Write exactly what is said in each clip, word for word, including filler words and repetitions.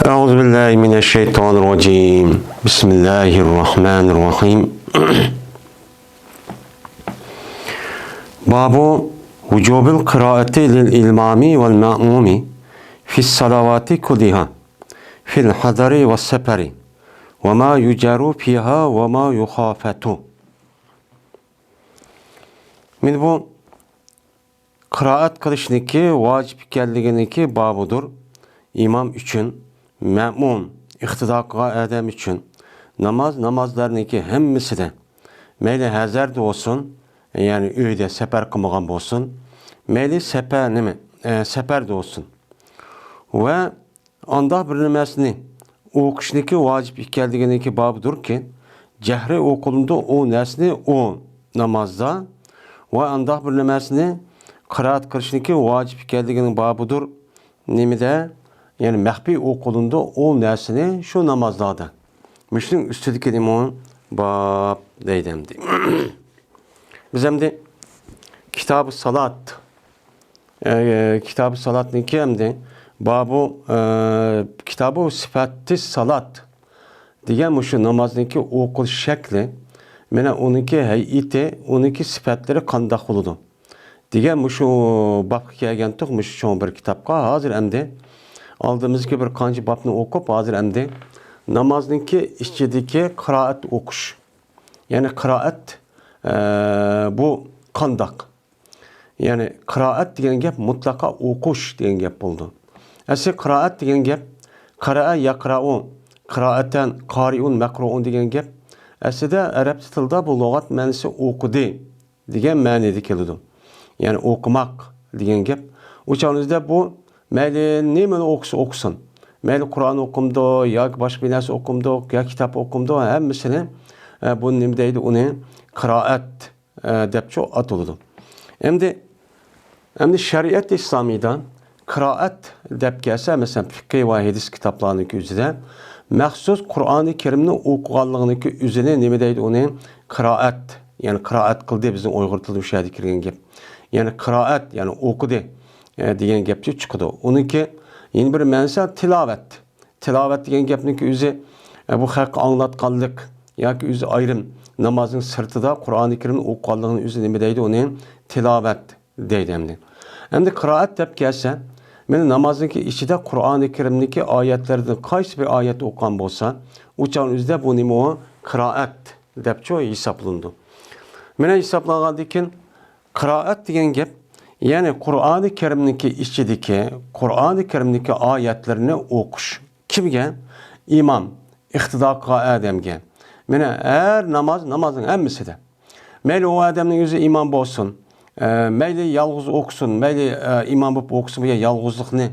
أعوذ بالله من الشيطان الرجيم. بسم الله الرحمن الرحيم. باب وجوب القراءة للإمام والمأموم في الصلوات كلها في الحضر والسفر وما يجار فيها وما يخافت. مانا بۇ قىرائەت قىلىشنىكى ۋاجىپ ئىكەنلىكىنىڭكى بابىدۇر. ئىمام ئۈچۈن، مەمۇم، ئىقتىدا قىلغان ئادەم ئۈچۈن، ناماز، نامازلارنىڭكى ھەممىسىدە، مەيلى ھەزەردە بولسۇن، يەنى ئۆيدە سەپەر قىلمىغان بولسۇن، مەيلى سەپەر نېمە، ئە، سەپەردە بولسۇن. ۋە ئانداق بىر نەرسىنى ئوقۇشنىكى ۋاجىپ ئىكەنلىكىنىڭكى بابىدۇركى، جەھرىي ئوقۇلىدۇ ئۇ نەرسىنى ئۇ نامازدا، ۋە ئانداق بىر نەرسىنى قىرائەت قىلىشنىكى ۋاجىپ ئىكەنلىكىنىڭ بابىدۇر نېمىدە، يەنى مەخپىي ئوقۇلىدۇ ئۇ نەرسىنى شۇ نامازلاردا. مۇشۇنىڭ ئۈستىدىكى نېمە باب دەيدۇ ئەمدى. بىز ئەمدى كىتابى سالات، ئە، كىتابى سالاتنىڭكى ئەمدى بابۇ، ئە، كىتابۇ سىپەتى سالات دېگەن مۇشۇ نامازنىڭكى ئوقۇلۇش شەكلى، مانا ئۇنىڭكى ھەيئىتى، ئۇنىڭكى سىپەتلىرى قانداق بولىدۇ دېگەن مۇشۇ بابقا كەلگەنتۇق، مۇشۇ چوڭ بىر كىتابقا. ھازىر ئەمدى ئالدىمىزدىكى بىر قانچە بابنى ئوقۇپ، ھازىر ئەمدى نامازنىڭكى ئىچىدىكى قىرائەت ئوقۇش. يەنى قىرائەت، ئە، بۇ قانداق؟ يەنى قىرائەت دېگەن گەپ مۇتلەقا ئوقۇش دېگەن گەپ بولىدۇ. ئەسلى قىرائەت دېگەن گەپ قەرەئە يەقرەئۇ، قىرائەتەن، قارىئۇن، مەقرۇئۇن دېگەن گەپ ئەسلىدە ئەرەبچە تىلدا بۇ لۇغەت مەنىسى ئوقۇدى دېگەن مەنىدە كېلىدۇ. يەنى ئوقۇماق دېگەن گەپ. ئۇ چاغنىڭىزدا بۇ مەيلى نېمىنى ئوقۇسا ئوقۇسۇن، مەيلى قۇرئان ئوقۇمدۇ ياكى باشقا بىر نەرسە ئوقۇمدۇ يا كىتاب ئوقۇمدۇ، ھەممىسىنى، ئە، بۇ نېمە دەيدۇ، ئۇنى قىرائەت، ئە، دەپچۇ ئاتىلىدۇ. ئەمدى، ئەمدى شەرىئەت ئىسلامىيدا قىرائەت دەپ كەلسە، مەسىلەن، فىقھى ۋە ھەدىس كىتابلارنىڭكى ئۆزىدە مەخسۇس قۇرئانى كەرىمنى ئوقۇغانلىقىنىڭكى ئۆزىنى نېمە دەيدۇ، ئۇنى قىرائەت، يەنى قىرائەت قىلدى، بىزنىڭ ئۇيغۇر تىلىدا ئۇ شەدە كىرگەن گەپ. يەنى قىرائەت، يەنى ئوقۇدى، ئە، دېگەن گەپچۇ چىقىدۇ. ئۇنىڭكى يەنە بىر مەنىسى تىلاۋەت. تىلاۋەت دېگەن گەپنىڭكى ئۆزى، ئە، بۇ خەققە ئاڭلاتقانلىق ياكى ئۆزى ئايرىم نامازنىڭ سىرتىدا قۇرئانى كەرىمنى ئوقۇغانلىقنىڭ ئۆزى نېمە دەيدۇ، ئۇنى تىلاۋەت دەيدۇ ئەمدى. ئەمدى قىرائەت دەپ كەلسە، مانا نامازنىڭكى ئىچىدە قۇرئانى كەرىمنىڭكى ئايەتلىرىدىن قايسى بىر ئايەتنى ئوقۇغان بولسا، ئۇ چاغنىڭ ئۆزىدە بۇ نېمە ئۇ؟ قىرائەت دەپچۇ ھېسابلىنىدۇ. مانا ھېسابلانغاندىن كېيىن، قىرائەت دېگەن گەپ، يەنى قۇرئانى كەرىمنىڭكى ئىچىدىكى، قۇرئانى كەرىمنىڭكى ئايەتلىرىنى ئوقۇش. كىمگە؟ ئىمام، ئىقتىدا قىلغان ئادەمگە. مانا ھەر ناماز، نامازنىڭ ھەممىسىدە. مەيلى ئۇ ئادەمنىڭ ئۆزى ئىمام بولسۇن، ئە، مەيلى يالغۇز ئوقۇسۇن، مەيلى، ئە، ئىمام بولۇپ ئوقۇسۇن، بۇ يالغۇزلۇقنى،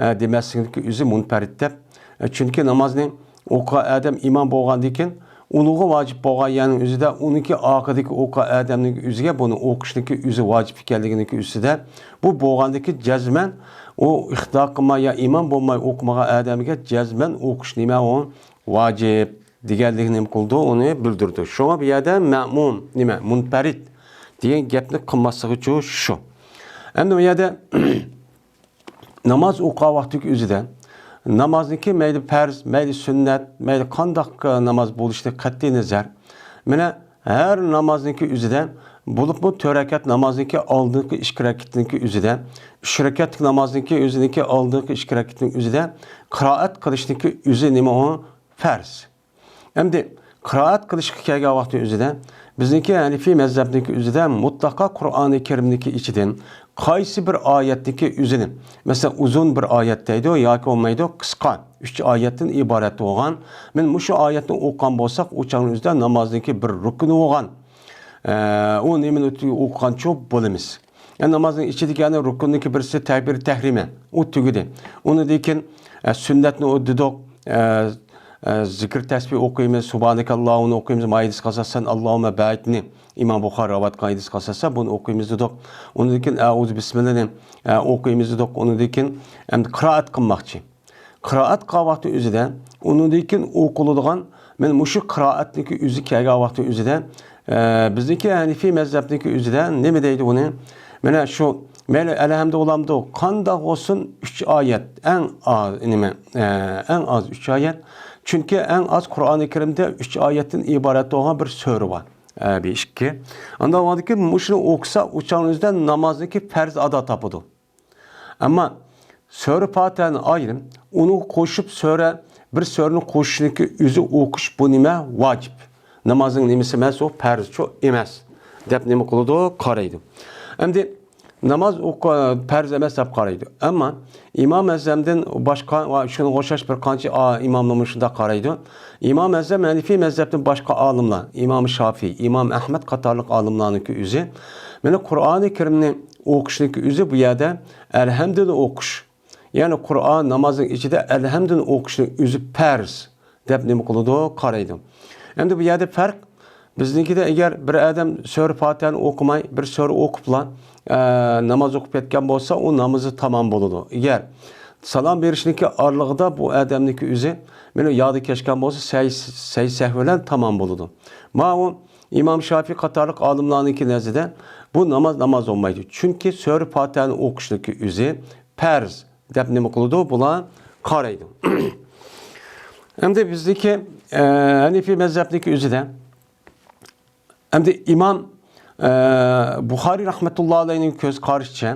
ئە، دېمەسلىكنىڭكى ئۆزى مۇنپەرىت دەپ. ئە، چۈنكى نامازنى ئوقۇغان ئادەم ئىمام بولغاندىن كېيىن، ئۇنىڭغا ۋاجىپ بولغان يەرنىڭ ئۆزىدە، ئۇنىڭكى ئارقىدىكى ئوقۇغان ئادەمنىڭ ئۆزىگە بۇنى ئوقۇشنىڭكى ئۆزى ۋاجىپ ئىكەنلىكىنىڭكى ئۈستىدە، بۇ بولغاندىكى جەزمەن ئۇ ئىقتىدا قىلماي يا ئىمام بولماي ئوقۇمىغان ئادەمگە جەزمەن ئوقۇش نېمە ئۇ؟ ۋاجىپ دېگەنلىكنى نېمە قىلىدۇ؟ ئۇنى بىلدۈرىدۇ. شۇڭا بۇ يەردە مەمۇم، نېمە، مۇنپەرىت دېگەن گەپنى قىلماسلىقى ئۈچۈن شۇ. ئەمدى ئۇ يەردە ناماز ئوقۇغان ۋاقتىدىكى ئۆزىدە نامازنىڭكى مەيلى پەرز، مەيلى سۈننەت، مەيلى قانداق ناماز بولۇشىدىن قەتئىي نەزەر، مانا ھەر نامازنىڭكى ئۆزىدە، بولۇپمۇ تۆت رەكەت نامازنىڭكى ئالدىنقى ئىككى رەكىتىنىڭكى ئۆزىدە، ئۈچ رەكەتلىك نامازنىڭكى ئۆزىنىڭكى ئالدىنقى ئىككى رەكىتىنىڭ ئۆزىدە قىرائەت قىلىشنىڭكى ئۆزى نېمە ئۇ؟ پەرز. ئەمدى قىرائەت قىلىشقا كەلگەن ۋاقتى ئۆزىدە، بىزنىڭكى ھەنىفىي مەزھەپنىڭكى ئۆزىدە مۇتلەقا قۇرئانى كەرىمنىڭكى ئىچىدىن قايسى بىر ئايەتنىڭكى ئۆزىنى، مەسىلەن، ئۇزۇن بىر ئايەت دەيدۇ ياكى بولمايدۇ، قىسقا، ئۈچ ئايەتتىن ئىبارەت بولغان، مانا مۇشۇ ئايەتنى ئوقۇغان بولساق، ئۇ چاغنىڭ ئۆزىدە نامازنىڭكى بىر رۇكنى بولغان، ئە، ئۇ نېمىنى ئوقۇغانچۇ بولىمىز. يەنى نامازنىڭ ئىچىدىكى يەنى رۇكۇننىڭكى بىرسى تەكبىر تەھرىمە. ئۇ تۈگىدى. ئۇنىڭدىن كېيىن، ئە، سۈننەتنى ئۇ دېدۇق. ئە، ئە، زىكىر تەسبىھ ئوقۇيمىز، سۇبھانەكەللاھۇنى ئوقۇيمىز، مايىدىس قاساسەن، ئاللاھۇممە بەئىتنى. ئىمام بۇخارى رىۋايەت قىلغان ھەدىس قاساسەن، بۇنى ئوقۇيمىز دېدۇق. ئۇنىڭدىن كېيىن ئەئۇزۇ بىسمىللانى، ئە، ئوقۇيمىز دېدۇق. ئۇنىڭدىن كېيىن ئەمدى قىرائەت قىلماقچى. قىرائەت قىلغان ۋاقتى ئۆزىدە، ئۇنىڭدىن كېيىن ئوقۇلىدىغان، مانا مۇشۇ قىرائەتنىڭكى ئۆزى كەلگەن ۋاقتى ئۆزىدە، ئە، بىزنىڭكى ھەنىفىي مەزھەپنىڭكى ئۆزىدە نېمە دەيدۇ بۇنى؟ مانا شۇ مەيلى ئەلھەمدۇ بولامدۇ، قانداق بولسۇن، ئۈچ ئايەت، ئەڭ ئاز، نېمە، ئە، ئەڭ ئاز ئۈچ ئايەت. چۈنكى ئەڭ ئاز قۇرئانى كەرىمدە ئۈچ ئايەتتىن ئىبارەت بولغان بىر سۈرە بار. ئە، بىر ئىككى. ئاندىن كېيىن مۇشۇنى ئوقۇسا، ئۇ چاغنىڭ ئۆزىدە نامازنىڭكى پەرز ئادا تاپىدۇ. ئەمما سۈرە پاتىھەنى ئايرىم، ئۇنىڭغا قوشۇپ سۈرە، بىر سۈرىنى قوشۇشنىڭكى ئۆزى ئوقۇش بۇ نېمە؟ ۋاجىپ. نامازنىڭ نېمىسى ئەمەس، ئۇ پەرزچۇ ئەمەس، دەپ نېمە قىلىدۇ؟ قارايدۇ. ئەمدى ناماز ئوقۇ-، پەرز ئەمەس دەپ قارايدۇ. ئەمما ئىمام ئەزەمدىن باشقا ۋە شۇنىڭغا ئوخشاش بىر قانچە ئا-، ئىماملارمۇ شۇنداق قارايدۇ. ئىمام ئەزەم ھەنىفىي مەزھەپتىن باشقا ئالىملار، ئىمام شافىي، ئىمام ئەھمەد قاتارلىق ئالىملارنىڭكى ئۆزى، مانا قۇرئانى كەرىمنى ئوقۇشنىڭكى ئۆزى بۇ يەردە ئەلھەمدۇنى ئوقۇش، يەنى قۇرئان نامازنىڭ ئىچىدە ئەلھەمدۇنى ئوقۇشنىڭ ئۆزى پەرز دەپ نېمە قىلىدۇ؟ قارايدۇ. ئەمدى بۇ يەردە پەرق، بىزنىڭكىدە ئەگەر بىر ئادەم سۈرە پاتىھەنى ئوقۇماي، بىر سۈرە ئوقۇپلا، ئە، ناماز ئوقۇپ كەتكەن بولسا، ئۇ نامىزى تامام بولىدۇ. ئەگەر سالام بېرىشنىڭكى ئارىلىقىدا بۇ ئادەمنىڭكى ئۆزى مانا يادى كەچكەن بولسا، سەي-، سەي سەھۋ بىلەن تامام بولىدۇ. ماۋۇ ئىمام شافىي قاتارلىق ئالىملارنىڭكى نەزىرىدە بۇ ناماز ناماز بولمايدۇ. چۈنكى سۈرە پاتىھەنى ئوقۇشنىڭكى ئۆزى پەرز دەپ نېمە قىلىدۇ؟ بۇلار قارايدۇ. ئەمدى بىزنىڭكى، ئە، ھەنىفىي مەزھەپنىڭكى ئۆزىدە، ئەمدى ئىمام، ئە، بۇخارىي رەھمەتۇللا ئەلەيھنىڭ كۆز قارىشىچە،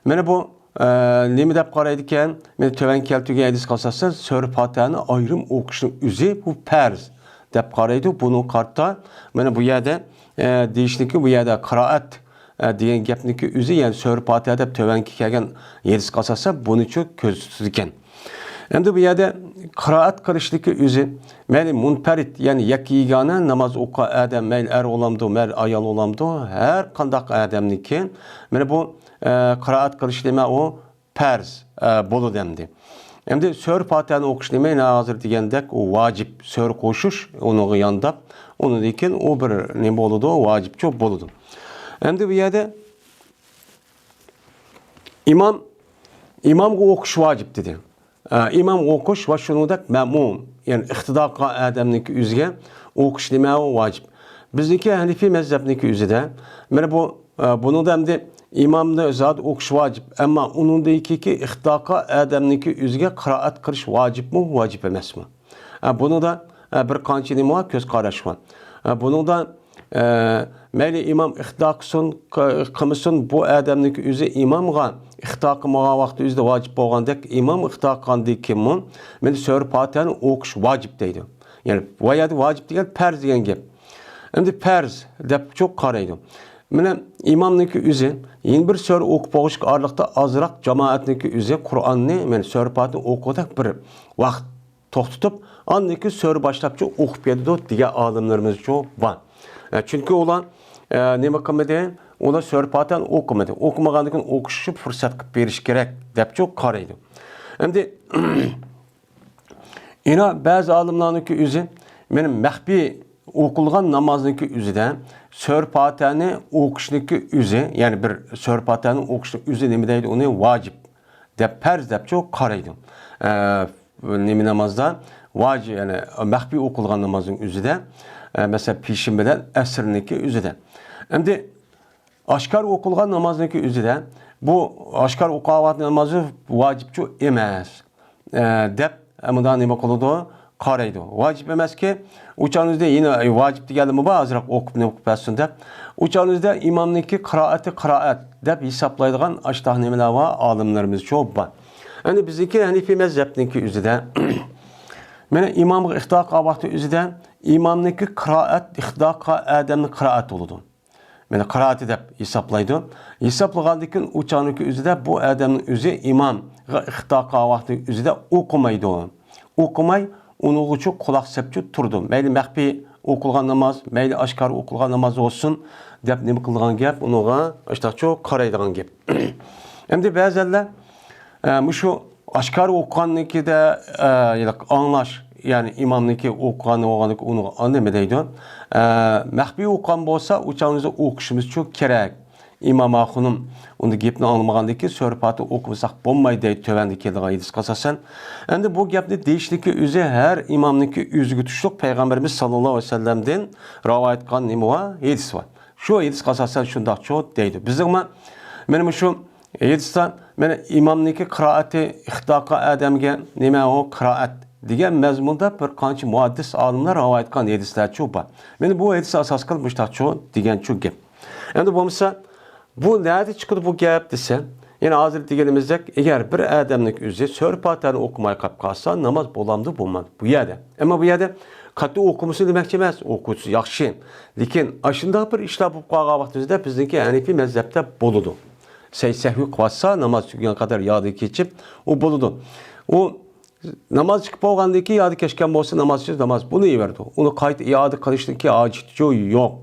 مانا بۇ، ئە، نېمە دەپ قارايدىكەن؟ مانا تۆۋەن كەلتۈرگەن ھەدىسكە ئاساسەن، سۈرە پاتىھەنى ئايرىم ئوقۇشنىڭ ئۆزى بۇ پەرز دەپ قارايدۇ. بۇنىڭغا قارىتا، مانا بۇ يەردە، ئە، دېيىشلىكى، بۇ يەردە قىرائەت، ئە، دېگەن گەپنىڭكى ئۆزى، يەنى سۈرە پاتىھە دەپ تۆۋەنكى كەلگەن ھەدىسكە ئاساسەن، بۇنىچۇ كۆزىتىدىكەن. ئەمدى بۇ يەردە قىرائەت قىلىشنىڭكى ئۆزى، مەيلى مۇنپەرىد، يەنى يەككە يېگانە ناماز ئوقۇغان ئادەم، مەيلى ئەر بولامدۇ، مەيلى ئايال بولامدۇ، ھەر قانداق ئادەمنىڭكى، مانا بۇ، ئە، قىرائەت قىلىش نېمە ئۇ؟ پەرز، ئە، بولىدۇ ئەمدى. ئەمدى سۈرە پاتىھەنى ئوقۇش نېمە؟ يەنە ھازىر دېگەندەك، ئۇ ۋاجىپ، سۈرە قوشۇش، ئۇنىڭغا يانداپ، ئۇنىڭدىن كېيىن ئۇ بىر نېمە بولىدۇ؟ ۋاجىپچۇ بولىدۇ. ئەمدى بۇ يەردە ئىمام، ئىمامغا ئوقۇش ۋاجىپ دېدى. ئە، ئىمامغا ئوقۇش ۋە شۇنىڭدەك مەمۇم، يەنى ئىقتىدا قىلغان ئادەمنىڭكى ئۆزىگە ئوقۇش نېمە؟ ۋاجىپ. بىزنىڭكى ھەنىفىي مەزھەپنىڭكى ئۆزىدە، مانا بۇ، ئە، بۇنىڭدا ئەمدى ئىمامنى زادى ئوقۇش ۋاجىپ، ئەمما ئۇنىڭدىن كېيىنكى ئىقتىدا قىلغان ئادەمنىڭكى ئۆزىگە قىرائەت قىلىش ۋاجىپمۇ، ۋاجىپ ئەمەسمۇ؟ ئە، بۇنىڭدا، ئە، بىر قانچە نېمە بار؟ كۆز قاراش بار. ئە، بۇنىڭدا، ئە، مەيلى ئىمام ئىقتىدا قىلسۇن، ق-، قىلمىسۇن، بۇ ئادەمنىڭكى ئۆزى ئىمامغا ئىقتىدا قىلمىغان ۋاقتى ئۆزىدە ۋاجىپ بولغاندەك، ئىمام ئىقتىدا قىلغاندىن كېيىنمۇ، مانا سۈرە پاتىھەنى ئوقۇش ۋاجىپ دەيدۇ. يەنى، ۋە يەردە ۋاجىپ دېگەن پەرز دېگەن گەپ. ئەمدى پەرز دەپ چوق قارايدۇ. مانا ئىمامنىڭكى ئۆزى يەنە بىر سۈرە ئوقۇپ بولغۇچقا ئارىلىقتا ئازراق جامائەتنىڭكى ئۆزى قۇرئاننى، مانا سۈرە پاتىھەنى ئوقۇغۇدەك بىر ۋاقىت توختىتىپ، ئاندىن كېيىن سۈرە باشلاپچۇ ئوقۇپ كېتىدۇ دېگەن ئالىملىرىمىزچۇ بار. ئە، چۈنكى ئۇلار، ئە، نېمە قىلمىدى؟ ئۇلار سۈرە پاتىھەنى ئوقۇمىدى. ئوقۇمىغاندىن كېيىن ئوقۇش ئۈچۈن پۇرسەت قىلىپ بېرىش كېرەك دەپچۇ قارايدۇ. ئەمدى يەنە بەزى ئالىملارنىڭكى ئۆزى، مانا مەخپىي ئوقۇلغان نامازنىڭكى ئۆزىدە سۈرە پاتىھەنى ئوقۇشنىڭكى ئۆزى، يەنى بىر سۈرە پاتىھەنى ئوقۇشنىڭ ئۆزى نېمە دەيدۇ؟ ئۇنى ۋاجىپ دەپ، پەرز دەپچۇ قارايدۇ. ئە، نېمە نامازدا؟ ۋاجىپ، يەنى مەخپىي ئوقۇلغان نامازنىڭ ئۆزىدە، ئە، مەسىلەن، پېشىن بىلەن ئەسىرنىڭكى ئۆزىدە. ئەمدى ئاشكارا ئوقۇلغان نامازنىڭكى ئۆزىدە، بۇ ئاشكارا ئوقۇلغان نامازى ۋاجىپچۇ ئەمەس، ئە، دەپ، ئە، مۇنداق نېمە قىلىدۇ؟ قارايدۇ. ۋاجىپ ئەمەسكى، ئۇ چاغنىڭ ئۆزىدە يەنە، ئە، ۋاجىپ دېگەنلىرىمۇ بار، ئازراق ئوقۇپ، نېمە قىلىپ بەرسۇن دەپ. ئۇ چاغنىڭ ئۆزىدە ئىمامنىڭكى قىرائىتى قىرائەت دەپ ھېسابلايدىغان ئاشتاق نېمىلەر بار؟ ئالىملىرىمىزچۇ بار. ئەمدى بىزنىڭكى ھەنىفىي مەزھەپنىڭكى ئۆزىدە، مانا ئىمامغا ئىقتىدا قىلغان ۋاقتى ئۆزىدە ئىمامنىڭكى قىرائەت، ئىقتىدا قىلغان ئادەمنىڭ قىرائىتى بولىدۇ. مانا قىرائىتى دەپ ھېسابلايدۇ. ھېسابلىغاندىن كېيىن ئۇ چاغنىڭكى ئۆزىدە بۇ ئادەمنىڭ ئۆزى ئىمامغا ئىقتىدا قىلغان ۋاقتى ئۆزىدە ئوقۇمايدۇ. ئوقۇماي، ئۇنىڭغىچۇ قۇلاق سەپچۇ تۇرىدۇ. مەيلى مەخپىي ئوقۇلغان ناماز، مەيلى ئاشكارا ئوقۇلغان ناماز بولسۇن دەپ نېمە قىلىدىغان گەپ، ئۇنىڭغا ئاشتاقچۇ قارايدىغان گەپ. ئەمدى بەزەنلەر، ئە، مۇشۇ ئاشكارا ئوقۇغاننىڭكىدە، ئە، ياق، ئاڭلاش، يەنى ئىمامنىڭكى ئوقۇغاننى بولغاندىكى ئۇنىڭغا نېمە دەيدۇ؟ ئە، مەخپىي ئوقۇغان بولسا، ئۇ چاغنىڭدا ئوقۇشىمىزچۇ كېرەك. ئىمام ئاخۇنۇم، ئۇندا گەپنى ئاڭلىمىغاندىن كېيىن سۈرە پاتىھە ئوقۇمىساق بولمايدۇ دەيدۇ تۆۋەندە كېلىدىغان ھەدىسكە ئاساسەن. ئەمدى بۇ گەپنى دېيىشلىكى ئۆزى ھەر ئىمامنىڭكى ئۆزىگە تۇشلۇق پەيغەمبىرىمىز ساللاللاھۇ ئەلەيھى ۋەسەللەمدىن رىۋايەت قىلغان نېمە بار؟ ھەدىس بار. شۇ ھەدىسكە ئاساسەن شۇنداقچۇ دەيدۇ. بىزنىڭمۇ مانا مۇشۇ ھەدىستە، مانا، ئىمامنىڭكى قىرائىتى ئىقتىدا قىلغان ئادەمگە نېمە ئۇ قىرائەت دېگەن مەزمۇندا بىر قانچە مۇھەددىس ئالىملار رىۋايەت قىلغان ھەدىسلەرچۇ بار. مانا بۇ ھەدىسكە ئاساس قىلىپ مۇشتاقچۇ دېگەنچۇ گەپ. ئەمدى بولمىسا، بۇ نەدە چىقىدۇ بۇ گەپ دېسە، يەنە ھازىر دېگىنىمىزدەك، ئەگەر بىر ئادەمنىڭ ئۆزى سۈرە پاتىھەنى ئوقۇماي قاپ قالسا، ناماز بولامدۇ، بولمامدۇ؟ بۇ يەردە. ئەمما بۇ يەردە قاتتىق ئوقۇمىسۇن دېمەكچى ئەمەس، ئوقۇسا ياخشى. لېكىن ئاشۇنداق بىر ئىشلار بولۇپ قالغان ۋاقتىمىزدا بىزنىڭكى ھەنىفىي مەزھەپتە بولىدۇ. سەي سەھۋى قىلىۋاتسا، ناماز تۈگىگەن قەدەر يادىدىن كېچىپ، ئۇ بولىدۇ. ئۇ ناماز چىقىپ بولغاندىن كېيىن يادىدىن كەچكەن بولسا، ناماز ئۈچۈن ناماز بولۇۋېرىدۇ. ئۇنى قايتا ئىئادە قىلىشنىڭكى ھاجىتى يوق.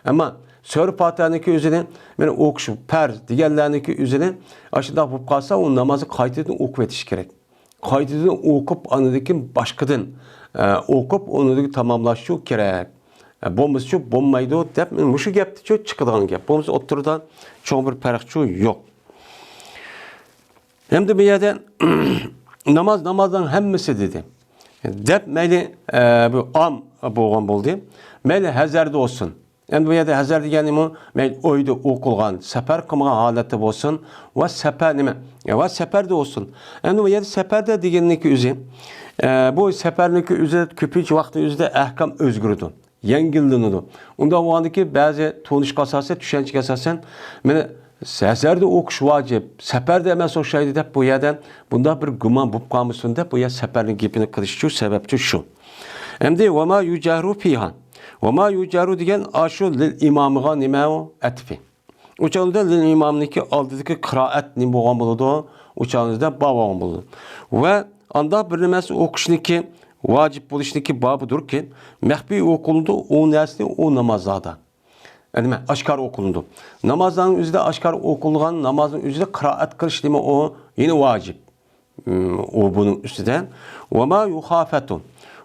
ئەمما سۈرە پاتىھەنىڭكى ئۆزىنى، مانا، ئوقۇش پەرز دېگەنلەرنىڭكى ئۆزىنى ئاشۇنداق بولۇپ قالسا، ئۇ نامازنى قايتىدىن ئوقۇۋېتىش كېرەك. قايتىدىن ئوقۇپ، ئاندىن كېيىن باشقىدىن، ئە، ئوقۇپ، ئۇنى تاماملاشچۇ كېرەك. ئە، بولمىسىچۇ بولمايدۇ دەپ، مۇشۇ گەپتىچۇ چىقىدىغان گەپ. بولمىسا ئوتتۇرىدا چوڭ بىر پەرقچۇ يوق. ئەمدى بۇ يەردە ناماز، نامازنىڭ ھەممىسى دېدى. دەپ مەيلى، ئە، بۇ ئام بولغان بولدى. مەيلى ھەزەردە بولسۇن. ئەمدى بۇ يەردە ھەزەر دېگەننىمۇ مەيلى ئۆيدە ئوقۇلغان، سەپەر قىلمىغان ھالەتتە بولسۇن ۋە سەپەر نېمە؟ ۋە سەپەردە بولسۇن. ئەمدى بۇ يەردە سەپەردە دېگەننىڭكى ئۆزى، ئە، بۇ سەپەرنىڭكى ئۆزى كۆپىنچە ۋاقىتنىڭ ئۆزىدە ئەھكام ئۆزگىرىدۇ. يەڭگىللىنىدۇ. ئۇنداق بولغاندىكى بەزى تونۇشقا ئاساسەن، چۈشەنچىگە ئاساسەن، مانا، ھەزەردە ئوقۇش ۋاجىپ، سەپەردە ئەمەس ئوخشايدۇ دەپ، بۇ يەردە بۇنداق بىر گۇمان بولۇپ قالمىسۇن دەپ، بۇ يەر سەپەرنىڭ گېپىنى قىلىشچۇ، سەۋەبچۇ شۇ. ئەمدى ۋە ما يۇجەھرۇ فىھا. ۋە ما يۇجەھرۇ دېگەن ئاشۇ لىل ئىمامىغا نېمە ئۇ؟ ئەتىپى. ئۇ چاغدا لىل ئىمامنىڭكى ئالدىدىكى قىرائەت نېمە بولغان بولىدۇ؟ ئۇ چاغدا بار بولغان بولىدۇ. ۋە ئانداق بىر نەرسە ئوقۇشنىكى ۋاجىپ بولۇشنىكى بابىدۇركى، مەخپىي ئوقۇلىدۇ ئۇ نەرسىنى ئۇ نامازلاردا. نېمە؟ ئاشكارا ئوقۇلىدۇ. نامازنىڭ ئۆزىدە ئاشكارا ئوقۇلغان، نامازنىڭ ئۆزىدە قىرائەت قىلىش نېمە ئۇ؟ يەنە ۋاجىپ. ئۇ بۇنىڭ ئۈستىدە. ۋە ما يۇخافتۇ.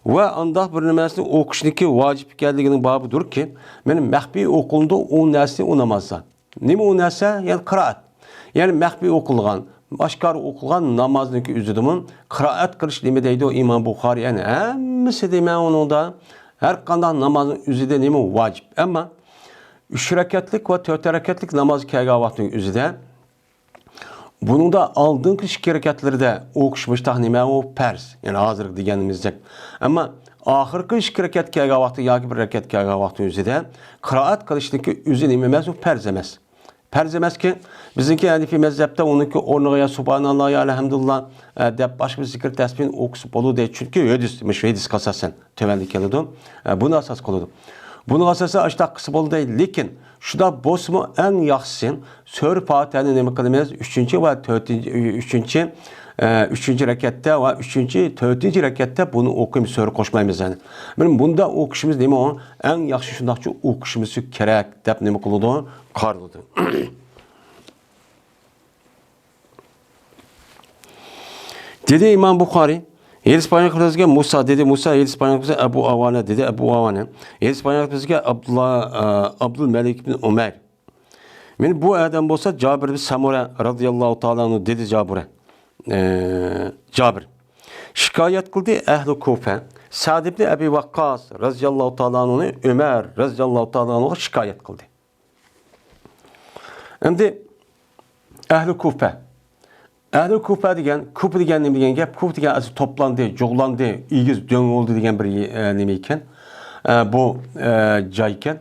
ۋە ئانداق بىر نەرسىنى ئوقۇشنىكى ۋاجىپ ئىكەنلىكىنىڭ بابىدۇركى، مانا مەخپىي ئوقۇلىدۇ ئۇ نەرسىنى ئۇ نامازدا. نېمە ئۇ نەرسە؟ يەنى قىرائەت. يەنى مەخپىي ئوقۇلغان، ئاشكارا ئوقۇلغان نامازنىڭكى ئۆزىدىمۇ قىرائەت قىلىش نېمە دەيدۇ ئىمام بۇخارىي؟ يەنى ھەممىسى دېمە ئۇنىڭدا، ھەر قانداق نامازنىڭ ئۆزىدە نېمە ۋاجىپ. ئەمما ئۈچ رەكەتلىك ۋە تۆت رەكەتلىك ناماز كەلگەن ۋاقىتنىڭ ئۆزىدە بۇنىڭدا ئالدىنقى ئىككى رەكەتلىرىدە ئوقۇش مۇشتاق نېمە ئۇ پەرز. يەنى ھازىرقى دېگىنىمىزدەك. ئەمما ئاخىرقى ئىككى رەكەت كەلگەن ۋاقتى ياكى بىر رەكەت كەلگەن ۋاقتى ئۆزىدە قىرائەت قىلىشنىڭكى ئۆزى نېمە ئەمەس، ئۇ پەرز ئەمەس. پەرز ئەمەسكى، بىزنىڭكى ھەنىفىي مەزھەپتە ئۇنىڭكى ئورنىغا يا سۇبھاناللا، يا ئەلھەمدۇلىللا، ئە، دەپ باشقا بىر زىكىر تەسبىھنى ئوقۇسا بولىدۇ، چۈنكى ھەدىس، مۇشۇ ھەدىسكە ئاساسەن تۆۋەندە كېلىدۇ. ئە، بۇنى ئاساس قىلىدۇ. بۇنىڭغا ئاساسەن ئاشۇنداق قىلسا بولىدۇ. لېكىن شۇنداق بولسىمۇ ئەڭ ياخشىسى سۈرە پاتىھەنى نېمە قىلىمىز؟ ئۈچىنچى ۋە تۆتىنچى، ئۈچىنچى، ئە، ئۈچىنچى رەكەتتە ۋە ئۈچىنچى، تۆتىنچى رەكەتتە بۇنى ئوقۇيمىز، سۈرە قوشمايمىز يەنى. مانا بۇنداق ئوقۇشىمىز نېمە ئۇ؟ ئەڭ ياخشى شۇنداقچە ئوقۇشىمىز كېرەك دەپ نېمە قىلىدۇ؟ قارىلىدۇ. دېدى ئىمام بۇخارىي، ھەدىس بايان قىلىپ بىزگە مۇسا، دېدى مۇسا، ھەدىس بايان قىلىپ بىزگە ئەبۇ ئاۋانە، دېدى ئەبۇ ئاۋانە. ھەدىس بايان قىلىپ بىزگە ئابدۇللا، ئە، ئابدۇلمەلىك ئىبن ئۇمەير. مانا بۇ ئادەم بولسا جابىر بىن سەمۇرە رازىياللاھۇ تائالا ئەنھۇ، دېدى جابىر. ئە، جابىر شىكايەت قىلدى ئەھلى كۇفە، سەد ئىبن ئەبى ۋەققاس رازىياللاھۇ تائالا ئەنھۇنى ئۆمەر رازىياللاھۇ تائالا ئەنھۇغا شىكايەت قىلدى. ئەمدى ئەھلى كۇفە. ئەھلى كۇفە دېگەن، كۇفە دېگەن نېمە دېگەن گەپ؟ كۇفە دېگەن ئەسلى توپلاندى، جۇغلاندى، ئېگىز دۆڭ بولدى دېگەن بىر، ئە، نېمە ئىكەن؟ ئە، بۇ، ئە، جاي ئىكەن.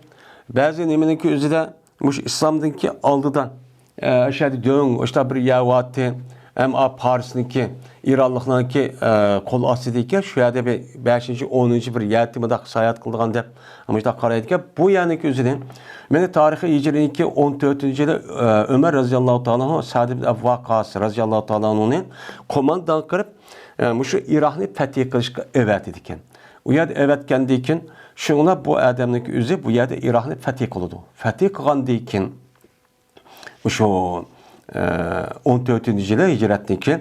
بەزى نېمىنىڭكى ئۆزىدە مۇشۇ ئىسلامدىنكى ئالدىدا، ئە، ئاشۇ يەردە دۆڭ، ئاشۇنداق بىر يەر بارتى. ھەم ئا پارسنىڭكى، ئىرانلىقلارنىڭكى، ئە، قول ئاستىدا ئىكەن، شۇ يەردە بىر بەشىنچى، ئونىنچى بىر يەتتە مۇنداق ساياھەت قىلىدىغان دەپ مۇشۇنداق قارايدىكەن. بۇ يەرنىڭكى ئۆزىنى، مانا تارىخى ھىجرىينىڭكى ئون تۆتىنچى يىلى، ئە، ئۆمەر رازىياللاھۇ تائالا ئەنھۇ سەد ئىبن ئەبۇ ۋەققاس رازىياللاھۇ تائالا ئەنھۇنى قوماندان قىلىپ، ئە، مۇشۇ ئىراقنى پەتھى قىلىشقا ئەۋەتىدىكەن. ئۇ يەردە ئەۋەتكەندىن كېيىن، شۇڭلاپ بۇ ئادەمنىڭكى ئۆزى بۇ يەردە ئىراقنى پەتھى قىلىدۇ. پەتھى قىلغاندىن كېيىن، شۇ، ئە، ئون تۆتىنچى يىلى ھىجرەتنىڭكى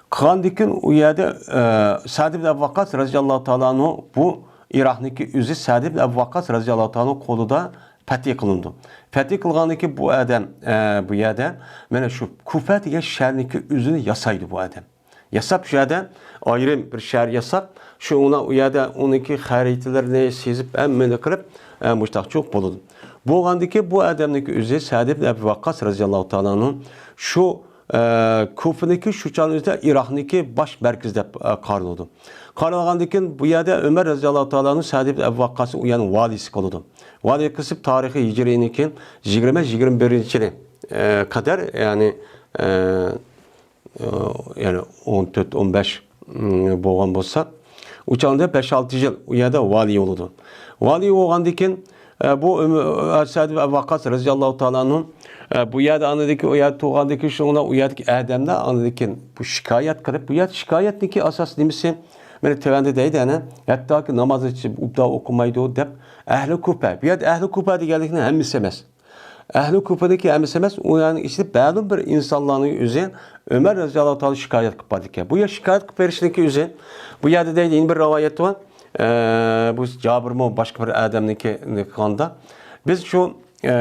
قىلغاندىن كېيىن ئۇ يەردە، ئە، سەد ئىبن ئەبۇ ۋەققاس رازىياللاھۇ تائالا ئەنھۇ بۇ ئىراقنىڭكى ئۆزى سەد ئىبن ئەبۇ ۋەققاس رازىياللاھۇ تائالا ئەنھۇ قولىدا پەتھى قىلىنىدۇ. پەتھى قىلغاندىن كېيىن بۇ ئادەم، ئە، بۇ يەردە مانا شۇ كۇفە دېگەن شەھەرنىڭكى ئۆزىنى ياسايدۇ بۇ ئادەم. ياساپ شۇ يەردە ئايرىم بىر شەھەر ياساپ، شۇ ئۇنىڭ ئۇ يەردە ئۇنىڭكى خەرىتىلىرىنى سىزىپ، ھەممىنى قىلىپ، ئە، مۇشتاقچۇ بولىدۇ. بولغاندىكى بۇ ئادەمنىڭكى ئۆزى سەد ئىبن ئەبى ۋەققاس رازىياللاھۇ تائالا ئەنھۇ شۇ، ئە، كۇفىنىڭكى شۇ چاغنىڭ ئۆزىدە ئىراقنىڭكى باش مەركىزى دەپ، ئە، قارىلىدۇ. قارالغاندىن كېيىن بۇ يەردە ئۆمەر رەزىياللاھۇ تائالا ئەنھۇ سەئد ئىبن ئەبى ۋەققاسنى ئۇ يەرنىڭ ۋالىيسى قىلىدۇ. ۋالىي قىلىپ تارىخى ھىجرىينىڭكى يىگىرمە، يىگىرمە بىرىنچى يىلى، ئە، قەدەر، يەنى، ئە، ئە، يەنى ئون تۆت، ئون بەش، ئىم، بولغان بولسا، ئۇ چاغدا بەش-ئالتە يىل ئۇ يەردە ۋالىي بولىدۇ. ۋالىي بولغاندىن كېيىن، ئە، بۇ ئۆمە-، سەئد ئىبن ئەبى ۋەققاس رەزىياللاھۇ تائالا ئەنھۇ، ئە، بۇ يەردە ئاندىن كېيىن، ئۇ يەردە تۇرغاندىن كېيىن، شۇنىڭ بىلەن ئۇ يەردىكى ئادەملەر ئاندىن كېيىن بۇ شىكايەت قىلىپ، بۇ يەردە شىكايەتنىڭكى ئاساسىي نېمىسى؟ مانا تۆۋەندە دەيدۇ، ئەنە، ھەتتاكى نامازنى ئوبدان ئوقۇمايدۇ دەپ، ئەھلى كۇپە. بۇ يەردە ئەھلى كۇپە دېگەنلىكنىڭ ھەممىسى ئەمەس. ئەھلى كۇپىدىكى ھەممىسى ئەمەس، ئۇلارنىڭ ئىچىدە مەلۇم بىر ئىنسانلارنىڭ ئۆزى ئۆمەر رەزىياللاھۇ تائالا شىكايەت قىلىپ باردىكەن. بۇ يەر شىكايەت قىلىپ بېرىشنىڭكى ئۆزى، بۇ يەردە دەيدۇ، يەنە بىر رىۋايەت بار. ئە، بۇ جابىرمۇ باشقا بىر ئادەمنىڭكى قىلغاندا، بىز شۇ، ئە،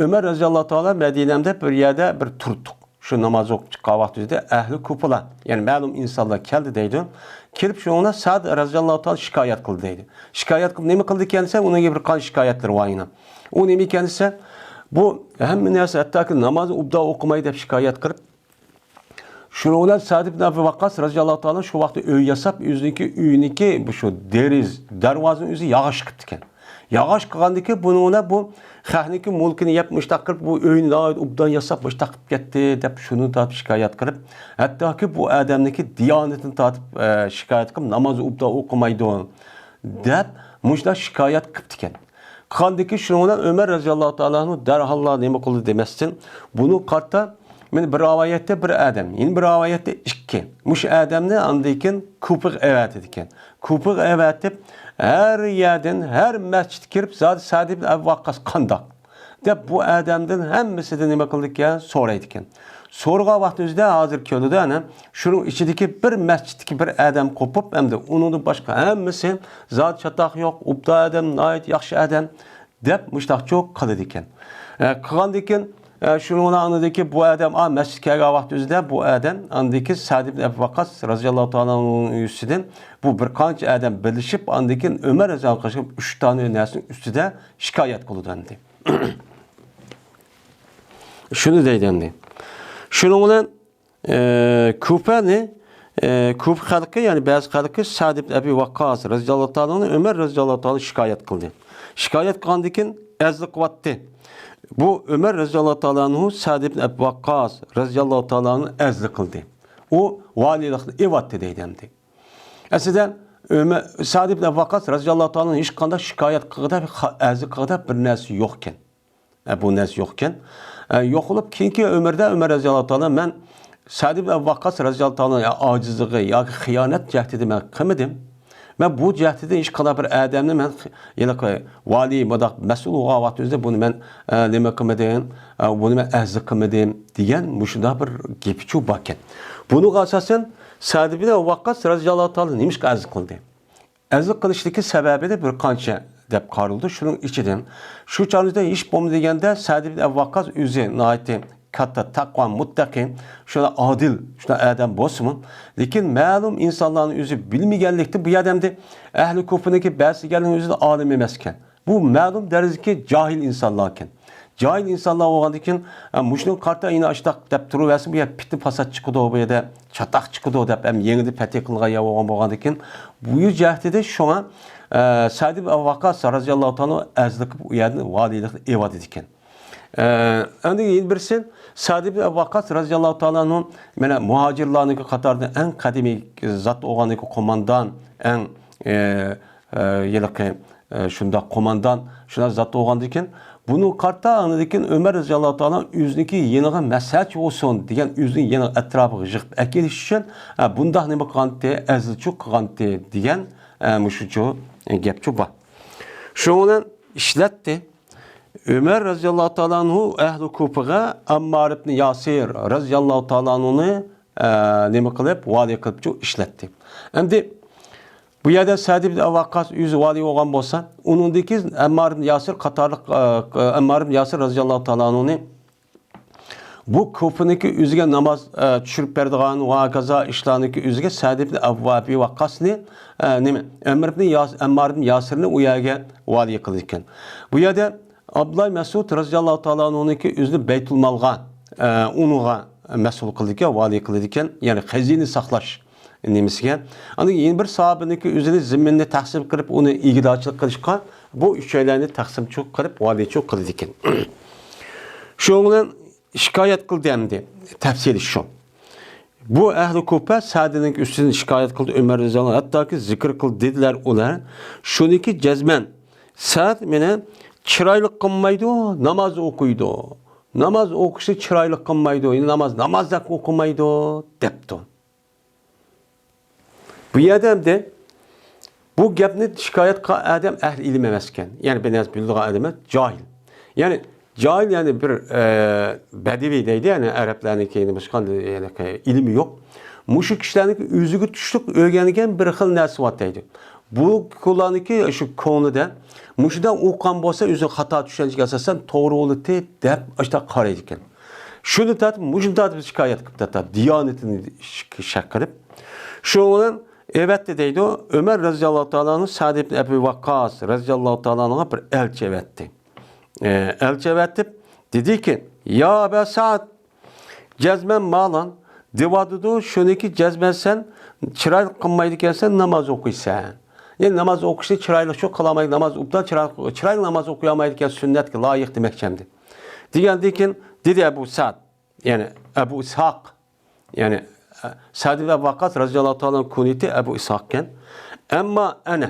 ئۆمەر رەزىياللاھۇ تائالا مەدىنەمدە بىر يەردە بىر تۇردۇق. شۇ ناماز ئوقۇپ چىققان ۋاقتىدا ئەھلى كۇپىلار، يەنى مەلۇم ئىنسانلار كەلدى دەيدۇ. كېلىپ شۇنىڭغا سەئد رەزىياللاھۇ تائالا شىكايەت قىلدى دەيدۇ. شىكايەت قىلىپ نېمە قىلدى ئىكەن دېسە، ئۇنىڭ بىر قانچە شىكايەتلىرى بار يەنە. ئۇ نېمە ئىكەن دېسە، بۇ ھەممە نەرسە، ھەتتاكى نامازنى ئوبدان ئوقۇماي دەپ شىكايەت قىلىپ، شۇنىڭ بىلەن سەئد ئىبن ئەبى ۋەققاس رەزىياللاھۇ تائالا شۇ ۋاقىتتا ئۆي ياساپ، ئۆزىنىڭكى ئۆيىنىڭكى بۇ شۇ دېرىز، دەرۋازىنى ئۆزى ياغاچ قىپتىكەن. ياغاچ قىلغاندىكىن بۇنىڭ بىلەن بۇ خەقنىڭكى مۇلكىنى يەپ مۇشتاق قىلىپ، بۇ ئۆينى ناھايىتى ئوبدان ياساپ مۇشتاق قىلىپ كەتتى دەپ شۇنى تارتىپ شىكايەت قىلىپ، ھەتتاكى بۇ ئادەمنىڭكى دىيانىتىنى تارتىپ، ئە، شىكايەت قىلىپ، ناماز ئوبدان ئوقۇمايدۇ دەپ مۇشۇنداق شىكايەت قىپتىكەن. قىلغاندىكىن شۇنىڭ بىلەن ئۆمەر رەزىياللاھۇ تائالا ئەنھۇ دەرھاللا نېمە قىلدى دېمەستىن، بۇنىڭغا قارىتا مانا بىر رىۋايەتتە بىر ئادەم، يەنە بىر رىۋايەتتە ئىككى. مۇشۇ ئادەمنى ئاندىن كېيىن كۇفىغا ئەۋەتىدىكەن. كۇفىغا ئەۋەتىپ، ھەر يەردىن، ھەر مەسچىتكە كىرىپ، زادى سەئد ئىبن ئەبى ۋەققاس قانداق دەپ بۇ ئادەمدىن ھەممىسىدىن نېمە قىلىدىكەن، سورايدىكەن. سورىغان ۋاقتى ئۆزىدە ھازىر كۆرىدۇ، ئەنە شۇنىڭ ئىچىدىكى بىر مەسچىتتىكى بىر ئادەم قوپۇپ، ئەمدى ئۇنىڭدىن باشقا ھەممىسى زادى چاتاق يوق، ئوبدان ئادەم، ناھايىتى ياخشى ئادەم دەپ مۇشتاقچۇ قىلىدىكەن. ئە، قىلغاندىن كېيىن، ئە، شۇنىڭ بىلەن ئاندىن كېيىن بۇ ئادەم، ئا، مەسچىتكە كەلگەن ۋاقتى ئۆزىدە بۇ ئادەم ئاندىن كېيىن سەئد ئىبن ئەبى ۋەققاس رەزىياللاھۇ تائالا ئەنھۇنىڭ يۈزىدىن بۇ بىر قانچە ئادەم بىرلىشىپ، ئاندىن كېيىن ئۆمەر رەزىياللاھۇ ئۈچ دانە نەرسىنىڭ ئۈستىدە شىكايەت قىلىدۇ ئەمدى. شۇنى دەيدۇ ئەمدى. شۇنىڭ بىلەن، ئە، كۇفەنى، ئە، كۇفە خەلقى، يەنى بەزى خەلقى سەئد ئىبن ئەبى ۋەققاس رەزىياللاھۇ تائالا ئەنھۇ، ئۆمەر رەزىياللاھۇ تائالا ئەنھۇ شىكايەت قىلدى. شىكايەت قىلغاندىن كېيىن ئەرزلىق قىلىۋاتتى. بۇ ئۆمەر رەزىياللاھۇ تائالا ئەنھۇ سەئد ئىبن ئەبى ۋەققاس رەزىياللاھۇ تائالا ئەنھۇنى ئەرزلىك قىلدى. ئۇ ۋالىيلىقنى ئېۋەتتى دەيدۇ ئەمدى. ئەسلىدە ئۆمەر، سەئد ئىبن ئەبى ۋەققاس رەزىياللاھۇ تائالا ئەنھۇ ھېچقانداق شىكايەت قىلغۇدەك، ئەرزلىك قىلغۇدەك بىر نەرسە يوق ئىكەن. ئە، بۇ نەرسە يوق ئىكەن. ئە، يوق بولۇپ، كېيىنكى ئۆمرىدە ئۆمەر رەزىياللاھۇ تائالا، مەن سەئد ئىبن ئەبى ۋەققاس رەزىياللاھۇ تائالا ئاجىزلىقى ياكى خىيانەت جەھىتىدە مەن قىلمىدىم. مەن بۇ جەھىتىدە ھېچقانداق بىر ئادەمنى مەن خ-، ھېلىقى ۋالىي، مۇنداق مەسئۇل بولغان ۋاقتىمىزدا بۇنى مەن، ئە، نېمە قىلمىدىم، ئە، بۇنى مەن ئەرزلىك قىلمىدىم دېگەن مۇشۇنداق بىر گېپىچۇ باركەن. بۇنىڭغا ئاساسەن سەئد ئىبن ئەبى ۋەققاس رەزىياللاھۇ تائالا نېمىشقا ئەرزلىك قىلدى؟ ئەرزلىك قىلىشتىكى سەۋەبىنى بىر قانچە دەپ قارىلىدۇ. شۇنىڭ ئىچىدىن شۇ چاغدا ھېچ بولمىدى دېگەندە، سەئد ئىبن ئەبى ۋەققاس ئۆزى ناھايىتى كاتتا تەقۋا، مۇتتەقى، شۇنداق ئادىل، شۇنداق ئادەم بولسىمۇ، لېكىن مەلۇم ئىنسانلارنىڭ ئۆزى بىلمىگەنلىكتىن، بۇ يەردە ئەمدى ئەھلى كۇفىنىڭكى بەزى دېگەننىڭ ئۆزى ئالىم ئەمەسكەن. بۇ مەلۇم دەرىجىدىكى جاھىل ئىنسانلاركەن. جاھىل ئىنسانلار بولغاندىكىن، ئە، مۇشۇنىڭغا قارىتا يەنە ئاشتاق دەپ تۇرۇۋەرسە، بۇ يەر پىتنە پاسات چىقىدۇ، بۇ يەردە چاتاق چىقىدۇ دەپ، ھەم يېڭىدىن پەتھى قىلغان يەر بولغان، بولغاندىكىن، بۇ جەھەتتە شۇڭا، ئە، سەئد ئىبن ئەبى ۋەققاس رەزىياللاھۇ تائالا ئەرزلىك قىلىپ، ئۇ يەردىن ۋالىيلىقنى ئېۋەتىدىكەن. ئە، ئەمدى يەنە بىرسى، سەئد ئىبن ئەبى ۋەققاس رەزىياللاھۇ تائالا ئەنھۇ، مانا، مۇھاجىرلارنىڭكى قاتارىدا ئەڭ قەدىمىي زات بولغاندىكى قوماندان، ئەڭ، ئە، ئە، ھېلىقى، ئە، شۇنداق قوماندان، شۇنداق زات بولغاندىكىن، بۇنىڭغا قارىتا ئاندىن كېيىن ئۆمەر رەزىياللاھۇ تائالا ئۆزىنىڭكى يېنىغا مەسلىھەتچى بولسۇن دېگەن، ئۆزىنىڭ يېنىغا ئەتراپىغا يىغىپ ئەكېلىش ئۈچۈن، ئە، بۇنداق نېمە قىلغانتى، ئەرزلىكچۇ قىلغانتى دېگەن، ئە، مۇشۇنچە گەپچۇ بار. شۇنىڭ بىلەن ئىشلەتتى. ئۆمەر رەزىياللاھۇ تائالا ئەنھۇ ئەھلى كۇفىغا ئەممار ئىبن ياسىر رەزىياللاھۇ تائالا ئەنھۇنى، ئە، نېمە قىلىپ، ۋالىي قىلىپچۇ ئىشلەتتى. ئەمدى بۇ يەردە سەئد ئىبن ئەبى ۋەققاس ئۆزى ۋالىي بولغان بولسا، ئۇنىڭدىن كېيىن ئەممار ئىبن ياسىر قاتارلىق، ئە، ئەممار ئىبن ياسىر رەزىياللاھۇ تائالا ئەنھۇنى بۇ كۇفىنىڭكى ئۆزىگە ناماز، ئە، چۈشۈرۈپ بەرىدىغان ۋە ھاكازا ئىشلارنىڭكى ئۆزىگە سەئد ئىبن ئەبى ۋەققاسنى، ئە، نېمە، ئەمر ئىبن ياس-، ئەممار ئىبن ياسىرنى ئۇ يەرگە ۋالىي قىلىدىكەن. بۇ يەردە ئابدۇللا مەسئۇد رەزىياللاھۇ تائالا ئەنھۇنىڭكى ئۆزىنى بەيتۇلمالغا، ئە، ئۇنىڭغا، مەسئۇل قىلىدىكەن، ۋالىي قىلىدىكەن، يەنى خەزىنە ساقلاش نېمىسىگە. ئاندىن يەنە بىر ساھابىنىڭكى ئۆزىنى زىممىنى تەقسىم قىلىپ، ئۇنى ئىگىدارچىلىق قىلىشقا، بۇ ئۈچەيلەننى تەقسىمچۇ قىلىپ، ۋالىيچۇ قىلىدىكەن. شۇنىڭ بىلەن شىكايەت قىلدى ئەمدى. تەپسىلى شۇ. بۇ ئەھلى كۇپە سەدىنىڭ ئۈستىدىن شىكايەت قىلدى ئۆمەر رەزىياللاھۇ ئەنھۇ، ھەتتاكى زىكىر قىلدى دېدىلەر ئۇلار. شۇنىڭكى جەزمەن سەد مېنى چىرايلىق قىلمايدۇ، ناماز ئوقۇيدۇ. ناماز ئوقۇشنى چىرايلىق قىلمايدۇ. يەنى ناماز نامازدەك ئوقۇمايدۇ دەپتۇ. بۇ يەردە ئەمدى بۇ گەپنى شىكايەت قىلغان ئادەم ئەھلى ئىلىم ئەمەس ئىكەن. يەنى بىر نەرسە بىلىدىغان ئادەم ئەمەس، جاھىل. يەنى جاھىل، يەنى بىر، ئە، بەدىۋى دەيدۇ، يەنى ئەرەبلەرنىڭكى باشقا، يەنى ئىلمى يوق. مۇشۇ كىشىلەرنىڭكى ئۆزىگە تۇشلۇق ئۆگەنگەن بىر خىل نەرسە بار دەيدۇ. بۇ كۇلانىكى شۇ كۆڭلىدە مۇشۇنداق ئوقۇغان بولسا، ئۆزى خاتا چۈشەنچىگە ئاساسەن توغرا بولىدۇ دەپ ئاشۇنداق قارايدىكەن. شۇنى تارتىپ، مۇشۇنى تارتىپ شىكايەت قىلىپ تارتىپ، دىيانىتىنى شەك قىلىپ. شۇنىڭ بىلەن ئەۋەتتى دەيدۇ. ئۆمەر رەزىياللاھۇ تائالا ئەنھۇ سەد ئىبن ئەبى ۋەققاس رەزىياللاھۇ تائالا ئەنھۇغا بىر ئەلچى ئەۋەتتى. ئە، ئەلچى ئەۋەتىپ دېدىكى، يا ئەبا سەد، جەزمەن مالان دېۋاتىدۇ، شۇنىكى جەزمەن سەن چىرايلىق قىلمايدىكەنسەن، ناماز ئوقۇيسەن. يەنى ناماز ئوقۇشنى چىرايلىق شۇ قىلالمايدۇ، ناماز ئوبدان چىرايلىق، چىرايلىق ناماز ئوقۇيالمايدىكەن، سۈننەتكە لايىق دېمەكچى ئەمدى. دېگەندىن كېيىن دېدى ئەبۇ سەد، يەنى ئەبۇ ئىسھاق، يەنى، ئە، سەد ئىبن ۋەققاس رەزىياللاھۇ تائالا ئەنھۇ كۇنيىتى ئەبۇ ئىسھاق ئىكەن. ئەمما ئەنە،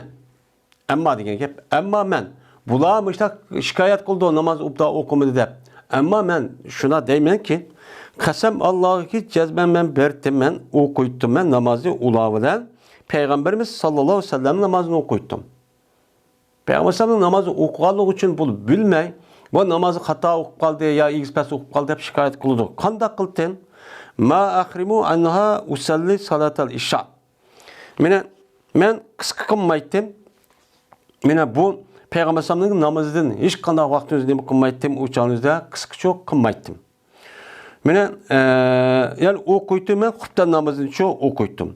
ئەمما دېگەن گەپ، ئەمما مەن، بۇلار مۇشۇنداق شىكايەت قىلىدۇ، ناماز ئوبدان ئوقۇمىدى دەپ. ئەمما مەن شۇنداق دەيمەنكى، قەسەم ئاللاھكى، جەزمەن مەن بېرىتتىم، مەن ئوقۇيتتۇم، مەن نامازنى ئۇلار بىلەن پەيغەمبىرىمىز ساللاللاھۇ ئەلەيھى ۋەسەللەمنىڭ نامازىنى ئوقۇيتتۇم. پەيغەمبەر ئەلەيھىسسالامنىڭ نامازىنى ئوقۇغانلىقى ئۈچۈن بۇنى بىلمەي، بۇ نامازى خاتا ئوقۇپ قالدى يا ئېگىز پەس ئوقۇپ قالدى دەپ شىكايەت قىلىدۇ. قانداق قىلدىم؟ ما ئەھرىمۇ ئەنھا ئۇسەللى سالاتەل ئىشا. مانا، مەن قىسقا قىلمايتتىم. مانا بۇ پەيغەمبەر ئەلەيھىسسالامنىڭ نامىزىدىن ھېچقانداق ۋاقتىمىزدا نېمە قىلمايتتىم، ئۇ چاغىمىزدا قىسقىچە قىلمايتتىم. مانا، ئە، يەنى ئوقۇيتتۇم، مەن خۇپتەن نامىزىنىچۇ ئوقۇيتتۇم.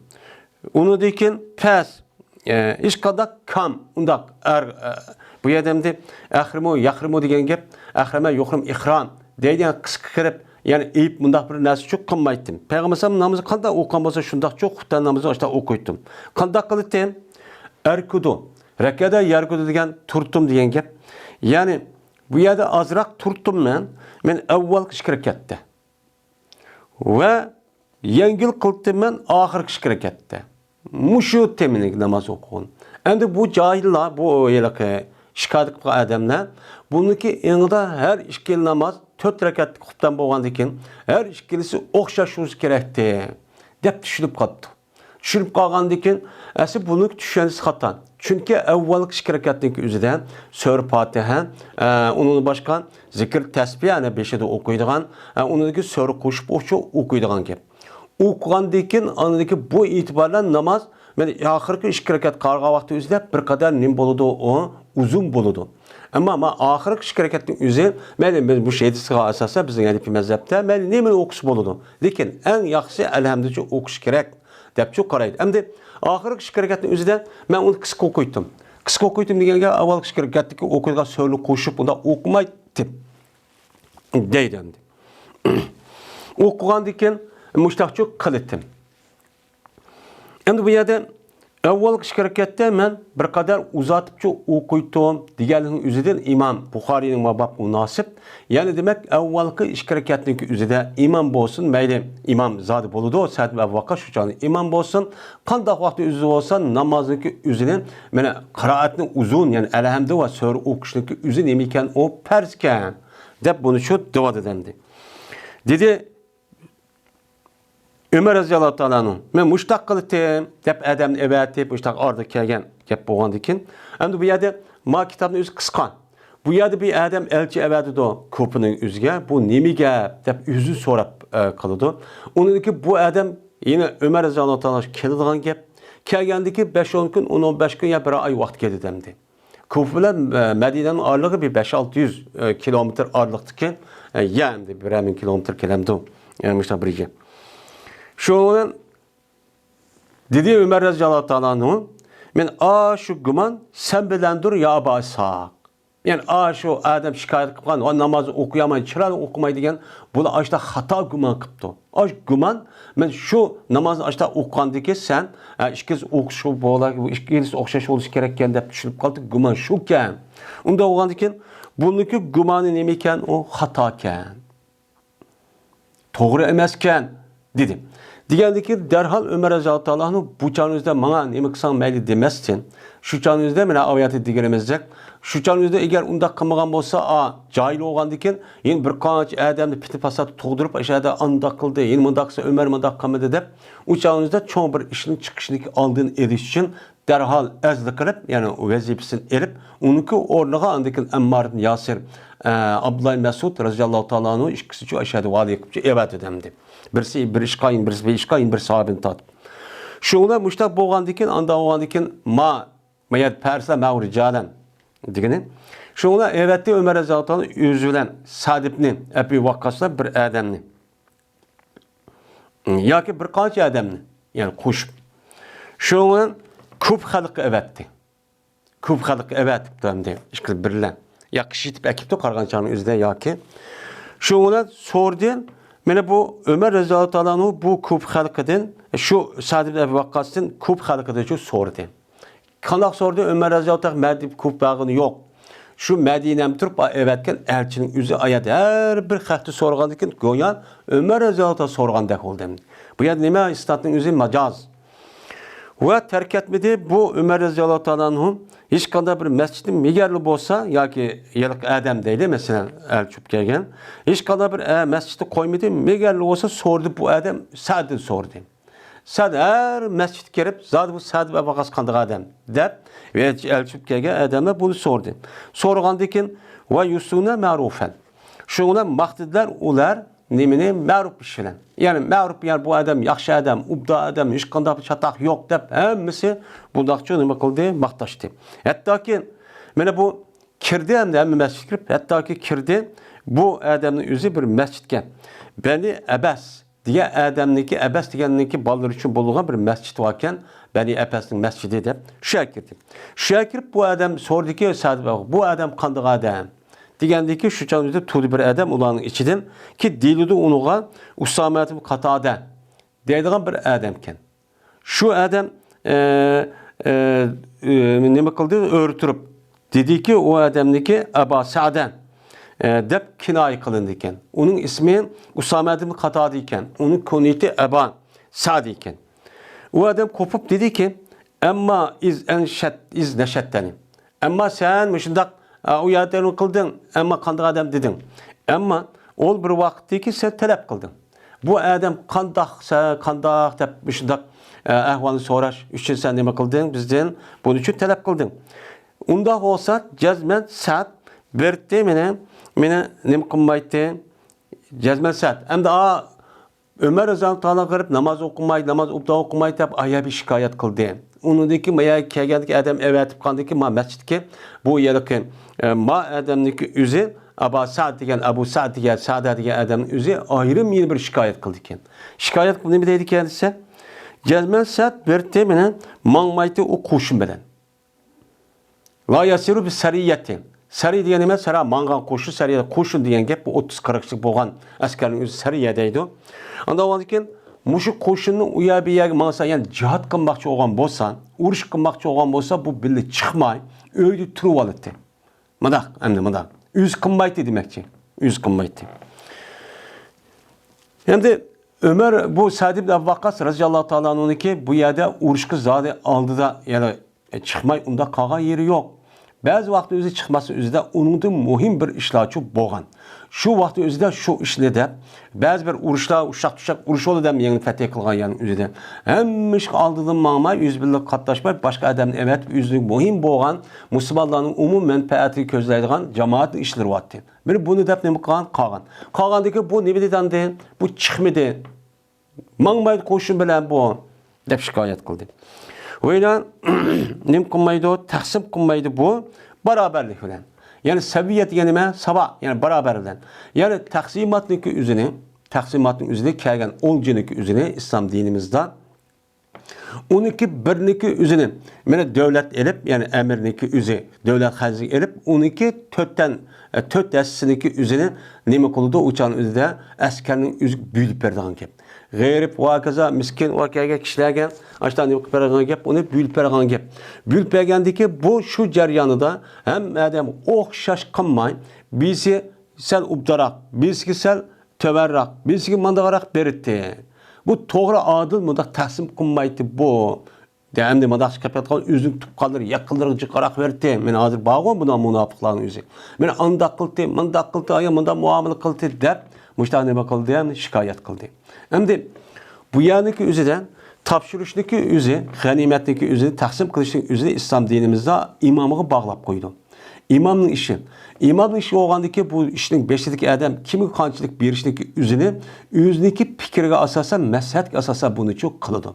ئۇنىڭدىن كېيىن پەس، ئە، ھېچقانداق كام، ئۇنداق ئەر، ئە، بۇ يەردە ئەمدى ئەھرىمۇ، يەھرىمۇ دېگەن گەپ، ئەھرەمە، يۇھرىم، ئىھرام دەيدىغان قىسقا قىلىپ، يەنى ئېيىپ مۇنداق بىر نەرسىچۇ قىلمايتتىم. پەيغەمبەر ئەلەيھىسسالام نامىزى قانداق ئوقۇغان بولسا، شۇنداقچۇ خۇپتەن نامىزىنى ئاشۇنداق ئوقۇيتتۇم. قانداق قىلىتتىم؟ ئەركىدۇ، رەكەدە يەركىدۇ دېگەن تۇرتتۇم دېگەن گەپ. يەنى بۇ يەردە ئازراق تۇرتتۇم مەن. مەن ئەۋۋەلقى ئىككى رەكەتتە. ۋە يەڭگىل قىلتىم مەن ئاخىرقى ئىككى رەكەتتە. مۇشۇ تېمىنى ناماز ئوقۇغان. ئەمدى بۇ جاھىللار، بۇ ھېلىقى شىكايەت قىلغان ئادەملەر، بۇنىڭكى ئېڭىدا ھەر ئىككىلا ناماز تۆت رەكەتلىك خۇپتەن بولغاندىن كېيىن، ھەر ئىككىلىسى ئوخشاش بولسا كېرەكتى، دەپ چۈشىنىپ قاپتۇ. چۈشىنىپ قالغاندىن كېيىن، ئەسلى بۇنىڭ چۈشەنچىسى خاتا. چۈنكى ئەۋۋەلقى ئىككى رەكەتنىڭكى ئۆزىدە سۈرە پاتىھە، ئە، ئۇنىڭدىن باشقا زىكىر، تەسبىھ، يەنى بېشىدا ئوقۇيدىغان، ئە، ئۇنىڭدىكى سۈرە قوشۇپ ئوقۇشۇ ئوقۇيدىغان گەپ. ئوقۇغاندىن كېيىن، ئاندىكى بۇ ئېتىبار بىلەن ناماز، مانا، ئاخىرقى ئىككى رەكەت قالغان ۋاقتى ئۆزىدە بىر قەدەر نېمە بولىدۇ، ئۇ ئۇزۇن بولىدۇ. ئەمما ما ئاخىرقى ئىككى رەكەتنىڭ ئۆزى، مەيلى، بىز مۇشۇ ھەدىسكە ئاساسەن، بىزنىڭ ھەنىپىي مەزھەپتە، مەيلى، نېمىنى ئوقۇسا بولىدۇ. لېكىن ئەڭ ياخشىسى ئەلھەمدۇچۇ ئوقۇش كېرەك، دەپچۇ قارايدۇ. ئەمدى ئاخىرقى ئىككى رەكەتنىڭ ئۆزىدە مەن ئۇنى قىسقا ئوقۇيتتۇم. قىسقا ئوقۇيتتۇم دېگەنگە، ئاۋۋالقى ئىككى رەكەتتىكى ئوقۇيدىغان سۈرىنى قوشۇپ، ئۇنداق ئوقۇمايتتىم، دەيدۇ ئەمدى. ئوقۇغاندىن كېيىن مۇشتاقچۇ قىلىتتىم. ئەمدى بۇ يەردە ئەۋۋەلقى ئىككى رەكەتتە مەن بىر قەدەر ئۇزارتىپچۇ ئوقۇيتتۇم دېگەنلىكنىڭ ئۆزىدىن ئىمام بۇخارىينىڭ مۇۋاپىق مۇناسىپ، يەنى دېمەك، ئەۋۋەلقى ئىككى رەكەتنىڭكى ئۆزىدە ئىمام بولسۇن، مەيلى، ئىمام زادى بولىدۇ، سەئد ئەبۇ ۋەققاس شۇ چاغدا ئىمام بولسۇن، قانداق ۋاقىتتا ئۆزى بولسا، نامازنىڭكى ئۆزىنى، مانا، قىرائەتنى ئۇزۇن، يەنى ئەلھەمدۇ ۋە سۈرە ئوقۇشنىڭكى ئۆزى نېمە ئىكەن، ئۇ پەرزكەن، دەپ بۇنى شۇ دەۋاتىدۇ ئەمدى. دېدى، ئۆمەر رەزىياللاھۇ تائالا ئەنھۇ، مەن مۇشتاق قىلىتتىم، دەپ ئادەمنى ئەۋەتىپ، مۇشتاق ئارىدا كەلگەن گەپ بولغاندىن كېيىن، ئەمدى بۇ يەردە ما كىتابنىڭ ئۆزى قىسقا. بۇ يەردە بىر ئادەم ئەلچى ئەۋەتىدۇ كۇپىنىڭ ئۆزىگە، بۇ نېمە گەپ، دەپ ئۆزىدىن سوراپ، ئە، قىلىدۇ. ئۇنىڭدىن كېيىن بۇ ئادەم يەنە ئۆمەر رەزىياللاھۇ تائالا ئەنھۇغا كېلىدىغان گەپ. كەلگەندىن كېيىن بەش ئون كۈن، ئون ئون بەش كۈن يا بىر ئاي ۋاقىت كېتىدۇ ئەمدى. كۇفا بىلەن، ئە، مەدىنەنىڭ ئارىلىقى بىر بەش ئالتە يۈز، ئە، كىلومېتىر ئارىلىقتىكى، ئە، يەر ئەمدى بىرەر مىڭ كىلومېتىر كېلەمدۇ؟ ئە، مۇشۇنداق بىر يەر. شۇنىڭ بىلەن دېدى ئۆمەر رەزىياللاھۇ تائالا ئەنھۇ، مەن ئاشۇ گۇمان سەن بىلەندۇر يا ئابا ئىسھاق. يەنى، ئا، شۇ ئادەم شىكايەت قىلغان، ۋە نامازنى ئوقۇيالماي، چىرايلىق ئوقۇماي دېگەن، بۇلار ئاشتا خاتا گۇمان قىپتۇ. ئاش گۇمان، مەن شۇ نامازنى ئاشتا ئوقۇغاندىكى سەن، ئە، ئىككىلىسى ئوخشاش بولا-، ئىككىلىسى ئوخشاش بولۇشى كېرەككەن دەپ چۈشىنىپ قالدى، گۇمان شۇكەن. ئۇنداق بولغاندىكىن، بۇنىڭكى گۇمانى نېمىكەن؟ ئۇ خاتاكەن. توغرا ئەمەسكەن، دېدى. دېگەندىكىن، دەرھال ئۆمەر رەزىياللاھۇ تائالا ئەنھۇ بۇ چاغنىڭ ئۆزىدە ماڭا نېمە قىلساڭ مەيلى دېمەستىن، شۇ چاغنىڭ ئۆزىدە مانا ئايەتتە دېگىنىمىزدەك، شۇ چاغنىڭ ئۆزىدە ئەگەر ئۇنداق قىلمىغان بولسا، ئا، جاھىل بولغاندىكىن، يەنە بىر قانچە ئادەمنى پىتنە پاسات تۇغدۇرۇپ، ئاشۇ يەردە ئانداق قىلدى، يەنە مۇنداق قىلسا، ئۆمەر مۇنداق قىلمىدى دەپ، ئۇ چاغنىڭ ئۆزىدە چوڭ بىر ئىشنىڭ چىقىشىنىڭ ئالدىنى ئېلىش ئۈچۈن دەرھال ئەزلى قىلىپ، يەنى ۋەزىپىسىنى ئېلىپ، ئۇنىڭكى ئورنىغا ئاندىن كېيىن ئەممار ئىبن ياسىر، ئە، ئابدۇللا مەسئۇد رەزىياللاھۇ تائالا ئەنھۇ ئىككىسىچۇ ئاشۇ يەردە ۋالىي قىلىپ ئەۋەتىدۇ ئەمدى. بىرسى بىر ئىشقا، يەنە بىرسى بىر ئىشقا، يەنە بىر ساھابىنى تارتىپ. شۇڭا مۇشۇنداق بولغاندىن كېيىن، ئانداق بولغاندىن كېيىن، ما، ما يەردە پەرسلەر مەغۇ رىجالەن دېگىنى. شۇڭا ئەۋەتتى ئۆمەر رەزىياللاھۇ تائالا ئۆزى بىلەن سەئد ئىبنى ئەبى ۋەققاس بىلەن بىر ئادەمنى. ياكى بىر قانچە ئادەمنى، يەنى قوشۇپ. شۇنىڭ بىلەن كۇف خەلقى ئەۋەتتى. كۇف خەلقى ئەۋەتىپتۇ ئەمدى ئىككىسى بىرلە. يا قىشىتىپ ئەكىپتۇ قارىغان چاغنىڭ ئۆزىدە ياكى. شۇنىڭ بىلەن سورىدى، مانا بۇ ئۆمەر رەزىياللاھۇ تائالا ئەنھۇ بۇ كۇف خەلقىدىن، شۇ سەئد ئىبن ئەبى ۋەققاستىن كۇف خەلقىدىن شۇ سورىدى. قانداق سورىدى؟ ئۆمەر رەزىياللاھۇ تائالا مەدىنىگە كۇف بارغىنى يوق. شۇ مەدىنەمدە تۇرۇپ ئەۋەتكەن ئەلچىنىڭ ئۆزى ئايەت ھەر بىر خەقتە سورىغاندىكىن گويا ئۆمەر رەزىياللاھۇ تائالا سورىغاندەك بولدى. بۇ يەردە نېمە؟ ئىسنادنىڭ ئۆزى ماجاز. ۋە تەرك ئەتمىدى بۇ ئۆمەر رەزىياللاھۇ تائالا ئەنھۇ ھېچقانداق بىر مەسچىتنى مېگەرلا بولسا ياكى ھېلىقى ئادەم دەيلى، مەسىلەن، ئەلچى بولۇپ كەلگەن، ھېچقانداق بىر، ئە، مەسچىتنى قويمىدى، مېگەرلا بولسا سورىدى بۇ ئادەم، سەئدتىن سورىدى. سەئد ھەر مەسچىتكە كىرىپ، زادى بۇ سەئد ئەبۇ ۋەققاس قانداق ئادەم دەپ، ئەلچى بولۇپ كەلگەن ئادەملەر بۇنى سورىدى. سورىغاندىن كېيىن، ۋە يۇسنۇنە مەرۇفەن. شۇنىڭ بىلەن ماختىدىلەر ئۇلار نېمىنى؟ مەرۇپ ئىش بىلەن. يەنى مەرۇپ، يەنى بۇ ئادەم ياخشى ئادەم، ئوبدان ئادەم، ھېچقانداق بىر چاتاق يوق دەپ ھەممىسى بۇنداقچۇ نېمە قىلدى؟ ماختاشتى. ھەتتاكى مانا بۇ كىردى ئەمدى ھەممە مەسچىتكە كىرىپ، ھەتتاكى كىردى، بۇ ئادەمنىڭ ئۆزى بىر مەسچىتكە، بەنى ئەبەس دېگەن ئادەمنىڭكى، ئەبەس دېگەننىڭكى بالىلىرى ئۈچۈن بولغان بىر مەسچىت باركەن، بەنى ئەبەسنىڭ مەسچىتى دەپ، شۇ يەرگە كىردى. شۇ يەرگە كىرىپ بۇ ئادەم سورىدىكى، سەئد، بۇ ئادەم قانداق ئادەم؟ دېگەندىكى شۇ چاغدا تۇردى بىر ئادەم ئۇلارنىڭ ئىچىدىن، كى دېيىلىدۇ ئۇنىڭغا ئۇسامەت ئىبن قاتادە دەيدىغان بىر ئادەمكەن. شۇ ئادەم، ئە، ئە، ئە، نېمە قىلدى؟ ئۆرە تۇرۇپ دېدىكى، ئۇ ئادەمنىكى ئەبا سەدە، ئە، دەپ كىنايە قىلىنىدىكەن. ئۇنىڭ ئىسمى ئۇسامە ئىبن قاتادە ئىكەن. ئۇنىڭ كۇنيىتى ئەبا سەد ئىكەن. ئۇ ئادەم قوپۇپ دېدىكى، ئەمما ئىز ئەنشەت، ئىز نەشەتتەنى. ئەمما سەن مۇشۇنداق، ئە، ئۇ يەردە نېمە قىلدىڭ؟ ئەمما قانداق ئادەم دېدىڭ؟ ئەمما ئۇ بىر ۋاقىتتىكى سەن تەلەپ قىلدىڭ. بۇ ئادەم قانداق، سە-، قانداق دەپ مۇشۇنداق، ئە، ئەھۋالنى سوراش ئۈچۈن سەن نېمە قىلدىڭ؟ بىزدىن بۇنى ئۈچۈن تەلەپ قىلدىڭ. ئۇنداق بولسا، جەزمەن سەت بېرىتتى مېنى، مېنى نېمە قىلمايتتى؟ جەزمەن سەت. ئەمدى ئا، ئۆمەر رەزىياللاھۇ تائالا غېرىب ناماز ئوقۇماي، ناماز ئوبدان ئوقۇماي دەپ ئايا بىر شىكايەت قىلدى. ئۇنىڭدىن كېيىن ما يەرگە كەلگەندىكى ئادەم ئەۋەتىپ قاندىكى ما مەسچىتكە بۇ ھېلىقى، ئە، ما ئادەمنىڭكى ئۆزى ئابا سەد دېگەن، ئەبۇ سەد دېگەن، سەدە دېگەن ئادەمنىڭ ئۆزى ئايرىم يەنە بىر شىكايەت قىلدىكەن. شىكايەت قىلىپ نېمە دەيدىكەن دېسە، جەزمەن سەت بېرىتتى مېنى ماڭمايتتى ئۇ قوشۇن بىلەن. لا يەسىرۇ بىسەرىيەتى. سەرىيە دېگەن نېمە؟ سەرا ماڭغان قوشۇن، سەرىيە قوشۇن دېگەن گەپ، بۇ ئوتتۇز قىرىق كىشىلىك بولغان ئەسكەرنىڭ ئۆزى سەرىيە دەيدۇ. ئاندىن كېيىن مۇشۇ قوشۇننى ئۇ يەر بۇ يەرگە ماڭسا، يەنى جىھاد قىلماقچى بولغان بولسا، ئۇرۇش قىلماقچى بولغان بولسا، بۇ بىللە چىقماي، ئۆيدە تۇرۇۋالاتتى. مۇنداق، ئەمدى مۇنداق. ئۆزى قىلمايتتى دېمەكچى. ئۆزى قىلمايتتى. ئەمدى ئۆمەر بۇ سەئد ئىبن ئەبۇ ۋەققاس رەزىياللاھۇ تائالا ئەنھۇنىڭكى بۇ يەردە ئۇرۇشقا زادى ئالدىدا، يەنى چىقماي ئۇنداق قالغان يېرى يوق. بەزى ۋاقىتتا ئۆزى چىقماسا ئۆزىدە ئۇنىڭدىن مۇھىم بىر ئىشلارچۇ بولغان. شۇ ۋاقىتتا ئۆزىدە شۇ ئىشنى دەپ، بەزى بىر ئۇرۇشلار، ئۇششاق-چۈششەك ئۇرۇش بولدى دەپ يەنى فەتھى قىلغان يەرنىڭ ئۆزىدە. ھەممە ئىشقا ئالدىدىن ماڭماي، ئۆزى بىلەن قاتناشماي، باشقا ئادەمنى ئەۋەتىپ، ئۆزىنىڭ مۇھىم بولغان مۇسۇلمانلارنىڭ ئومۇمىي مەنپەئەتىگە كۆزلەيدىغان جامائەتنىڭ ئىشلىرى بارتتى. بىر بۇنى دەپ نېمە قىلغان؟ قالغان. قالغاندىن كېيىن بۇ نېمە دېدى ئاندىن؟ بۇ چىقمىدى. ماڭمايدۇ قوشۇن بىلەن بۇ، دەپ شىكايەت قىلدى. ۋەيلان، نېمە قىلمايدۇ؟ تەقسىم قىلمايدۇ بۇ بارابەرلىك بىلەن. يەنى سەۋىيە دېگەن نېمە؟ ساۋا، يەنى بارابەر بىلەن. يەنى تەقسىماتنىڭكى ئۆزىنى، تەقسىماتنىڭ ئۆزىنى كەلگەن ئولجىنىڭكى ئۆزىنى ئىسلام دىنىمىزدا ئونىكى بىرنىڭكى ئۆزىنى، مانا، دۆلەت ئېلىپ، يەنى ئەمىرنىڭكى ئۆزى دۆلەت خەجلىگە ئېلىپ، ئونىكى تۆتتىن، ئە، تۆت ھەسسىسىنىڭكى ئۆزىنى نېمە قىلىدۇ؟ ئۇ چاغنىڭ ئۆزىدە ئەسكەرنىڭ ئۆزىگە بۆلۈپ بېرىدىغان گەپ. غېرىب ۋە ھاكازا مىسكىن ۋە كەلگەن كىشىلەرگە ئاشۇنداق نېمە قىلىپ بېرىدىغان گەپ، ئۇنى بۆلۈپ بېرىدىغان گەپ. بۆلۈپ بەرگەندىكى بۇ شۇ جەريانىدا ھەممە ئادەم ئوخشاش قىلماي، بىرسى سەل ئوبدانراق، بىرسىگە سەل تۆۋەنراق، بىرسىگە مانداقراق بېرىتتى. بۇ توغرا، ئادىل مۇنداق تەقسىم قىلمايتتى بۇ. دە ئەمدى مۇنداق چىقىپ كەتكەن ئۆزىنىڭ تۇغقانلىرى، يېقىنلىرىغا جىقراق بېرىتتى. مانا ھازىر بارغۇ بۇنداق مۇناپىقلارنىڭ ئۆزى. مانا ئانداق قىلدى، مۇنداق قىلدى، ئايا مۇنداق مۇئامىلە قىلدى دەپ مۇشۇنداق نېمە قىلدى، شىكايەت قىلدى. ئەمدى بۇ يەرنىڭكى ئۆزىدە تاپشۇرۇشنىڭكى ئۆزى، غەنىيمەتنىڭكى ئۆزىنى، تەقسىم قىلىشنىڭ ئۆزىنى ئىسلام دىنىمىزدا ئىمامغا باغلاپ قويىدۇ. ئىمامنىڭ ئىشى. ئىمامنىڭ ئىشى بولغاندىكى بۇ ئىشنىڭ بېشىدىكى ئادەم كىمگە قانچىلىك بېرىشنىڭكى ئۆزىنى ئۆزىنىڭكى پىكرىگە ئاساسەن، مەسلىھەتكە ئاساسەن بۇنىچۇ قىلىدۇ.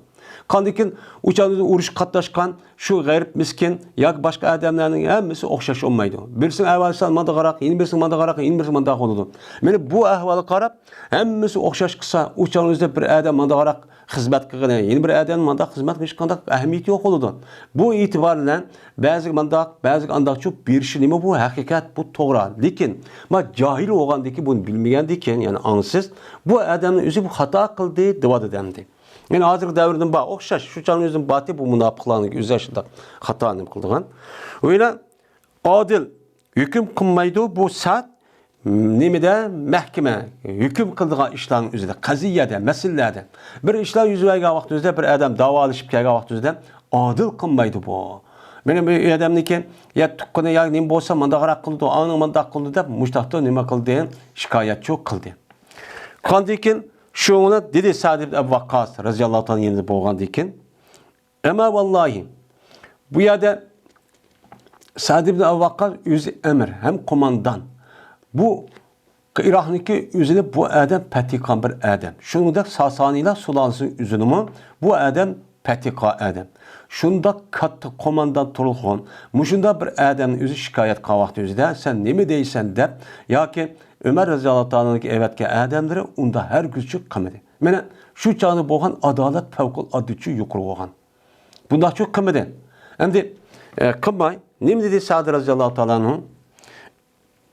قاندىكىن ئۇ چاغدا ئۇرۇشقا قاتناشقان شۇ غېرىب مىسكىن ياكى باشقا ئادەملەرنىڭ ھەممىسى ئوخشاش بولمايدۇ. بىرسىنىڭ ئەھۋالى سەل مانداقراق، يەنە بىرسىنىڭ مانداقراق، يەنە بىرسىنىڭ مانداق بولىدۇ. مانا بۇ ئەھۋالغا قاراپ ھەممىسى ئوخشاش قىلسا، ئۇ چاغنىڭ ئۆزىدە بىر ئادەم مانداقراق خىزمەت قىلغىنى، يەنە بىر ئادەم مانداق خىزمەت قىلىش قانداق ئەھمىيىتى يوق بولىدۇ. بۇ ئېتىبار بىلەن بەزىگە مانداق، بەزىگە ئانداقچۇ بېرىشى نېمە بۇ ھەقىقەت، بۇ توغرا. لېكىن ما جاھىل بولغاندىكىن، بۇنى بىلمىگەندىكىن، يەنى ئاڭسىز، بۇ ئادەمنىڭ ئۆزى بۇ خاتا قىلدى دېۋاتىدۇ ئەمدى. يەنى ھازىرقى دەۋردىن بار ئوخشاش، شۇ چاغنىڭ ئۆزىدىن بارتى بۇ مۇناپىقلارنىڭ ئۆزى شۇنداق خاتا نېمە قىلىدىغان. ئۇ يەنە ئادىل ھۆكۈم قىلمايدۇ بۇ سەت نېمىدە؟ مەھكىمە، ھۆكۈم قىلىدىغان ئىشلارنىڭ ئۆزىدە، قەزىيەدە، مەسىلىلەردە. بىر ئىشلار يۈز بەرگەن ۋاقتىمىزدا، بىر ئادەم داۋالىشىپ كەلگەن ۋاقتىمىزدا ئادىل قىلمايدۇ بۇ. مانا بۇ ئادەمنىڭكى يا تۇغقىنى يا نېمە بولسا مانداقراق قىلىدۇ، ئانا مانداق قىلىدۇ دەپ مۇشتاقتا نېمە قىلدى؟ شىكايەتچۇ قىلدى. قاندىن كېيىن شۇنى دېدى سەئد ئىبن ئەبۇ ۋەققاس رەزىياللاھۇ تائالا يېنىدا بولغاندىن كېيىن، ئەمما ۋاللاھى، بۇ يەردە سەئد ئىبن ئەبۇ ۋەققاس ئۆزى ئەمىر ھەم قوماندان. بۇ ئىراقنىڭكى ئۆزىنى بۇ ئادەم پەتھى قىلغان بىر ئادەم. شۇنىڭدەك ساسانىيلار سۇلالىسىنىڭ ئۆزىنىمۇ بۇ ئادەم پەتھى قىلغان ئادەم. شۇنداق كاتتا قوماندان تۇرغۇن، مۇشۇنداق بىر ئادەمنىڭ ئۆزى شىكايەت قىلغان ۋاقتى ئۆزىدە، سەن نېمە دەيسەن دەپ، ياكى ئۆمەر رەزىياللاھۇ تائالانىڭكى ئەۋەتكەن ئادەملىرى ئۇنداق ھەرگىزچۇ قىلمىدى. مانا شۇ چاغدا بولغان ئادالەت پەۋقۇلئاددىچۇ يۇقىرى بولغان. بۇنداقچۇ قىلمىدى. ئەمدى، ئە، قىلماي، نېمە دېدى سەئد رەزىياللاھۇ تائالا ئەنھۇ؟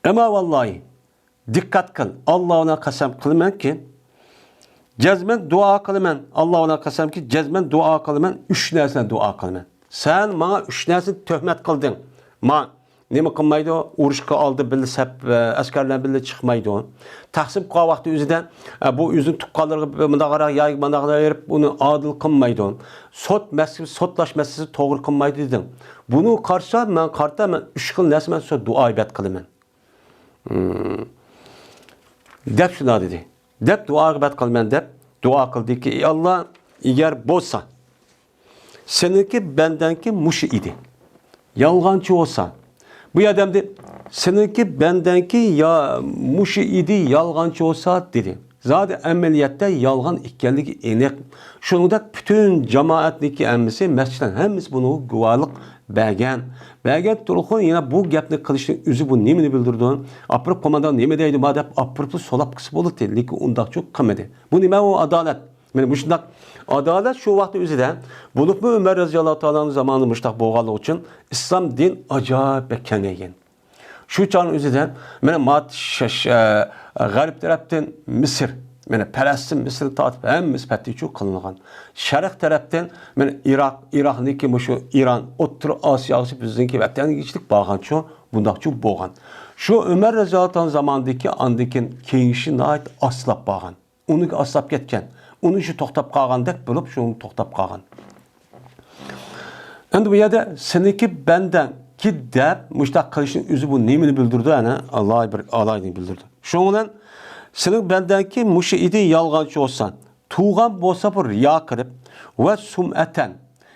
ئەمما ۋاللاھى، دىققەت قىل، ئاللا بىلەن قەسەم قىلىمەنكى، جەزمەن دۇئا قىلىمەن، ئاللا بىلەن قەسەمكى، جەزمەن دۇئا قىلىمەن، ئۈچ نەرسىنى دۇئا قىلىمەن. سەن ماڭا ئۈچ نەرسىنى تۆھمەت قىلدىڭ. ماڭا نېمە قىلمايدۇ؟ ئۇرۇشقا ئالدى بىللە سەپ، ئە، ئەسكەرلەر بىللە چىقمايدۇ. تەقسىم قىلغان ۋاقتى ئۆزىدە، ئە، بۇ ئۆزىنىڭ تۇغقانلىرىغا مۇنداقراق ياكى مۇنداقراق بېرىپ، ئۇنى ئادىل قىلمايدۇ. سوت مەسىلىسى، سوتلاش مەسىلىسى توغرا قىلمايدۇ دېدىڭ. بۇنى قارىسا، مەن قارىتا، مەن ئۈچ خىل نەرسە مەن ساڭا دۇئا ئىبادەت قىلىمەن. مم. دەپ شۇنداق دېدى. دەپ دۇئا ئىبادەت قىلىمەن دەپ دۇئا قىلدىكى، ئى ئاللا، ئەگەر بولسا، سېنىڭكى بەندەڭكى مۇشۇ ئىدى. يالغانچى بولسا. بۇ يەردە ئەمدى سېنىڭكى بەندەڭكى يا مۇشۇ ئىدى، يالغانچى بولسا دېدى. زادى ئەمەلىيەتتە يالغان ئىكەنلىكى ئېنىق. شۇنىڭدەك پۈتۈن جامائەتنىڭكى ھەممىسى، مەسچىتلەرنىڭ ھەممىسى بۇنىڭغا گۇۋاھلىق بەرگەن. بەرگەن تۇرغۇن يەنە بۇ گەپنى قىلىشنىڭ ئۆزى بۇ نېمىنى بىلدۈرىدۇ؟ ئاپىرىپ قوماندان نېمە دەيدۇ ما دەپ ئاپىرىپلا سولاپ قىلسا بولاتتى. لېكىن ئۇنداقچۇ قىلمىدى. بۇ نېمە ئۇ ئادالەت؟ مانا مۇشۇنداق ئادالەت شۇ ۋاقىتتا ئۆزىدە، بولۇپمۇ ئۆمەر رەزىياللاھۇ تائالا ئانھۇ زامانىدا مۇشۇنداق بولغانلىقى ئۈچۈن ئىسلام دىن ئاجايىپ بەك كېڭەيگەن. شۇ چاغنىڭ ئۆزىدە مانا مات-، ش-، ش-، ئە، غەرب تەرەپتىن مىسىر، مانا پەلەستىن، مىسىرنى تارتىپ ھەممىسى پەتھىچۇ قىلىنغان. شەرق تەرەپتىن مانا ئىراق، ئىراقنىڭكى مۇشۇ ئىران، ئوتتۇرا ئاسىياغىچە بىزنىڭكى ۋەتەنگىچىلىك بارغانچۇ، بۇنداقچۇ بولغان. شۇ ئۆمەر رەزىياللاھۇ تائالا زامانىدىكى ئاندىن كېيىن كېڭىيىشى ناھايىتى ئاستىلاپ بارغان. ئۇنىڭكى ئاستىلاپ كەتكەن. ئۇنىڭ ئىشى توختاپ قالغاندەك بولۇپ، شۇ توختاپ قالغان. ئەمدى بۇ يەردە سېنىڭكى بەندەڭكى دەپ مۇشۇنداق قىلىشنىڭ ئۆزى بۇ نېمىنى بىلدۈرىدۇ؟ ئەنە ئالاھىدە بىر ئالاھىدىنى بىلدۈرىدۇ. شۇنىڭ بىلەن سېنىڭ بەندەڭكى مۇشۇ ئىدى يالغانچى بولسا، تۇغان بولسا بۇ رىياكارلىق ۋە سۇمئەتەن.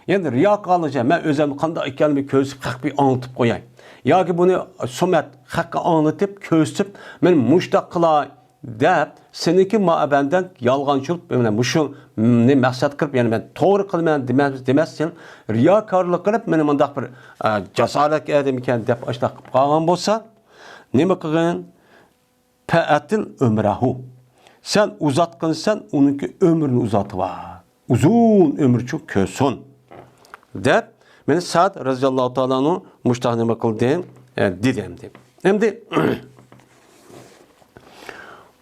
يەنى رىياكارلىقچە مەن ئۆزۈمنى قانداق ئىكەنلىكىمنى كۆرسىتىپ خەققە بىر ئاڭلىتىپ قوياي. ياكى بۇنى سۇمئەت، خەققە ئاڭلىتىپ كۆرسىتىپ، مەن مۇشۇنداق قىلاي دەپ، سېنىڭكى مۇئەبەندەن يالغانچىلىق، مانا مۇشۇنى مەقسەت قىلىپ، يەنى مەن توغرا قىلىمەن دېمەس-، دېمەستىن، رىياكارلىق قىلىپ، مېنى مۇنداق بىر، ئە، جاسارەتلىك ئادەم ئىكەن دەپ ئاشۇنداق قىلىپ قالغان بولسا، نېمە قىلغىن؟ پەئەتىل ئۆمرەھۇ. سەن ئۇزاتقىنسەن، ئۇنىڭكى ئۆمرىنى ئۇزارتىۋال. ئۇزۇن ئۆمۈرچۇ كۆرسۇن، دەپ، مانا سەئد رەزىياللاھۇ تائالا ئەنھۇ مۇشۇنداق نېمە قىلدى؟ ئە، دېدى ئەمدى. ئەمدى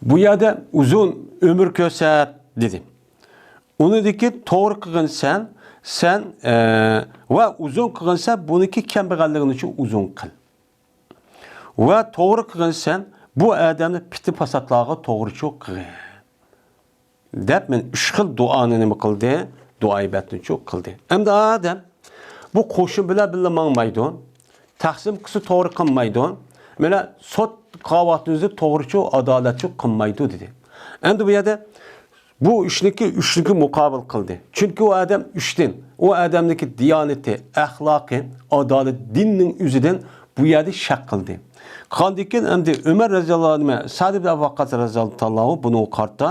بۇ يەردە ئۇزۇن ئۆمۈر كۆرسەت دېدى. ئۇنىڭدىكى توغرا قىلغىنى سەن، سەن، ئە، ۋە ئۇزۇن قىلغىنى سەن، بۇنىڭكى كەمبەغەللىكىنى ئۇزۇن قىل. ۋە توغرا قىلغىنى سەن، بۇ ئادەمنى پىتنە پاساتلارغا توغرىچۇ قىلغىن، دەپ مانا ئۈچ خىل دۇئانى نېمە قىلدى؟ دۇئايى بەتنىچۇ قىلدى. ئەمدى ئادەم بۇ قوشۇن بىلەن بىللە ماڭمايدۇ، تەقسىم قىلسا توغرا قىلمايدۇ، مانا سوت قىلغان ۋاقتىمىزدا توغرىچۇ، ئادالەتچۇ قىلمايدۇ دېدى. ئەمدى بۇ يەردە بۇ ئۈچنىكى ئۈچنىكى مۇقابىل قىلدى. چۈنكى ئۇ ئادەم ئۈچتىن، ئۇ ئادەمنىڭكى دىيانىتى، ئەخلاقى، ئادالىتى، دىننىڭ ئۆزىدىن بۇ يەردە شەك قىلدى. قىلغاندىن كېيىن ئەمدى ئۆمەر رەزىياللاھۇ ئەنھۇ، سەئد ئىبن ئەبۇ ۋەققاس رەزىياللاھۇ تائالا ئەنھۇ بۇنىڭغا قارىتا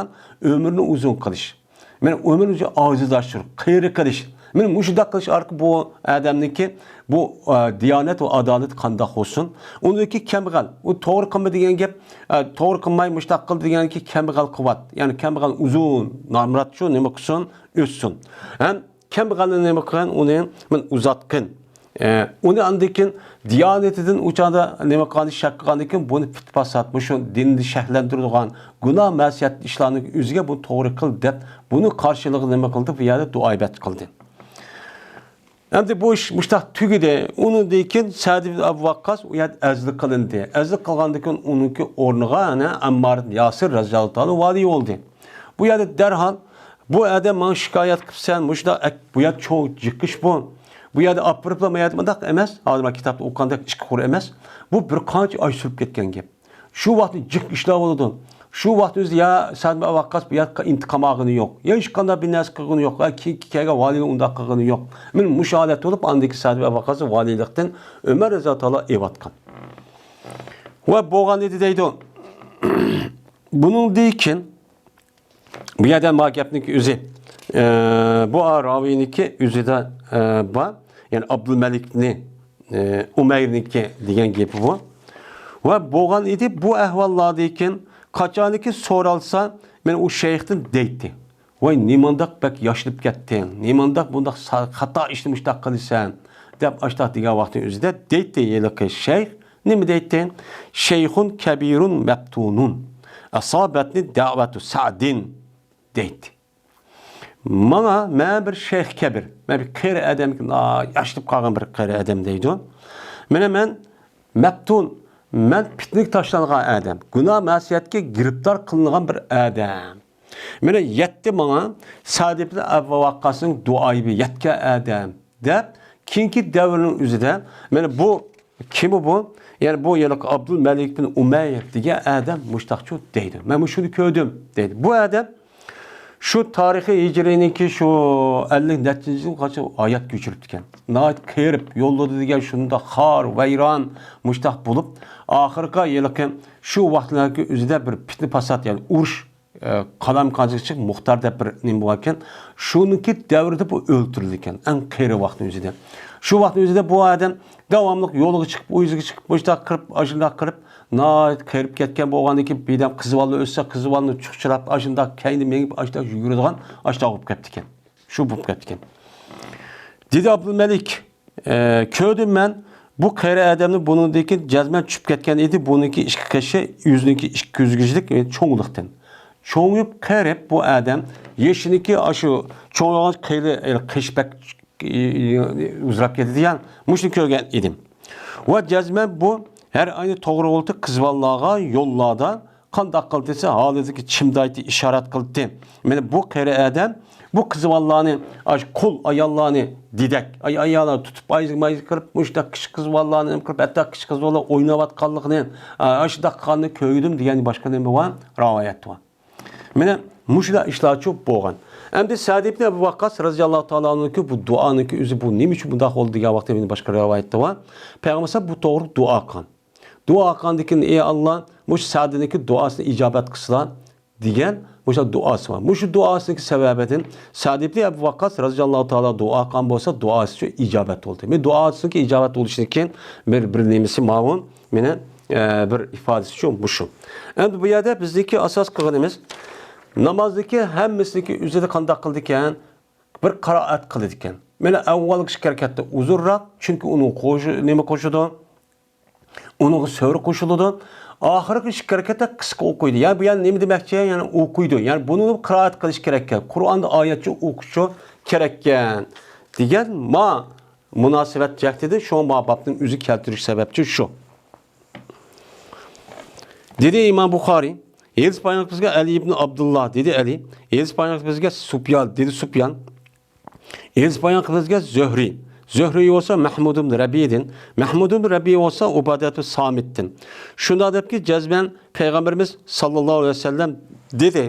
ئۆمرىنى ئۇزۇن قىلىش، مانا ئۆمرىنى ئاجىزلاشتۇرۇپ، قېرى قىلىش، مانا مۇشۇنداق قىلىش ئارقىلىق بۇ ئادەمنىڭكى بۇ، ئە، دىيانەت ۋە ئادالىتى قانداق بولسۇن؟ ئۇنىڭكى كەمبەغەل، ئۇ توغرا قىلما دېگەن گەپ، ئە، توغرا قىلماي مۇشۇنداق قىل دېگەنكى كەمبەغەل قىلىۋات. يەنى كەمبەغەل ئۇزۇن، نامراتچۇ نېمە قىلسۇن، ئۆتسۇن. ھەم كەمبەغەلنى نېمە قىلغان، ئۇنى مەن ئۇزاتقىن. ئە، ئۇنى ئاندىن كېيىن دىيانىتىدىن ئۇ چاغدا نېمە قىلغان، شەك قىلغاندىن كېيىن بۇنى پىت پاسات، مۇشۇ دىننى شەكلەندۈرىدىغان گۇناھ مەسىيەت ئىشلارنىڭ ئۆزىگە بۇنى توغرا قىل دەپ، بۇنى قارشىلىقى نېمە قىلدى؟ بۇ يەردە دۇئايبەت قىلدى. ئەمدى بۇ ئىش مۇشتاق تۈگىدى. ئۇنىڭدىن كېيىن سەئد ئىبن ئەبۇ ۋەققاس ئۇ يەردە ئەزلىك قىلىندى. ئەزلىك قىلغاندىن كېيىن ئۇنىڭكى ئورنىغا يەنە ئەممار ئىبن ياسىر رەزىياللاھۇ تائالا ۋالىي بولدى. بۇ يەردە دەرھال، بۇ ئادەم ماڭا شىكايەت قىپسەن، مۇشۇنداق ئەك-، بۇ يەر چوڭ جىق ئىش بۇ. بۇ يەردە ئاپىرىپلا، ما يەردە مۇنداق ئەمەس. ھازىر مەن كىتابتا ئوقۇغاندەك ئىككى قۇر ئەمەس. بۇ بىر قانچە ئاي سۈرۈپ كەتكەن گەپ. شۇ ۋاقىتتا جىق ئىشلار بولىدۇ. شۇ ۋاقىت ئۆزى يا سەئد ئىبن ئەبۇ ۋەققاس بۇ يەردە ئىنتىقام ئالغىنى يوق. يا ھېچقانداق بىر نەرسە قىلغىنى يوق. ۋە كېيىنكى كەلگەن ۋالىيلار ئۇنداق قىلغىنى يوق. مانا مۇشۇ ھالەت بولۇپ، ئاندىن كېيىن سەئد ئىبن ئەبۇ ۋەققاسنى ۋالىيلىقتىن ئۆمەر رەزىياللاھۇ تائالا ئېلىۋاتقان. ۋە بولغان ئىدى دەيدۇ. بۇنىڭدىن كېيىن بۇ يەردە ما گەپنىڭكى ئۆزى، ئە، بۇ راۋىينىڭكى ئۆزىدە، ئە، بار. يەنى ئابدۇلمەلىكنى، ئە، ئۇمەيرنىڭكى دېگەن گېپى بۇ. ۋە بولغان ئىدى، بۇ ئەھۋاللاردىن كېيىن قاچانكى سورالسا، مەن ئۇ شەيختىن دەيتتى. ۋاي، نېمانداق بەك ياشىنىپ كەتتىڭ، نېمانداق بۇنداق سا-، خاتا ئىشنى مۇشتاق قىلىسەن، دەپ ئاشتاق دېگەن ۋاقتى ئۆزىدە دەيتتى ھېلىقى شەيخ. نېمە دەيتتى؟ شەيخۇن كەبىرۇن مەپتۇنۇن ئەسابەتنى دەۋەتۇ سەئدىن دەيتتى. ماڭا، مەن بىر شەيخ كەبىر، مەن بىر قېرى ئادەم، ياشىنىپ قالغان بىر قېرى ئادەم دەيدۇ. مانا مەن مەپتۇن، مەن پىتنىگە تاشلانغان ئادەم، گۇناھ مەسىيەتكە گىرىپتار قىلىنغان بىر ئادەم. مانا يەتتى ماڭا سەئد ئىبن ئەبۇ ۋەققاسنىڭ دۇئايىبى يەتكەن ئادەم، دەپ، كېيىنكى دەۋرنىڭ ئۆزىدە، مانا بۇ كىم بۇ؟ يەنى بۇ ھېلىقى ئابدۇلمەلىك بىن ئۇمەير دېگەن ئادەم مۇشتاقچۇ دەيدۇ. مەن مۇشۇنى كۆردۈم دەيدۇ. بۇ ئادەم شۇ تارىخىي ھىجرىينىڭكى شۇ ئەللىك نەچچىنچى يىلغىچە ھايات كۆچۈرۈپتىكەن. ناھايىتى قېرىپ، يوللىرىدا دېگەن شۇنداق خار، ۋەيران، مۇشتاق بولۇپ، ئاخىرقى ھېلىقى شۇ ۋاقىتلارنىڭكى ئۆزىدە بىر پىتنە پاسات، يەنى ئۇرۇش، ئە، قالايمىقانچىلىق چىقىپ، مۇختار دەپ بىر نېمە بولغانىكەن، شۇنىڭكى دەۋرىدە بۇ ئۆلتۈرۈلىدىكەن، ئەڭ قېرى ۋاقىتنىڭ ئۆزىدە. شۇ ۋاقىتنىڭ ئۆزىدە بۇ ئادەم داۋاملىق يولغا چىقىپ، ئۇ يېزىغا چىقىپ، مۇشۇنداق قىلىپ، ئاشۇنداق قىلىپ، ناھايىتى قېرىپ كەتكەن بولغاندىكىن، بىردەم قىز بالىلار ئۆتسە، قىز بالىنى چۇقچىلاپ، ئاشۇنداق كەينىدىن مېڭىپ، ئاشۇنداق يۈگۈرىدىغان، ئاشۇنداق بولۇپ كەپتىكەن. شۇ بولۇپ كەپتىكەن. دېدى ئابدۇلمەلىك، ئە، كۆردۈم مەن، بۇ قېرى ئادەمنى بۇنىڭدىن كېيىن جەزمەن چۈشۈپ كەتكەن ئىدى، بۇنىڭكى ئىككى قېشى، يۈزىنىڭكى ئىككى كۆزگۈچلۈك، ئە، چوڭلۇقتىن. چوڭىيىپ قېرىپ بۇ ئادەم، يېشىنىڭكى ئاشۇ چوڭىيغان قېرى، ئە، قېشى بەك، ئە، ئۇزىراپ كېتىدىكەن، مۇشۇنى كۆرگەن ئىدىم. ۋە جەزمەن بۇ ھەر ئاينى توغرا يولدا قىز بالىلارغا يوللاردا قانداق قىلدى دېسە، ھالىدىكى چىمدايتى ئىشارەت قىلدى. مانا بۇ قېرى ئادەم بۇ قىز بالىلارنى، ئاش قۇل ئاياللارنى، دېدەك، ئاي، ئاياللارنى تۇتۇپ، ئايزىق مايزىق قىلىپ، مۇشۇنداق كىچىك قىز بالىلارنى نېمە قىلىپ، ھەتتا كىچىك قىز بالىلار ئويناۋاتقانلىقىنى، ئا، ئاشۇنداق قىلغاننى كۆردۈم دېگەن باشقا نېمە بار؟ رىۋايەت بار. مانا مۇشۇنداق ئىشلارچۇ بولغان. ئەمدى سەئد ئىبن ئەبۇ ۋەققاس رەزىياللاھۇ تائالا ئەنھۇنىڭكى بۇ دۇئانىڭكى ئۆزى بۇ نېمە ئۈچۈن بۇنداق بولدى دېگەن ۋاقىتتا يەنە باشقا رىۋايەتتە بار. پەيغەمبەر بۇ توغرا دۇئا قىلغان. دۇئا قىلغاندىن كېيىن، ئەي ئاللا، مۇشۇ سەئدنىڭكى دۇئاسىنى ئىجابەت قىلسىلا دېگەن مۇشۇ دۇئاسى بار. مۇشۇ دۇئاسىنىڭكى سەۋەبىدىن سەئد ئىبن ئەبۇ ۋەققاس رازىياللاھۇ تائالا دۇئا قىلغان بولسا، دۇئاسى شۇ ئىجابەت بولدى. مەن دۇئاسىنىڭكى ئىجابەت بولۇشىدىكى بىر، بىر نېمىسى ماۋۇ، مېنى، ئە، بىر ئىپادىسى شۇ، مۇشۇ. ئەمدى بۇ يەردە بىزدىكى ئاساس قىلغىنىمىز نامازدىكى ھەممىسىنىڭكى ئۆزىدە قانداق قىلىدىكەن؟ بىر قىرائەت قىلىدىكەن. مانا ئاۋۋالقى ئىككى رەكەتتە ئۇزۇنراق، چۈنكى ئۇنىڭ قوشۇ-، نېمە قوشىدۇ؟ ئۇنىڭغا سۈرە قوشۇلىدۇ. ئاخىرقى ئىككى رەكەتتە قىسقا ئوقۇيدۇ. يەنى بۇ يەردە نېمە دېمەكچى؟ يەنى ئوقۇيدۇ. يەنى بۇنى قىرائەت قىلىش كېرەككەن. قۇرئاندا ئايەتچە ئوقۇشچۇ كېرەككەن دېگەن ما مۇناسىۋەت جەھىتىدىن شۇڭا ما بابنىڭ ئۆزى كەلتۈرۈش سەۋەبچى شۇ. دېدى ئىمام بۇخارىي، ھەدىس بايان قىلىپ بىزگە ئەلى ئىبن ئابدۇللا، دېدى ئەلى. ھەدىس بايان قىلىپ بىزگە سۇپيان، دېدى سۇپيان. ھەدىس بايان قىلىپ بىزگە زۆھرى. زۆھرى بولسا مەھمۇد ئىبن رەبىدىن. مەھمۇد ئىبن رەبىي بولسا ئۇبادەتۇ سامىتتىن. شۇنداق دەپكى، جەزمەن پەيغەمبىرىمىز ساللاللاھۇ ئەلەيھى ۋەسەللەم دېدى،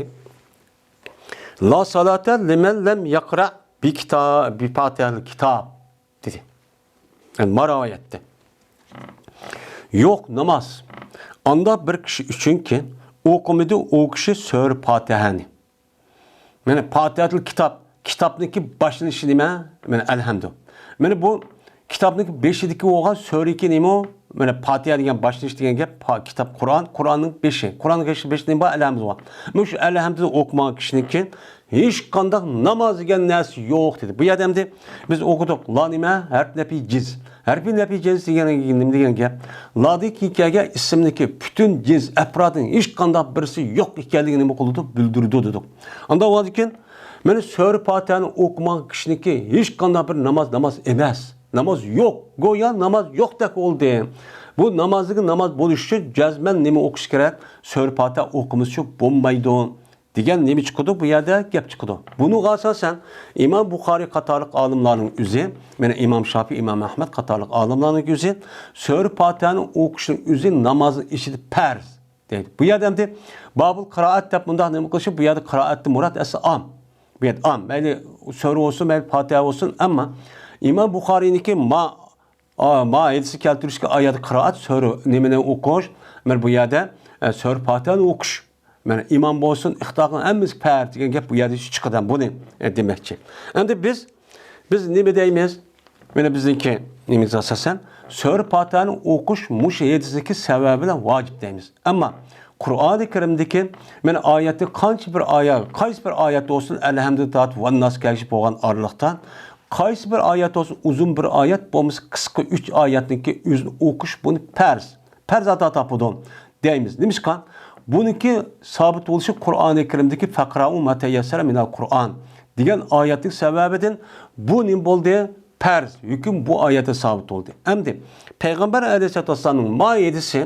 لا سالاتا لىمەن لەم يەقرە بىكىتا-، بىفاتىھەل كىتاب، دېدى. يەنى ما رىۋايەتتە. يوق ناماز ئانداق بىر كىشى ئۈچۈنكى، ئوقۇمىدى ئۇ كىشى سۈرە پاتىھەنى. مانا پاتىھەتۇل كىتاب، كىتابنىڭكى باشلىنىشى نېمە؟ مانا ئەلھەمدۇ. مانا بۇ كىتابنىڭكى بېشىدىكى بولغان سۈرىكى نېمە؟ مانا پاتىھە دېگەن باشلىنىش دېگەن گەپ، پا-، كىتاب قۇرئان، قۇرئاننىڭ بېشى. قۇرئاننىڭ بېشى، بېشىدا نېمە بار؟ ئەلھەمدۇ بار. مانا شۇ ئەلھەمدۇنى ئوقۇمىغان كىشىنىڭكى ھېچقانداق ناماز دېگەن نەرسە يوق دېدى. بۇ يەردە ئەمدى بىز ئوقۇدۇق. لا نېمە؟ ھەرپ نەپى جىنس. ھەرپى نەپى جىنس دېگەن نېمە دېگەن گەپ؟ لادىكى كەلگەن ئىسىمنىكى پۈتۈن جىنس ئەپرادنىڭ ھېچقانداق بىرسى يوق ئىكەنلىكىنى نېمە قىلىدۇ؟ بىلدۈرىدۇ دېدۇق. ئانداق بولغاندىكىن، مانا سۈرە پاتىھەنى ئوقۇمىغان كىشىنىڭكى ھېچقانداق بىر ناماز ناماز ئەمەس. ناماز يوق. گويا ناماز يوقتەك بولدى. بۇ نامازدىكى ناماز بولۇش ئۈچۈن جەزمەن نېمە ئوقۇش كېرەك؟ سۈرە پاتىھە ئوقۇمىسىچۇ بولمايدۇ. دېگەن نېمە چىقىدۇ؟ بۇ يەردە گەپ چىقىدۇ. بۇنىڭغا ئاساسەن، ئىمام بۇخارىي قاتارلىق ئالىملارنىڭ ئۆزى، مانا ئىمام شافىئى، ئىمام ئەھمەد قاتارلىق ئالىملارنىڭ ئۆزى، سۈرە پاتىھەنى ئوقۇشنىڭ ئۆزى نامازنىڭ ئىچىدە پەرز، دەيدۇ. بۇ يەردە ئەمدى بابۇل قىرائەت دەپ مۇنداق نېمە قىلىشى، بۇ يەردە قىرائەتتىن مۇراد ئەسلى ئام. بۇ يەردە ئام. مەيلى سۈرە بولسۇن، مەيلى پاتىھە بولسۇن، ئەمما ئىمام بۇخارىينىڭكى ما ئا، ما ھەدىسنى كەلتۈرۈشكە ئايەت قىرائەت، سۈرە نېمىنى ئوقۇش؟ مانا بۇ يەردە، ئە، سۈرە پاتىھەنى ئوقۇش. مانا ئىمام بولسۇن، ئىقتىدا قىلغان ھەممىسى پەرز دېگەن گەپ بۇ يەردە چىقىدۇ، بۇنى، ئە، دېمەكچى. ئەمدى بىز، بىز نېمە دەيمىز؟ مانا بىزنىڭكى نېمىمىز ئاساسەن، سۈرە پاتىھەنى ئوقۇش مۇشۇ ھەدىسنىڭكى سەۋەبى بىلەن ۋاجىپ دەيمىز. ئەمما قۇرئانى كەرىمدىكى مانا ئايەتتە قانچە بىر ئايەت، قايسى بىر ئايەت بولسۇن، ئەلھەمدىن تارتىپ ۋەنناس كەلگۈچە بولغان ئارىلىقتا قايسى بىر ئايەت بولسۇن، ئۇزۇن بىر ئايەت، بولمىسا قىسقا ئۈچ ئايەتنىڭكى ئۆزىنى ئوقۇش بۇنى پەرز، پەرز ئاتا تاپىدۇ دەيمىز. نېمىشقا؟ بۇنىڭكى سابىت بولۇشى قۇرئانى كەرىمدىكى فەقرەئۇ ما تەيەسسەرە مىنەل قۇرئان دېگەن ئايەتنىڭ سەۋەبىدىن بۇ نېمە بولدى؟ پەرز ھۆكۈم بۇ ئايەتتە سابىت بولدى. ئەمدى پەيغەمبەر ئەلەيھىسسالاتۇ ۋەسسالامنىڭ ما ھەدىسى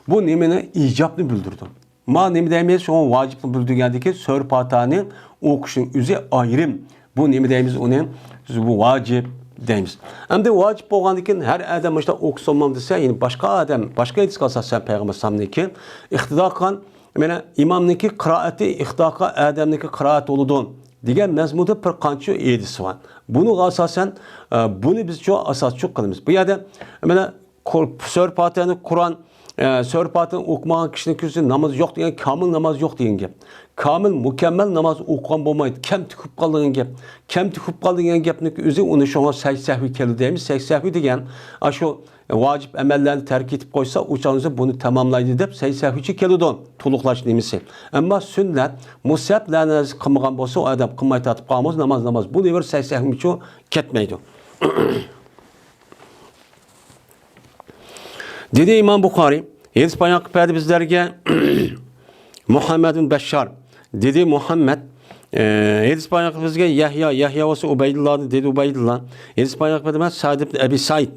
بۇ نېمىنى؟ ئىجابنى بىلدۈرىدۇ. ما نېمە دەيمىز؟ شۇڭا ۋاجىپنى بىلدۈرگەندىكىن سۈرە پاتىھەنى ئوقۇشنىڭ ئۆزى ئايرىم. بۇ نېمە دەيمىز ئۇنى؟ بىز بۇ ۋاجىپ دەيمىز. ئەمدى ۋاجىپ بولغاندىكىن ھەر ئادەم مۇشۇنداق ئوقۇسا بولمامدۇ دېسە، يەنى باشقا ئادەم، باشقا ھەدىسكە ئاساسەن پەيغەمبەر ئەلەيھىسسالامنىڭكى ئىقتىدا قىلغان، مانا ئىمامنىڭكى قىرائىتى ئىقتىدا قىلغان ئادەمنىڭكى قىرائىتى بولىدۇ دېگەن مەزمۇندا بىر قانچە ھەدىس بار. بۇنىڭغا ئاساسەن، ئە، بۇنى بىز شۇ ئاساسچۇ قىلىمىز. بۇ يەردە مانا قۇر-، سۈرە پاتىھەنى قۇرئان، ئە، سۈرە پاتىھەنى ئوقۇمىغان كىشىنىڭ كۆزى ناماز يوق دېگەن، كامىل ناماز يوق دېگەن گەپ. كامىل، مۇكەممەل ناماز ئوقۇغان بولمايدۇ. كەمتۈك بولۇپ قالىدىغان گەپ. كەمتۈك بولۇپ قالىدىغان گەپنىڭ ئۆزى ئۇنى شۇڭا سەجدە سەھۋى كېلىدۇ دەيمىز. سەجدە سەھۋى دېگەن، ئاشۇ ۋاجىپ ئەمەللەرنى تەرك ئېتىپ قويسا، ئۇ چاغدا بۇنى تاماملايدۇ دەپ سەجدە سەھۋىچە كېلىدۇ. تولۇقلاش نېمىسى. ئەمما سۈننەت، مۇستەھەبلەرنى قىلمىغان بولسا، ئۇ ئادەم قىلماي تارتىپ قالغان بولسا، ناماز، ناماز بولۇۋېرىدۇ، سەجدە سەھۋىچە كەتمەيدۇ. دېدى ئىمام بۇخارىي، ھەدىس بايان قىلىپ بەردى بىزلەرگە مۇھەممەد بىن بەششار. دېدى مۇھەممەد، ئە، ھەدىس بايان قىلىپ بىزگە يەھيا، يەھيا بولسا ئۇبەيدۇللادىن، دېدى ئۇبەيدۇللا. ھەدىس بايان قىلىپ بەردى سەئىد ئىبن ئەبى سەئىد.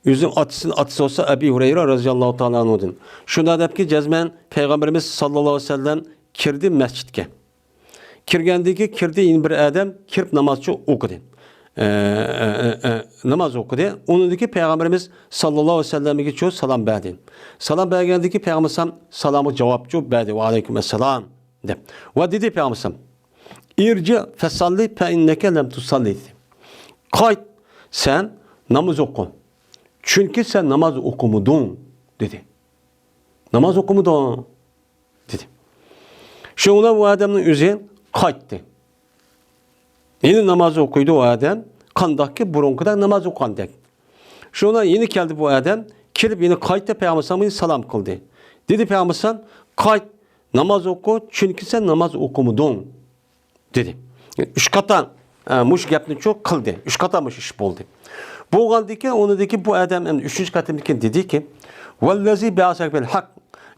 ئۆزىنىڭ ئاتىسىنىڭ ئاتىسى بولسا ئەبى ھۇرەيرە رازىياللاھۇ تائالا ئەنھۇدىن. شۇنداق دەپكى، جەزمەن پەيغەمبىرىمىز ساللاللاھۇ ئەلەيھى ۋەسەللەم كىردى مەسچىتكە. كىرگەندىن كېيىن كىردى، يەنە بىر ئادەم كىرىپ نامازچۇ ئوقۇدى. ئە، ئە، ئە، ئە، ناماز ئوقۇدى. ئۇنىڭدىن كېيىن پەيغەمبىرىمىز ساللاللاھۇ ئەلەيھى ۋەسەللەمگىچۇ سالام بەردى. سالام بەرگەندىن كېيىن پەيغەمبىرىمىز سالامغا جاۋابچۇ بەردى، ۋەئەلەيكۇم ئەسسالام دەپ. ۋە دېدى پەيغەمبىرىمىز، ئىرجىئ فەسەللى فەئىننەكە لەم تۇسەللى دېدى. قايت، سەن ناماز ئوقۇ. چۈنكى سەن ناماز ئوقۇمىدىڭ دېدى. ناماز ئوقۇمىدىڭ دېدى. شۇڭا بۇ ئادەمنىڭ ئۆزى قايتتى. يەنە ناماز ئوقۇيدۇ ئۇ ئادەم. قانداقكى بۇرۇنقىدەك ناماز ئوقۇغاندەك. شۇڭا يەنە كەلدى بۇ ئادەم. كېلىپ يەنە قايتا پەيغەمبەر ئەلەيھىسسالامغا سالام قىلدى. دېدى پەيغەمبەر ئەلەيھىسسالام، قايت، ناماز ئوقۇ، چۈنكى سەن ناماز ئوقۇمىدىڭ دېدى. ئۈچ قاتا ئە، مۇشۇ گەپنىچۇ قىلدى. ئۈچ قېتىم مۇشۇ ئىش بولدى. بولغاندىن كېيىن، ئۇنىڭدىن كېيىن بۇ ئادەم ئەمدى ئۈچىنچى قېتىمدىن كېيىن دېدىكى، «ۋەللەزى بەئەسەكە بىل ھەق.»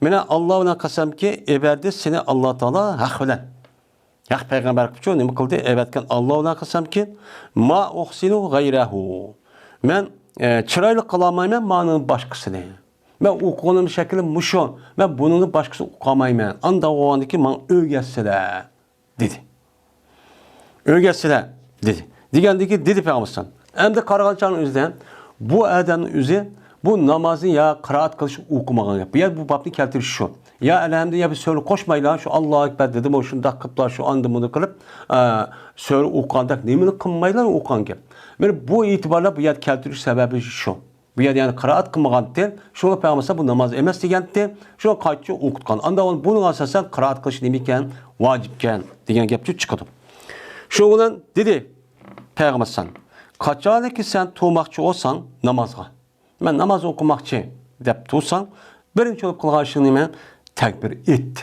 مانا، ئاللا بىلەن قەسەمكى، ئەۋەتتى سېنى ئاللا تائالا ھەق بىلەن. ھەق پەيغەمبەر قىلىپچۇ، نېمە قىلدى؟ ئەۋەتكەن ئاللا بىلەن قەسەمكى، «ما ئۇھسىنۇ غەيرەھۇ.» مەن، ئە، چىرايلىق قىلالمايمەن مانىڭ باشقىسىنى. مەن ئوقۇغىنىم شەكلى مۇشۇ. مەن بۇنىڭدىن باشقىسىنى ئوقۇيالمايمەن. ئانداق بولغاندىن كېيىن ماڭا ئۆگەتسىلە. دېدى. «ئۆگەتسىلە» دېدى. دېگەندىكى دېدى پەيغەمبەر. ئەمدى قارىغان چاغنىڭ ئۆزىدە بۇ ئادەمنىڭ ئۆزى بۇ نامازنى يا قىرائەت قىلىش، ئوقۇمىغان گەپ. بۇ يەردە بۇ بابنى كەلتۈرۈش شۇ. يا ئەلھەمدۇ، يا بىر سۈرە قوشمايلا، شۇ ئاللاھۇ ئەكبەر دېدىمۇ، شۇنداق قىلىپلا، شۇ ئاندىن بۇنى قىلىپ، ئە، سۈرە ئوقۇغاندەك نېمىنى قىلمايلا ئوقۇغان گەپ. مانا بۇ ئېتىبارلا بۇ يەردە كەلتۈرۈش سەۋەبى شۇ. بۇ يەردە يەنى قىرائەت قىلمىغانتى. شۇڭا پەيغەمبەر بۇ ناماز ئەمەس دېگەنتى. شۇڭا قايتىچۇ ئوقۇتقان. ئاندا بۇنىڭغا ئاساسەن قىرائەت قىلىش نېمە ئىكەن؟ ۋاجىپكەن دېگەن گەپچۇ چىقىدۇ. شۇنىڭ بىلەن دېدى پەيغەمبەر، قاچانكى سەن تۇرماقچى بولساڭ نامازغا، مەن ناماز ئوقۇماقچى دەپ تۇرساڭ، بىرىنچى بولۇپ قىلغان ئىشىڭ نېمە؟ تەكبىر ئېيت.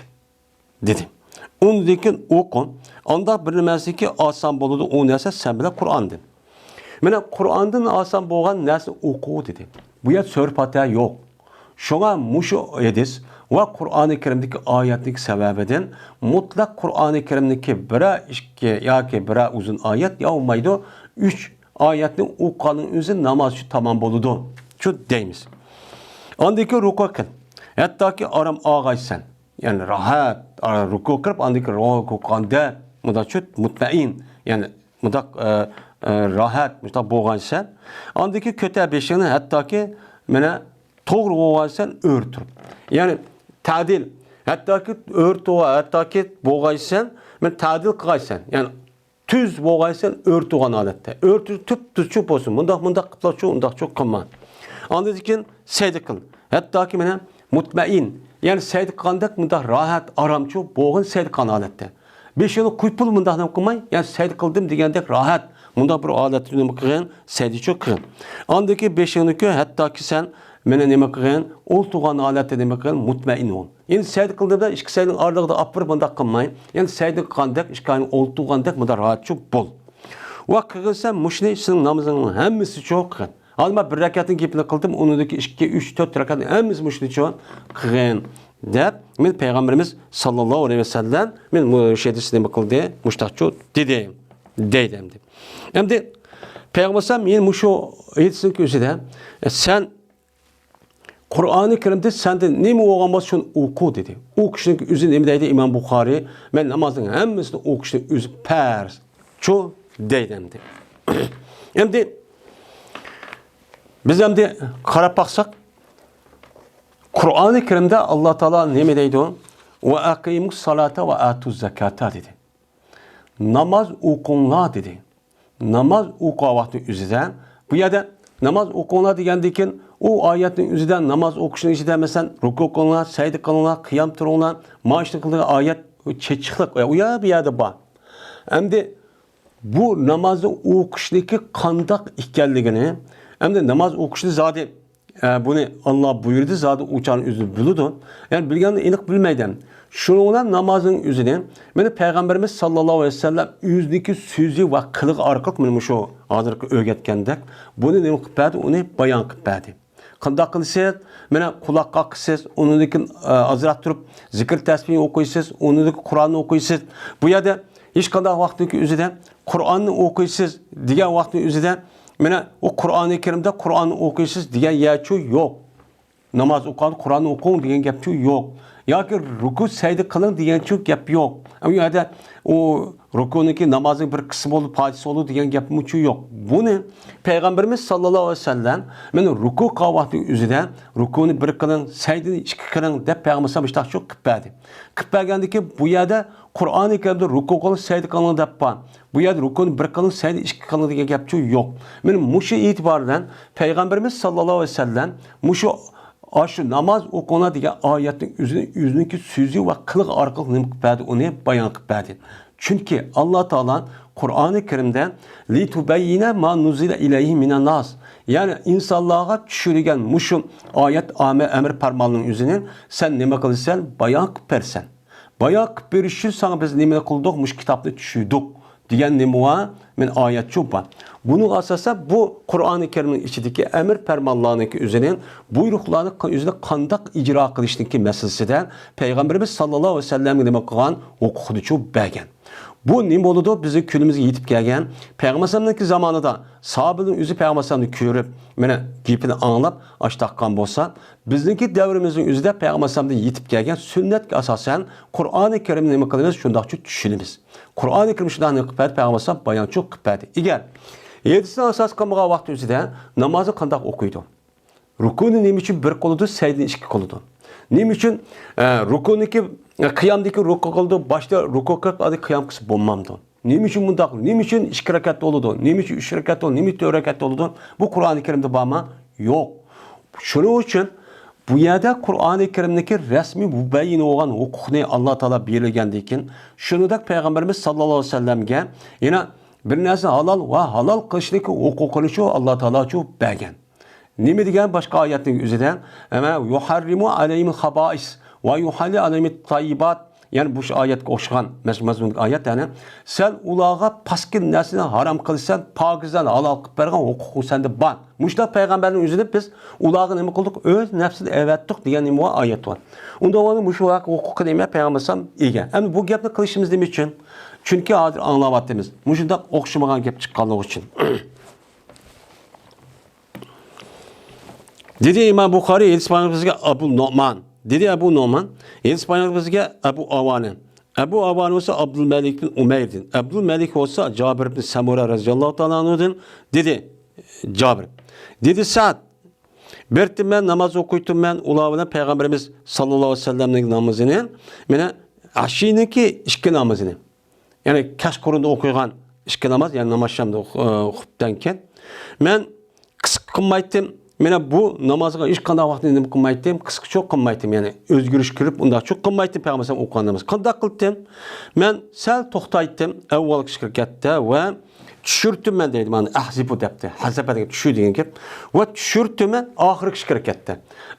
دېدى. ئۇندىن كېيىن ئوقۇ. ئانداق بىر نەرسىكى ئاسان بولىدۇ، ئۇ نەرسە سەن بىلەن قۇرئاندىن. مانا قۇرئاندىن ئاسان بولغان نەرسە ئوقۇ دېدى. بۇ يەردە سۈرە پاتىھە يوق. شۇڭا مۇشۇ ھەدىس ۋە قۇرئانى كەرىمدىكى ئايەتنىڭ سەۋەبىدىن مۇتلەق قۇرئانى كەرىمدىكى بىرەر ئىككى ياكى بىرەر ئۇزۇن ئايەت ياۋمايدۇ. ئۈچ ئايەتنى ئوقۇغاننىڭ ئۆزى ناماز شۇ تامام بولىدۇ. شۇ دەيمىز. ئاندىن كېيىن رۇكۇ قىل. ھەتتاكى ئارام ئالغايسەن. يەنى راھەت، ئا، رۇكۇ قىلىپ، ئاندىن كېيىن رۇكۇ قىلغاندا، مۇنداق چۆت، مۇتمەئىن، يەنى مۇنداق، ئە، ئە، راھەت، مۇنداق بولغانسەن. ئاندىن كېيىن كۆتەر بېشىڭنى، ھەتتاكى مانا توغرا بولغانسەن، ئۆرە تۇرۇپ. يەنى تەدىل، ھەتتاكى ئۆرە تۇرغان، ھەتتاكى بولغانسەن، مانا تەدىل قىلغانسەن. يەنى تۈز بولغايسەن، ئۆرە تۇرغان ھالەتتە. ئۆرە تۇر-، تۈپتۈزچۇ بولسۇن. مۇنداق، مۇنداق قىپلا شۇ، ئۇنداقچۇ قىلما. ئاندىن كېيىن سەجدە قىل. ھەتتاكى مانا مۇتمەئىن. يەنى سەجدە قىلغاندەك مۇنداق راھەت، ئارامچۇ بولغىن سەجدە قىلغان ھالەتتە. بېشىڭنى قويۇپ بولۇپ مۇنداق نېمە قىلماي، يەنى سەجدە قىلدىم دېگەندەك راھەت. مۇنداق بىر ھالەتتە نېمە قىلغىن؟ سەجدىچۇ قىلغىن. ئاندىن كېيىن بېشىڭنى كۆ، ھەتتاكى سەن مانا نېمە قىلغىن؟ ئولتۇرغان ھالەتتە نېمە قىلغىن؟ مۇتمەئىن بول. يەنى سەجدە قىلدىم دەپ ئىككى سەجدىنىڭ ئارىلىقىدا ئاپىرىپ مۇنداق قىلماي، يەنى سەجدە قىلغاندەك، ئىككى ئاينىڭ ئولتۇرغاندەك مۇنداق راھەتچۇ بول. ۋە قىلغىنسەن مۇشۇنى سېنىڭ نامىزىڭنىڭ ھەممىسىچۇ قىلغىن. ھازىر مەن بىر رەكەتنىڭ گېپىنى قىلدىم، ئۇنىڭدىكى ئىككى، ئۈچ، تۆت رەكەتنىڭ ھەممىسى مۇشۇنىچۇ قىلغىن دەپ، مانا پەيغەمبىرىمىز ساللاللاھۇ ئەلەيھى ۋەسەللەم مانا مۇشۇ ھەدىسنى نېمە قىلدى؟ مۇشتاقچۇ دېدى. دەيدۇ ئەمدى. ئەمدى پەيغەمبەر ئەلەيھىسسالام يەنە مۇشۇ ھەدىسنىڭ ئۆزىدە، سەن قۇرئانى كەرىمدە سەندە نېمە بولغان بولسا، شۇنى ئوقۇ دېدى. ئوقۇشنىڭ ئۆزى نېمە دەيدۇ ئىمام بۇخارىي؟ مەن نامازنىڭ ھەممىسىنى ئوقۇشنىڭ ئۆزى پەرزچۇ دەيدۇ ئەمدى. ئەمدى بىز ئەمدى قاراپ باقساق، قۇرئانى كەرىمدە ئاللا تائالا نېمە دەيدۇ؟ «ۋە ئەقىمۇس سالاتا ۋە ئاتۇز زاكاتا» دېدى. ناماز ئوقۇڭلار دېدى. ناماز ئوقۇغان ۋاقتى ئۆزىدە، بۇ يەردە ناماز ئوقۇڭلار دېگەندىن كېيىن، ئۇ ئايەتنىڭ ئۆزىدە ناماز ئوقۇشنىڭ ئىچىدە، مەسىلەن، رۇكۇ قىلىڭلار، سەجدە قىلىڭلار، قىيام تۇرۇڭلار، مانا شۇنى قىلىدىغان ئايەت چېچىقلىق، ئۇ يەر، بۇ يەردە بار. ئەمدى بۇ نامازنى ئوقۇشنىڭكى قانداق ئىكەنلىكىنى، ئەمدى ناماز ئوقۇشنى زادى ئە، بۇنى ئاللا بۇيرۇدى، زادى ئۇ چاغنى ئۆزى بىلىدۇ. يەنى بىلگەننى ئېنىق بىلمەيدۇ. شۇنىڭ بىلەن نامازنىڭ ئۆزىنى، مانا پەيغەمبىرىمىز ساللاللاھۇ ئەلەيھى ۋەسەللەم ئۆزىنىڭكى سۆزى ۋە قىلىقى ئارقىلىق، مانا مۇشۇ ھازىرقى ئۆگەتكەندەك، بۇنى نېمە قىلىپ بەردى؟ ئۇنى بايان قىلىپ بەردى. قانداق قىلىسىز؟ مانا قۇلاققا قىسىسىز، ئۇنىڭدىن كېيىن، ئە، ئازراق تۇرۇپ زىكىر تەسبىھ ئوقۇيسىز، ئۇنىڭدىن كېيىن قۇرئاننى ئوقۇيسىز. بۇ يەردە ھېچقانداق ۋاقىتنىڭ ئۆزىدە قۇرئاننى ئوقۇيسىز دېگەن ۋاقىتنىڭ ئۆزىدە، مانا ئۇ قۇرئانى كەرىمدە قۇرئاننى ئوقۇيسىز دېگەن يەرچۇ يوق. ناماز ئوقۇغاندا قۇرئاننى ئوقۇڭ دېگەن گەپچۇ يوق. ياكى رۇكۇ سەجدە قىلىڭ دېگەنچۇ گەپ يوق. ئەمما ئۇ يەردە ئۇ رۇكۇنىڭكى نامازنىڭ بىر قىسمى بولىدۇ، پارچىسى بولىدۇ دېگەن گەپمۇچۇ يوق. بۇنى پەيغەمبىرىمىز ساللاللاھۇ ئەلەيھى ۋەسەللەم مانا رۇكۇ قىلغان ۋاقتى ئۆزىدە رۇكۇنى بىر قىلىڭ، سەجدىنى ئىككى قىلىڭ دەپ پەيغەمبىرىمىز مۇشۇنداقچۇ قىلىپ بەردى. قىلىپ بەرگەندىن كېيىن بۇ يەردە قۇرئانى كەرىمدە رۇكۇ قىلىڭ، سەجدە قىلىڭ دەپ بار. بۇ يەردە رۇكۇنى بىر قىلىڭ، سەجدە ئىككى قىلىڭ دېگەن گەپچۇ يوق. مانا مۇشۇ ئېتىبار بىلەن پەيغەمبىرىمىز ساللاللاھۇ ئەلەيھى ۋەسەللەم مۇشۇ، ئاشۇ ناماز ئوقۇڭلار دېگەن ئايەتنىڭ ئۆزىنى ئۆزىنىڭكى سۆزى ۋە قىلىقى ئارقىلىق نېمە قىلىپ بەردى؟ ئۇنى بايان قىلىپ بەردى. چۈنكى ئاللا تائالا قۇرئانى كەرىمدە «لىتۇبەييىنە ما نۇززىلە ئىلەيھىم مىنەنناس»، يەنى ئىنسانلارغا چۈشۈرگەن مۇشۇ ئايەت، ئامە-، ئەمر پەرماننىڭ ئۆزىنى سەن نېمە قىلىسەن؟ بايان قىلىپ بەرسەن. بايان قىلىپ بېرىش ئۈچۈن ساڭا بىز نېمە قىلدۇق؟ مۇشۇ كىتابنى چۈشۈردۇق دېگەن نېمە بار؟ مانا ئايەتچۇ بار. بۇنىڭغا ئاساسەن بۇ قۇرئانى كەرىمنىڭ ئىچىدىكى ئەمىر پەرمانلارنىڭكى ئۆزىنى، بۇيرۇقلارنى ق-، ئۆزىنى قانداق ئىجرا قىلىشنىڭكى مەسىلىسىدە پەيغەمبىرىمىز ساللاللاھۇ ئەلەيھى ۋەسەللەمگە نېمە قىلغان؟ ھوقۇقىنىچۇ بەرگەن. بۇ نېمە بولىدۇ؟ بىزنىڭ كۈنىمىزگە يېتىپ كەلگەن پەيغەمبەر ئەلەيھىسسالامنىڭكى زامانىدا ساھابىنىڭ ئۆزى پەيغەمبەر ئەلەيھىسسالامنى كۆرۈپ، مانا گېپىنى ئاڭلاپ، ئاش تاققان بولسا، بىزنىڭكى دەۋرىمىزنىڭ ئۆزىدە پەيغەمبەر ئەلەيھىسسالامدىن يېتىپ كەلگەن سۈننەتكە ئاساسەن قۇرئانى كەرىمنى نېمە قىلىمىز؟ شۇنداقچە چۈشىنىمىز. قۇرئانى كەرىم شۇنداق نېمە قىلىپ بەردى؟ پەيغەمبەر ئەلەيھىسسالام بايانچۇ قىلىپ بەردى. ئەگەر ھەدىسنى ئاساس قىلمىغان ۋاقتى ئۆزىدە نامازنى قانداق ئوقۇيدۇ؟ رۇكۇنى نېمە ئۈچۈن بىر قىلىدۇ، سەجدىنى ئىككى قىلىدۇ؟ نېمە ئۈچۈن، ئە، رۇكۇنىكى، ئە، قىيامدىكى رۇكۇ قىلىدۇ، باشتا رۇكۇ قىلىپ، ئاندىن قىيام قىلسا بولمامدۇ؟ نېمە ئۈچۈن بۇنداق؟ نېمە ئۈچۈن ئىككى رەكەت بولىدۇ؟ نېمە ئۈچۈن ئۈچ رەكەت بولىدۇ؟ نېمە ئۈچۈن تۆت رەكەت بولىدۇ؟ بۇ قۇرئانى كەرىمدە بارمۇ؟ يوق. شۇنىڭ ئۈچۈن بۇ يەردە قۇرئانى كەرىمدىكى رەسمىي مۇبەييىن بولغان ھوقۇقنى ئاللا تائالا بېرىلگەندىن كېيىن، شۇنىڭدەك پەيغەمبىرىمىز ساللاللاھۇ ئەلەيھى ۋەسەللەمگە يەنە بىر نەرسىنى ھالال ۋە ھالال قىلىشنىڭكى ھوقۇقىنىچۇ ئاللا تائالاچۇ بەرگەن. نېمە دېگەن باشقا ئايەتنىڭ ئۆزىدە؟ ئەمە، يۇھەررىمۇ ئەلەيھىمۇل خابائىس ۋە يۇھەللى ئەلەيھىمۇت تاييىبات. يەنى بۇ ئايەتكە ئوخشىغان مەز-، مەزمۇندىكى ئايەت، يەنى، سەن ئۇلارغا پاسكىنا نەرسىنى ھارام قىلىسەن، پاكىزلارنى ھالال قىلىپ بەرگەن ھوقۇقۇڭ سەندە بار. مۇشۇنداق پەيغەمبەرنىڭ ئۆزىنى بىز ئۇلارغا نېمە قىلدۇق؟ ئۆز نەپسىدىن ئەۋەتتۇق دېگەن نېمە بار؟ ئايەت بار. ئۇندا ئۇلارنىڭ مۇشۇ ھەق ھوقۇقى نېمە؟ پەيغەمبەر ئەلەيھىسسالام ئىگە. ئەمدى بۇ گەپنى قىلىشىمىز نېمە ئۈچۈن؟ چۈنكى ھازىر ئاڭلاۋاتىمىز. مۇشۇنداق ئوخشىمىغان گەپ چىققانلىقى ئۈچۈن. دېدى ئىمام بۇخارىي، ھەدىس بايان بىزگە ئەبۇ نومان. دېدى ئەبۇ نومان، ھەدىس بايان بىزگە ئەبۇ ئاۋانە. ئەبۇ ئاۋانە بولسا ئابدۇلمەلىك بىن ئۇمەيردىن. ئابدۇلمەلىك بولسا جابىر بىن سەمۇرە رەزىياللاھۇ تائالا ئەنھۇدىن. دېدى جابىر. دېدى سەئد، بىر تىمەن ناماز ئوقۇيتتۇم مەن ئۇلار بىلەن پەيغەمبىرىمىز ساللاللاھۇ ئەلەيھى ۋەسەللەمنىڭ نامىزىنى، مانا ئاشىنىڭكى ئىككى نامىزىنى. يەنى كەچقۇرۇندا ئوقۇيدىغان ئىككى ناماز، يەنى ناماز شامدا، ئە، خۇپتەن كېيىن. مەن قىسقا قىلمايتتىم. مانا بۇ نامازغا ھېچقانداق ۋاقىتنى نېمە قىلمايتتىم، قىسقىچە قىلمايتتىم. يەنى ئۆزگىرىش كىرىپ، ئۇنداقچە قىلمايتتىم پەيغەمبەر ئەلەيھىسسالام ئوقۇغان ناماز. قانداق قىلدىم؟ مەن سەل توختايتتىم، ئەۋۋەلكى ئىككى رەكەتتە ۋە چۈشۈرتتۈم مەن دەيدۇ. مانا ئەھزىبۇ دەپتۇ. ھەزەبە دېگەن چۈشۈر دېگەن گەپ. ۋە چۈشۈرتتۈم مەن ئاخىرقى ئىككى رەكەتتە.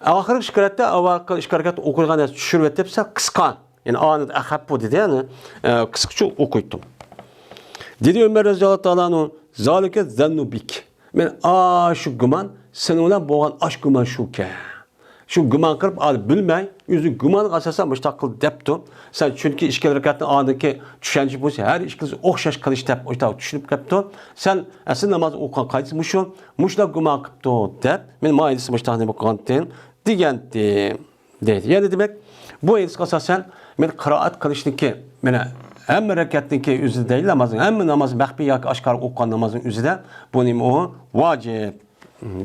ئاخىرقى ئىككى رەكەتتە ئاۋۋالقى ئىككى رەكەتتە ئوقۇيدىغان نەرسە چۈشۈرۈۋەتتىم، سەل قىسقا. يەنى ئانىدا ئەخەپپۇ دېدى، يەنى، ئە، قىسقىچە ئوقۇيتتۇم. دېدى ئۆمەر رەزىياللاھۇ تائالا ئەنھۇ، زالىكە زەننۇ بىك. مەن ئاشۇ گۇمان، سېنىڭ بىلەن بولغان ئاشۇ گۇمان شۇكەن. شۇ گۇمان قىلىپ، ئادەم بىلمەي، ئۆزى گۇمانغا ئاساسەن مۇشۇنداق قىل دەپتۇ. سەن چۈنكى ئىككى رەكەتنى ئانىڭكى چۈشەنچە بويىچە ھەر ئىككىلىسى ئوخشاش قىلىش دەپ ئوشۇنداق چۈشىنىپ قاپتۇ. سەن ئەسلى ناماز ئوقۇغان قايسى مۇشۇ؟ مۇشۇنداق گۇمان قىپتۇ دەپ، مەن ما ھەدىسنى مۇشۇنداق نېمە قىلغانتىم دېگەنتىم. دەيدۇ. يەنى دېمەك، بۇ ھەدىسكە ئاساسەن، مەن قىرائەت قىلىشنىڭكى، مانا ھەممە رەكەتنىڭكى ئۆزىدە دەيدۇ، نامازنىڭ ھەممە ناماز مەخپىي ياكى ئاشكارا ئوقۇغان نامازنىڭ ئۆزىدە بۇ نېمە ئۇ؟ ۋاجىپ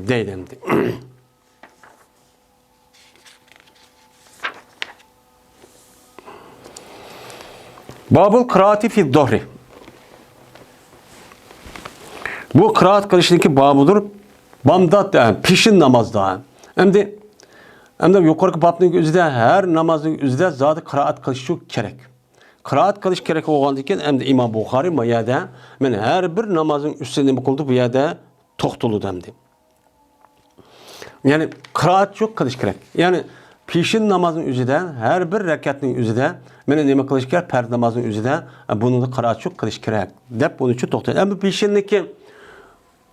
دەيدۇ ئەمدى. بابۇل قىرائەتى فى زۇھرى. بۇ قىرائەت قىلىشنىڭكى بابىدۇر. بامدات، ئە، پېشىن نامازدا. ئەمدى، ئەمدى يۇقىرىقى بابنىڭ ئۆزىدە، ھەر نامازنىڭ ئۆزىدە زادى قىرائەت قىلىش شۇ كېرەك. قىرائەت قىلىش كېرەك بولغاندىن كېيىن، ئەمدى ئىمام بۇخارىي ما يەردە، مانا ھەر بىر نامازنىڭ ئۈستىدە نېمە قىلدى؟ بۇ يەردە توختىلىدۇ ئەمدى. يەنى قىرائەت شۇ قىلىش كېرەك. يەنى پېشىن نامازنىڭ ئۆزىدە، ھەر بىر رەكەتنىڭ ئۆزىدە، مانا نېمە قىلىش كېرەك؟ پەرز نامازنىڭ ئۆزىدە، بۇنىڭدا قىرائەت شۇ قىلىش كېرەك دەپ، بۇنىڭ ئۈچۈن توختايدۇ. ئەمما پېشىننىكى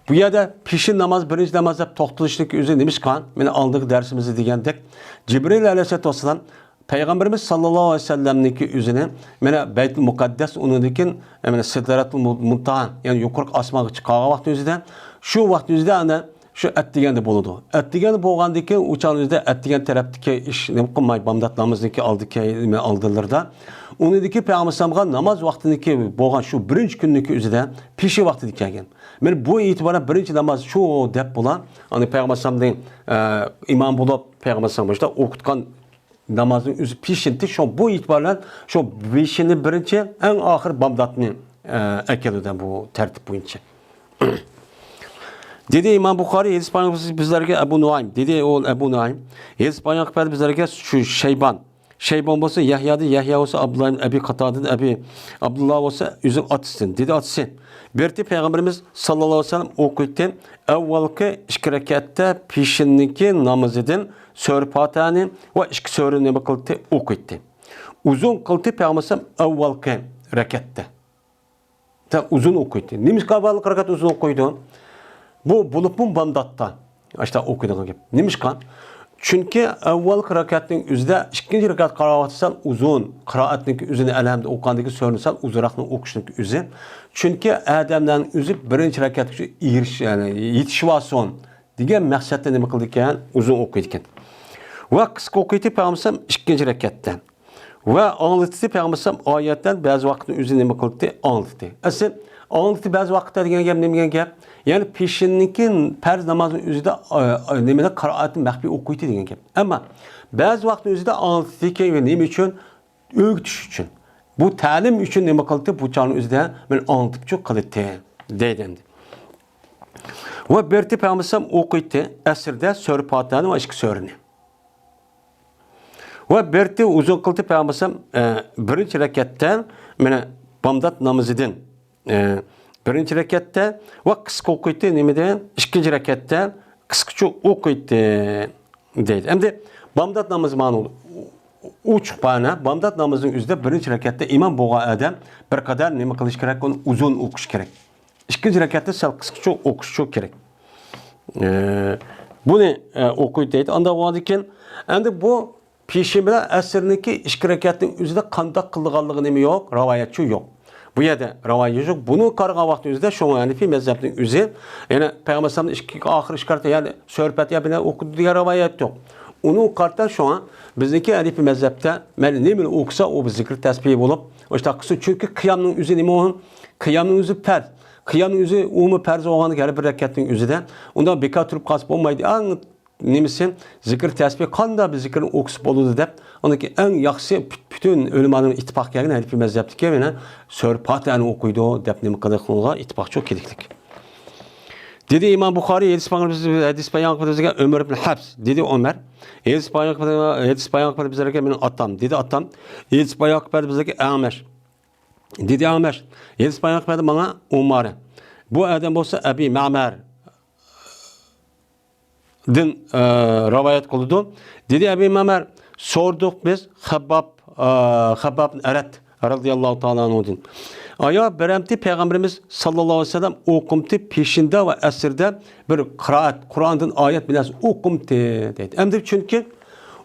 بۇ يەردە پېشىن ناماز، بىرىنچى ناماز دەپ توختىلىشنىڭكى ئۆزى نېمىشقا؟ مانا ئالدىنقى دەرسىمىزدە دېگەندەك، جىبرىل ئەلەيھىسسالاتۇ ۋەسسالام پەيغەمبىرىمىز ساللاللاھۇ ئەلەيھى ۋەسەللەمنىڭكى ئۆزىنى، مانا بەيتۇل مۇقەددەس، ئۇنىڭدىن كېيىن، مانا سىدرەتۇل مۇ-، مۇنتاھا، يەنى يۇقىرىقى ئاسمانغا چىقارغان ۋاقتى ئۆزىدە، شۇ ۋاقىت ئۆزىدە ئانا شۇ ئەتىگەندە بولىدۇ. ئەتىگەندە بولغاندىن كېيىن، ئۇ چاغنىڭ ئۆزىدە ئەتىگەن تەرەپتىكى ئىش نېمە قىلماي، بامدات نامىزىنىڭكى ئالدىكى، نېمە، ئالدىلىرىدا. ئۇنىڭدىن كېيىن پەيغەمبەر ئەلەيھىسسالامغا ناماز ۋاقتىنىڭكى بولغان شۇ بىرىنچى كۈننىڭكى ئۆزىدە پېشىن ۋاقتىدا كەلگەن. مانا بۇ ئېتىبارەن بىرىنچى ناماز شۇ دەپ بولا. ئانا پەيغەمبەر ئەلەيھىسسالامدىن، ئە، ئىمام بولۇپ، پەيغەمبەر ئەلەيھىسسالام باشتا ئوقۇتقان نامازنىڭ ئۆزى پېشىنتى، شۇ بۇ ئېتىبار بىلەن شۇ پېشىننى بىرىنچى، ئەڭ ئاخىر بامداتنى، ئە، ئەكېلىدۇ بۇ تەرتىپ بويىچە. دېدى ئىمام بۇخارىي، ھەدىس بايان قىلىپ بىزلەرگە ئەبۇ نۇئايم. دېدى ئۇ ئەبۇ نۇئايم، ھەدىس بايان قىلىپ بەردى بىزلەرگە شۇ شەيبان. شەيبان بولسا يەھيادىن، يەھيا بولسا ئابدۇللا ئىبن ئەبى قاتادىدىن، ئەبى ئابدۇللا بولسا ئۆزىنىڭ ئاتىسىدىن. دېدى ئاتىسى، بىر رېتى پەيغەمبىرىمىز ساللاللاھۇ ئەلەيھى ۋەسەللەم ئوقۇيتتى، ئەۋۋەلقى ئىككى رەكەتتە پېشىننىڭكى نامىزىدىن سۈرە پاتىھەنى ۋە ئىككى سۈرىنى نېمە قىلتى؟ ئوقۇيتتى. ئۇزۇن قىلتى پەيغەمبەر ئەلەيھىسسالام ئەۋۋەلقى رەكەتتە. ئۇزۇن ئوقۇيتتى. نېمىشقا ئاۋۋالقى رەكەت ئۇزۇن ئوقۇيدۇ؟ بۇ بولۇپمۇ بامداتتا ئاشتا ئوقۇيدىغان گەپ. نېمىشقا؟ چۈنكى ئاۋۋالقى رەكەتنىڭ ئۆزىدە ئىككىنچى رەكەت قىلغان ۋاقتى سەل ئۇزۇن، قىرائەتنىڭكى ئۆزىنى ئەلھەمدە ئوقۇغاندىكى سۈرىنى سەل ئۇزۇنراقنى ئوقۇشنىڭكى ئۆزى. چۈنكى ئادەمنىڭ ئۆزى بىرىنچى رەكەتكىچە ئېرىش-، يەنى يېتىشىۋالسۇن دېگەن مەقسەتتە نېمە قىلىدىكەن؟ ئۇزۇن ئوقۇيدىكەن. ۋە قىسقا ئوقۇيتتى پەيغەمبەر ئىككىنچى رەكەتتە. ۋە ئاڭلىتىشتى پەيغەمبەر ئايەتلەرنى بەزى ۋاقىتتا ئۆزى نېمە قىلدى؟ ئاڭلىتتى. ئەسلى ئاڭلىتىشتى بەزى ۋاقىتتا دېگەن گەپ نېمە دېگەن گەپ؟ يەنى پېشىننىڭكى پەرز نامازنىڭ ئۆزىدە، ئا، ئا، نېمىنى، قىرائەتنى مەخپىي ئوقۇيتتى دېگەن گەپ. ئەمما بەزى ۋاقىتنىڭ ئۆزىدە ئاڭلىتىدىكەن ۋە نېمە ئۈچۈن؟ ئۆگىتىش ئۈچۈن. بۇ تەلىم ئۈچۈن نېمە قىلدى؟ بۇ چاغنىڭ ئۆزىدە مەن ئاڭلىتىپچۇ قىلىتتى دەيدۇ ئەمدى. ۋە بىرتى پەيغەمبەر ئوقۇيتتى ئەسىردە سۈرە پاتىھەنى ۋە ئىككى سۈرىنى. ۋە بىرتى ئۇزۇن قىلدى پەيغەمبەر، ئە، بىرىنچى رەكەتتە، مانا، بامدات نامىزىدىن، ئە، بىرىنچى رەكەتتە ۋە قىسقا ئوقۇيتتى، نېمىدە؟ ئىككىنچى رەكەتتە قىسقىچە ئوقۇيتتى دەيدۇ. ئەمدى بامدات نامىزى مانا ئوچۇق بانا، بامدات نامىزىنىڭ ئۆزىدە بىرىنچى رەكەتتە ئىمام بولغان ئادەم بىر قەدەر نېمە قىلىش كېرەك؟ ئۇنى ئۇزۇن ئوقۇش كېرەك. ئىككىنچى رەكەتتە سەل قىسقىچە ئوقۇشچۇ كېرەك. ئە، بۇنى، ئە، ئوقۇيدۇ دەيدۇ. ئانداق بولغاندىن كېيىن، ئەمدى بۇ پېشىن بىلەن ئەسىرنىڭكى ئىككى رەكەتنىڭ ئۆزىدە قانداق قىلىدىغانلىقى نېمە يوق؟ راۋايەتچۇ يوق. بۇ يەردە راۋايەت يوق. بۇنى قارىغان ۋاقتى ئۆزىدە شۇڭا ھەنىفىي مەزھەپنىڭ ئۆزى، يەنى پەيغەمبەر ئەلەيھىسسالامنىڭ ئىككى، ئاخىر ئىككى رەكەت، يەنى سۈرە پاتىھە بىلەن ئوقۇدى دېگەن راۋايەت يوق. ئۇنىڭغا قارىتا شۇڭا بىزنىڭكى ھەنىفىي مەزھەپتە مەيلى نېمىنى ئوقۇسا، ئۇ بىر زىكىر تەسبىھ بولۇپ، ئاشۇنداق قىلسۇن. چۈنكى قىيامنىڭ ئۆزى نېمە ئۇ؟ قىيامنىڭ ئۆزى پەرز. قىيامنىڭ ئۆزى ئۇمۇ پەرز بولغاندىكىن ھەر بىر رەكەتنىڭ ئۆزىدە. ئۇنداق بىكار تۇرۇپ قالسا بولمايدۇ. ئەڭ نېمىسى، زىكىر تەسبىھ قانداق بىر زىكىرنى ئوقۇسا بولىدۇ دەپ، ئۇنىڭكى ئەڭ ياخشىسى پۈت-، پۈتۈن ئۆلىمانىڭ ئىتتىپاق كەلگەن ھەنىفىي مەزھەپتىكى مانا سۈرە پاتىھەنى ئوقۇيدۇ دەپ نېمە قىلىدىغانلىقىغا ئىتتىپاقچۇ كېلىكلىك. دېدى ئىمام بۇخارىي، ھەدىس بايان قىلىپ، ھەدىس بايان قىلىپ بىزگە ئۆمەر ئىبن ھەپس، دېدى ئۆمەر، ھەدىس بايان قىلىپ، ھەدىس بايان قىلىپ بىزگە مېنىڭ ئاتام، دېدى ئاتام، ھەدىس بايان قىلىپ بەردى بىزگە ئەڭمەش، دېدى ئەڭمەش، ھەدىس بايان قىلىپ بەردى ماڭا ئۇمارە. بۇ ئادەم بولسا ئەبى مەمەر، دىن، ئە، رىۋايەت قىلىدۇ. دېدى ئەبى مەمەر، سورىدۇق بىز خەبباب، ئە، خەبباب ئەرەت رەزىياللاھۇ تائالا ئەنھۇدىن. ئايا بىرەمتى پەيغەمبىرىمىز ساللاللاھۇ ئەلەيھى ۋەسەللەم ئوقۇمتى پېشىندە ۋە ئەسىردە بىر قىرائەت، قۇرئاندىن ئايەت بىر نەرسە ئوقۇمتى دەيدۇ. ئەمدى چۈنكى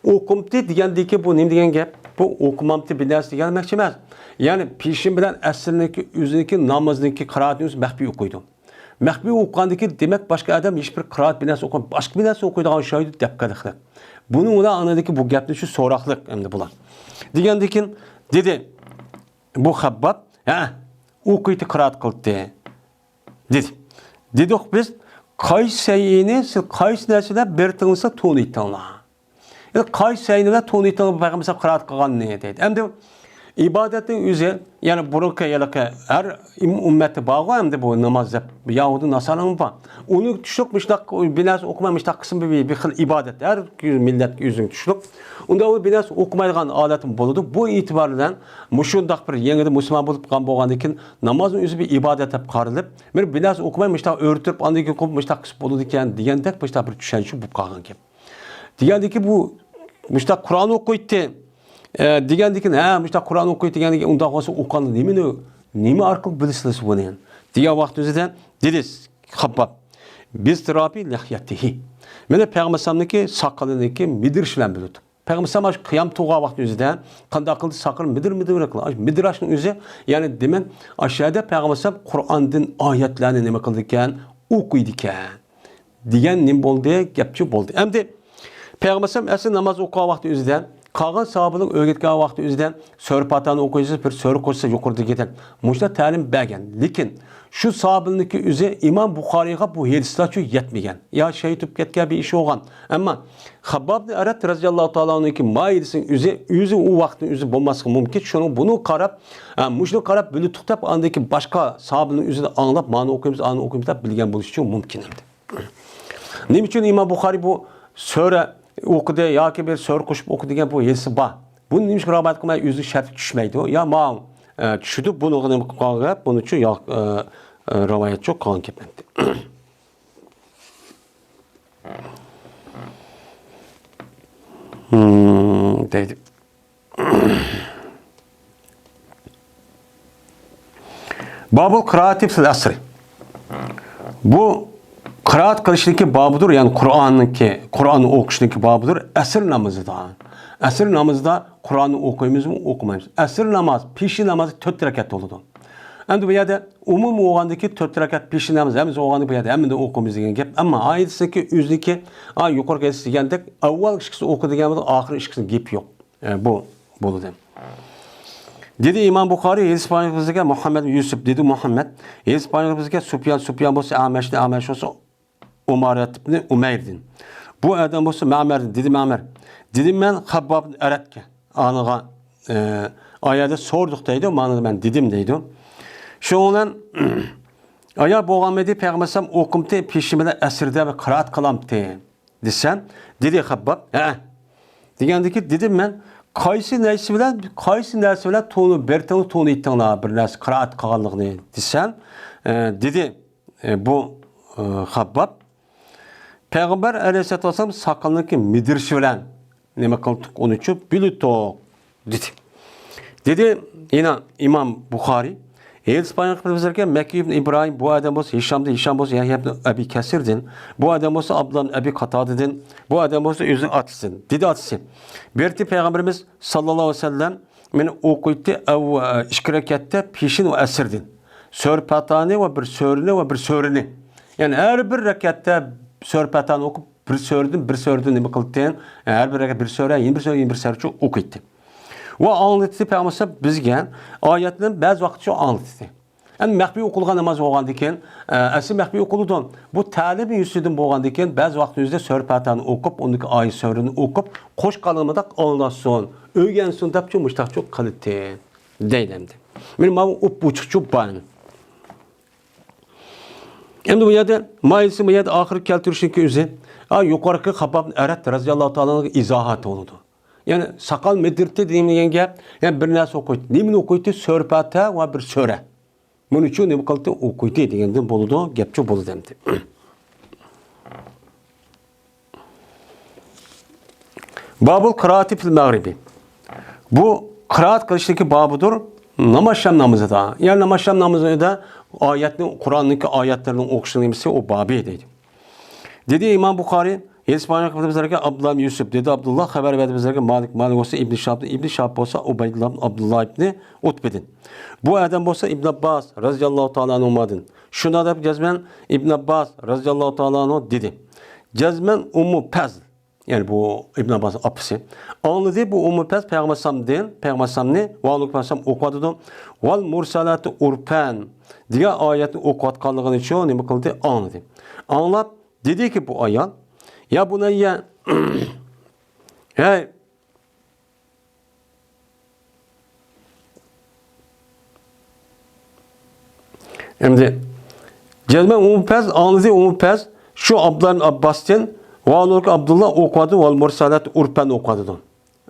ئوقۇمتى دېگەندىكى بۇ نېمە دېگەن گەپ؟ بۇ ئوقۇمامتى بىر نەرسە دېگەن دېمەكچى ئەمەس. يەنى پېشىن بىلەن ئەسىرنىڭكى ئۆزىنىڭكى نامىزىنىڭكى قىرائىتىنى ئۆزى مەخپىي ئوقۇيدۇ. مەخپىي ئوقۇغاندىكى، دېمەك، باشقا ئادەم ھېچبىر قىرائەت بىر نەرسە ئوقۇماي، باشقا بىر نەرسە ئوقۇيدىغان ئوخشايدۇ دەپ قىلىقلىق. بۇنىڭ بىلەن ئاندىكى بۇ گەپنى شۇ سوراقلىق ئەمدى بۇلار. دېگەندىكىن دېدى، بۇ خەبباب، ھە، ئوقۇيتتى، قىرائەت قىلتى، دېدى. دېدۇق بىز، قايسى سەينى، سىز قايسى نەرسىلەر بىر تىڭلىسا تونۇيتتىڭلار؟ يەنى قايسى سەينىلەر تونۇيتتىڭلار، پەيغەمبەر قىرائەت قىلغاننى دەيدۇ. ئەمدى ئىبادەتنىڭ ئۆزى، يەنى بۇرۇنقى ھېلىقى ھەر ئىم-، ئۈممەتتە بارغۇ ئەمدى بۇ ناماز دەپ، يەھۇدىي ناسارانىڭ بار. ئۇنى چۈشلۈك مۇشۇنداق بىر نەرسە ئوقۇماي، مۇشۇنداق قىلسىمۇ بىر، بىر خىل ئىبادەت. ھەر مىللەتكە ئۆزىنىڭ چۈشلۈك. ئۇندا ئۇ بىر نەرسە ئوقۇمايدىغان ھالەتمۇ بولىدۇ. بۇ ئېتىبار بىلەن مۇشۇنداق بىر يېڭىدىن مۇسۇلمان بولۇپ قالغان بولغاندىن كېيىن نامازنىڭ ئۆزى بىر ئىبادەت دەپ قارىلىپ، بىر، بىر نەرسە ئوقۇماي مۇشۇنداق ئۆرە تۇرۇپ، ئاندىن كېيىن قوپۇپ مۇشۇنداق قىلسا بولىدىكەن دېگەندەك مۇشۇنداق بىر چۈشەنچە بولۇپ قالغان گەپ. دېگەندىكى بۇ مۇشۇنداق قۇرئان ئوقۇيتتى، ئە، دېگەندىكىن، ھە، مۇشۇنداق قۇرئان ئوقۇيتتى دېگەندىكىن، ئۇنداق بولسا ئوقۇغاندا نېمىنى، نېمە ئارقىلىق بىلىسىلەر بۇنى؟ دېگەن ۋاقىت ئۆزىدە دېدى خەبباب، بىزتىرابى لىھيەتىھى. مانا پەيغەمبەر ئەلەيھىسسالامنىڭكى ساقىلىنىڭكى مىدىرىشى بىلەن بىلدۇق. پەيغەمبەر ئەلەيھىسسالام ئاشۇ قىيام تۇرغان ۋاقىت ئۆزىدە قانداق قىلدى؟ ساقىلى مىدىر-مىدىر قىلغان. ئاشۇ مىدىراشنىڭ ئۆزى، يەنى دېمەك، ئاشۇ يەردە پەيغەمبەر ئەلەيھىسسالام قۇرئاندىن ئايەتلەرنى نېمە قىلىدىكەن؟ ئوقۇيدىكەن. دېگەن نېمە بولدى؟ گەپچۇ بولدى. ئەمدى پەيغەمبەر ئەلەيھىسسالام ئەسلى ناماز ئوقۇغان ۋاقتى ئۆزىدە قالغان ساھابىلەرگە ئۆگەتكەن ۋاقتى ئۆزىدە سۈرە پاتىھانى ئوقۇيسىز، بىر سۈرە قوشسا يۇقىرىدىكىدەك مۇشۇنداق تەلىم بەرگەن. لېكىن شۇ ساھابىلەرنىڭكى ئۆزى ئىمام بۇخارىيغا بۇ ھەدىسلەرچۇ يەتمىگەن. يا شېھىت بولۇپ كەتكەن بىر ئىش بولغان. ئەمما خەبباب ئىبن ئەرەت رەزىياللاھۇ تائالا ئەنھۇكى ما ھەدىسنىڭ ئۆزى، ئۆزى ئۇ ۋاقىتنىڭ ئۆزى بولماسلىقى مۇمكىن. شۇنىڭ بۇنى قاراپ، ھە، مۇشۇنى قاراپ بىلدۇق دەپ ئاندىن كېيىن باشقا ساھابىلەرنىڭ ئۆزىدىن ئاڭلاپ، مانى ئوقۇيمىز، ئانى ئوقۇيمىز دەپ بىلگەن بولۇشى مۇمكىن ئەمدى. نېمە ئۈچۈن ئىمام بۇخارىي بۇ سۈرە ئوقۇدى ياكى بىر سۈرە قوشۇپ ئوقۇدى دېگەن بۇ ھەدىسى بار؟ بۇنى نېمىشقا رىۋايەت قىلماي ئۆزىگە شەرتكە چۈشمەيدۇ؟ يا ماڭا، ئە، چۈشىدۇ، بۇنىڭغا نېمە قىلغان گەپ؟ بۇنى چۈ يا، ئە، ئە، رىۋايەت چۈ قىلغان گەپ ئەمدى. Hmm، دەيدۇ. بابۇل قىرائەتى فىل ئەسرى. بۇ قىرائەت قىلىشنىڭكى بابىدۇر، يەنى قۇرئاننىڭكى، قۇرئان ئوقۇشنىڭكى بابىدۇر ئەسىر نامىزىدا. ئەسىر نامىزىدا قۇرئاننى ئوقۇيمىزمۇ، ئوقۇمايمىز. ئەسىر ناماز، پېشىن نامازى تۆت رەكەت بولىدۇ. ئەمدى بۇ يەردە ئومۇمىي بولغاندىكى تۆت رەكەت پېشىن ناماز ھەممىسى بولغاندىكى بۇ يەردە ھەممىدە ئوقۇيمىز دېگەن گەپ. ئەمما ئايەتتىكى ئۆزىنىڭكى، ئا، يۇقىرىقى ھەدىس دېگەندەك ئاۋۋال ئىككىسى ئوقۇ دېگەن بولىدۇ، ئاخىرى ئىككىسىنىڭ گېپى يوق. ئە، بۇ بولىدۇ. دېدى ئىمام بۇخارى، ھەدىس پايغىمبىرىمىزگە مۇھەممەد يۈسۈپ، دېدى مۇھەممەد. ھەدىس پايغىمبىرىمىزگە سۇپيان، سۇپيان بولسا ئەمەشتىن، ئەمەش بولسا ئۇمارەت ئىبنى ئۇمەيردىن. بۇ ئادەم بولسا مەمەردىن، دېدى مەمەر. دېدىم مەن خەبباب ئەرەتكە، ئانىغا، ئە، ئايەدە سوردۇق دەيدۇ، مانا مەن دېدىم دەيدۇ. شۇنىڭ بىلەن ئايا بولغانمىدى، پەيغەمبەر ئەلەيھىسسالام ئوقۇمتى پېشىن بىلەن ئەسىردە بىر قىرائەت قىلامتى؟ دېسەم، دېدى خەبباب، ھەئە. دېگەندىكى، دېدىم مەن، قايسى نەرسە بىلەن، قايسى نەرسە بىلەن تونۇ بېرىتىڭلار، تونۇيتتىڭلار بىر نەرسە قىرائەت قىلغانلىقىنى دېسەم، ئە، دېدى، ئە، بۇ، ئە، خەبباب، پەيغەمبەر ئەلەيھىسسالاتۇ ۋەسسالام ساقىلىنىڭكى مىدىرىشى بىلەن نېمە قىلدۇق، ئۇنىچۇ بىلىتۇق. دېدى. دېدى يەنە ئىمام بۇخارى، ھەدىس بايان قىلىپ بىزلەرگە مەككى ئىبن ئىبراھىم، بۇ ئادەم بولسا ھىشامدىن، ھىشام بولسا يەھيا ئىبن ئەبى كەسىردىن، بۇ ئادەم بولسا ئابدۇللا ئىبن ئەبى قاتادىدىن، بۇ ئادەم بولسا ئۆزىنىڭ ئاتىسىدىن. دېدى ئاتىسى. بىرتى پەيغەمبىرىمىز ساللاللاھۇ ئەلەيھى ۋەسەللەم مېنى ئوقۇيتتى ئەۋ-، ئىككى رەكەتتە پېشىن ۋە ئەسىردىن. سۈرە پاتانى ۋە بىر سۈرىنى ۋە بىر سۈرىنى. يەنى ھەر بىر رەكەتتە سۈرە پاتانى ئوقۇپ، بىر سۈرىدىن، بىر سۈرىدىن نېمە قىلدى؟ ھەر بىر رەكەت بىر سۈرە، يەنە بىر سۈرە، يەنە بىر سۈرە ئوقۇيتتى. ۋە ئاڭلىتتى پەيغەمبەر بىزگە ئايەتلەرنى بەزى ۋاقىتتا ئاڭلىتتى. ئەمدى مەخپىي ئوقۇلغان ناماز بولغاندىكىن، ئە، ئەسلى مەخپىي ئوقۇلىدۇ. بۇ تەلىم يۈزىسىدىن بولغاندىكىن، بەزى ۋاقىت ئۆزىدە سۈرە پاتانى ئوقۇپ، ئۇندىكى ئايەت سۈرىنى ئوقۇپ، قوشقانلىقىدا ئاڭلاتسۇن، ئۆگەنسۇن دەپچۇ مۇشتاقچۇ قىلدى. دەيدۇ ئەمدى. مېنى ماۋۇ ئۇپ ئوچۇقچۇ بار. ئەمدى بۇ يەردە مايىلسى بۇ يەردە ئاخىرى كەلتۈرۈشنىڭكى ئۆزى، ئا، يۇقىرىقى خاباب ئەرەت رەزىياللاھۇ تائالا ئانھۇنىڭ ئىزاھاتى بولىدۇ. يەنى ساقال مىدىرتى دېگەن گەپ، يەنى بىر نەرسە ئوقۇيتتى. نېمىنى ئوقۇيتتى؟ سۈرە پاتە ۋە بىر سۈرە. بۇنى ئۈچۈن نېمە قىلدى؟ ئوقۇيتتى دېگەندىن بولىدۇ، گەپچۇ بولىدۇ ئەمدى. بابۇل قىرائەتى فىل مەغرىبى. بۇ قىرائەت قىلىشنىڭكى بابىدۇر نامازشام نامىزىدا. يەنى نامازشام نامىزىدا ئايەتنى، قۇرئاننىڭكى ئايەتلىرىنىڭ ئوقۇشىنىڭ نېمىسى؟ ئۇ بابى دەيدۇ. دېدى ئىمام بۇخارى، ھەدىس بايان قىلدى بىزلەرگە ئابدۇللا ئىبن يۈسۈپ، دېدى ئابدۇللا، خەۋەر بەردى بىزلەرگە مالىك، مالىك بولسا ئىبن شىھاب، ئىبن شىھاب بولسا ئۇبەيدۇللا ئابدۇللا ئىبنى ئۇتبىدىن. بۇ ئادەم بولسا ئىبن ئابباس رەزىياللاھۇ تائالا ئەنھۇمادىن. شۇنداق دەپ جەزمەن ئىبن ئابباس رەزىياللاھۇ تائالا ئەنھۇ دېدى. جەزمەن ئۇممۇ پەزل، يەنى بۇ ئىبن ئابباسنىڭ ئاپىسى، ئاڭلىدى بۇ ئۇممۇ پەزل پەيغەمبەر ئەلەيھىسسالامدىن، پەيغەمبەر ئەلەيھىسسالامنى ۋە ئۇنىڭ پەيغەمبەر ئوقۇۋاتىدۇ. ۋەل مۇرسەلاتى ئۇرفەن دېگەن ئايەتنى ئوقۇۋاتقانلىقىنى شۇ نېمە قىلدى؟ ئاڭلىدى. ئاڭلاپ دېدىكى بۇ ئايال، يا بۇنەييە، ھەي، ئەمدى جەزمەن ئۇمۇ پەز، ئاڭلىدى ئۇمۇ پەز، شۇ ئابدۇللا ئىبن ئابباستىن، ۋە ئۇنىڭكى ئابدۇللا ئوقۇۋاتىدۇ، ۋەل مۇرسەلات ئۇرپەن ئوقۇۋاتىدۇ.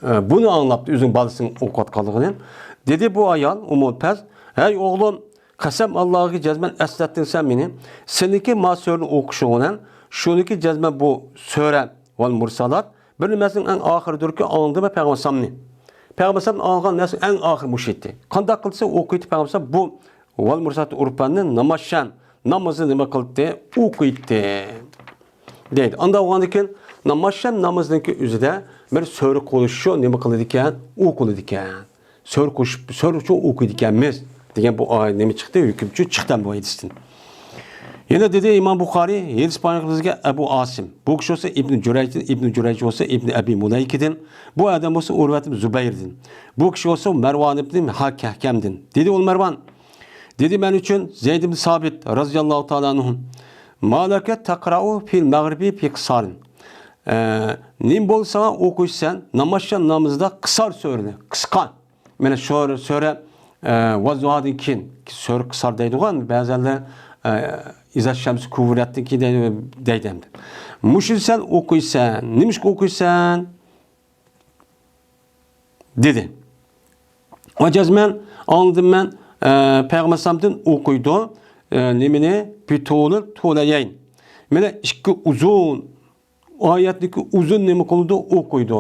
ئە، بۇنى ئاڭلاپتۇ ئۆزىنىڭ بالىسىنىڭ ئوقۇۋاتقانلىقىنى. دېدى بۇ ئايال، ئۇمۇ پەز، ھەي ئوغلۇم، قەسەم ئاللاغا جەزمەن ئەسلەتتىڭ سەن مېنى. سېنىڭكى ما سۈرىنى ئوقۇشۇڭ بىلەن شۇنىڭكى جەزمەن بۇ سۈرە ۋەل مۇرسەلات بىر نېمىسىنىڭ ئەڭ ئاخىرىدۇركى ئاڭلىدىم ۋە پەيغەمبەر ئەلەيھىسسالامنى. پەيغەمبەر ئەلەيھىسسالامدىن ئاڭلىغان نەرسە ئەڭ ئاخىرى مۇشۇ ئىدى. قانداق قىلسا ئوقۇيتتى پەيغەمبەر ئەلەيھىسسالام بۇ ۋەل مۇرسەلات ئۇرپەننى نامازشام نامىزى نېمە قىلدى؟ ئوقۇيتتى. دەيدۇ. ئانداق بولغاندىن كېيىن نامازشام نامىزىنىڭكى ئۆزىدە بىر سۈرە قوشۇشۇ نېمە قىلىدىكەن؟ ئوقۇلىدىكەن. سۈرە قوشۇپ، سۈرە ئوقۇيدىكەنمىز دېگەن بۇ ئايەت نېمە چىقتى؟ ھۆكۈمچى چىقتى بۇ ھەدىستىن. يەنە دېدى ئىمام بۇخارى، ھەدىس بايان قىلغان ئەبۇ ئاسىم. بۇ كىشى بولسا ئىبن جۇرەيجدىن، ئىبن جۇرەيج بولسا ئىبن ئەبى مۇلەيكىدىن. بۇ ئادەم بولسا ئۇرۋەت ئىبن زۇبەيردىن. بۇ كىشى بولسا مەرۋان ئىبن ھا-، كەھكەمدىن. دېدى ئۇ مەرۋان، دېدى مەن ئۈچۈن زەيد ئىبن سابىت رەزىياللاھۇ تائالا ئەنھۇ، ما لەكە تەقرەئۇ فىل مەغرىبى فى قىسارىن. ئە، نېمە بولسا ئوقۇيسەن، نامازشام نامىزىدا قىسار سۈرىنى، قىسقا. مانا سۈرە، سۈرە، ئە، ۋەززۇھادىن كېيىن، سۈرە قىسار دەيدىغۇ، بەزەنلەر، ئە، ئىزا شەمس كۇۋۋىرەتتىن كېيىن دەيدۇ، دەيدۇ ئەمدى. مۇشۇنى سەن ئوقۇيسەن، نېمىشقا ئوقۇيسەن؟ دېدى. ۋە جەزمەن ئاڭلىدىم مەن، ئە، پەيغەمبەر ئەلەيھىسسالامدىن ئوقۇيدۇ، ئە، نېمىنى؟ بىتۇلى تۇلەيەين. مانا ئىككى ئۇزۇن ئايەتنىكى ئۇزۇن نېمە قىلىدۇ؟ ئوقۇيدۇ.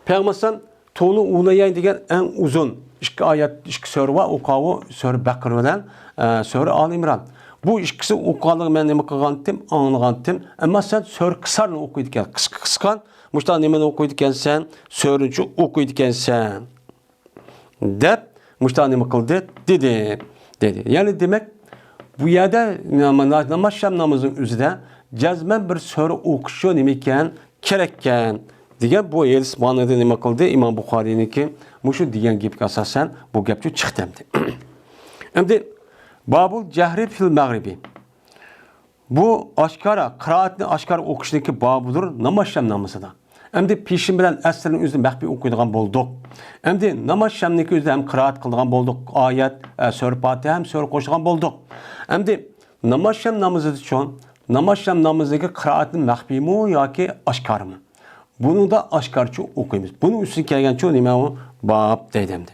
پەيغەمبەر ئەلەيھىسسالام تۇلى ئۇلەيەين دېگەن ئەڭ ئۇزۇن ئىككى ئايەت، ئىككى سۈرە بار، ئوقۇۋۇ سۈرە بەقەرە بىلەن، ئە، سۈرە ئالى ئىمران. بۇ ئىككىسى ئوقۇغانلىقى مەن نېمە قىلغانتىم، ئاڭلىغانتىم. ئەمما سەن سۈرە قىسارنى ئوقۇيدىكەن، قىسقا قىسقا. مۇشتا نېمىنى ئوقۇيدىكەنسەن؟ سۈرىنى ئوقۇيدىكەنسەن. دەپ، مۇشتا نېمە قىلدى؟ دېدى. دېدى. يەنى دېمەك، بۇ يەردە نام-، ناماز شەم نامىزىنىڭ ئۆزىدە جەزمەن بىر سۈرە ئوقۇشى نېمە ئىكەن؟ كېرەككەن. دېگەن بۇ ھەدىس مانىدا نېمە قىلدى؟ ئىمام بۇخارىينىڭكى مۇشۇ دېگەن گېپىگە ئاساسەن بۇ گەپچۇ چىقتى ئەمدى. ئەمدى بابۇل جەھرى فىل مەغرىبى. بۇ ئاشكارا، قىرائەتنى ئاشكارا ئوقۇشنىڭكى بابىدۇر ناماز شەم نامىزىدا. ئەمدى پېشىن بىلەن ئەسىرنىڭ ئۆزىنى مەخپىي ئوقۇيدىغان بولدۇق. ئەمدى ناماز شەمنىڭكى ئۆزىدە ھەم قىرائەت قىلىدىغان بولدۇق. ئايەت، ئە، سۈرە پاتىھە ھەم سۈرە قوشىدىغان بولدۇق. ئەمدى ناماز شەم نامىزىدىچۇ، ناماز شەم نامىزىدىكى قىرائەتنى مەخپىيمۇ ياكى ئاشكارىمۇ؟ بۇنىڭدا ئاشكارىچۇ ئوقۇيمىز. بۇنىڭ ئۈستىگە كەلگەنچۇ نېمە ئۇ؟ باب دەيدۇ ئەمدى.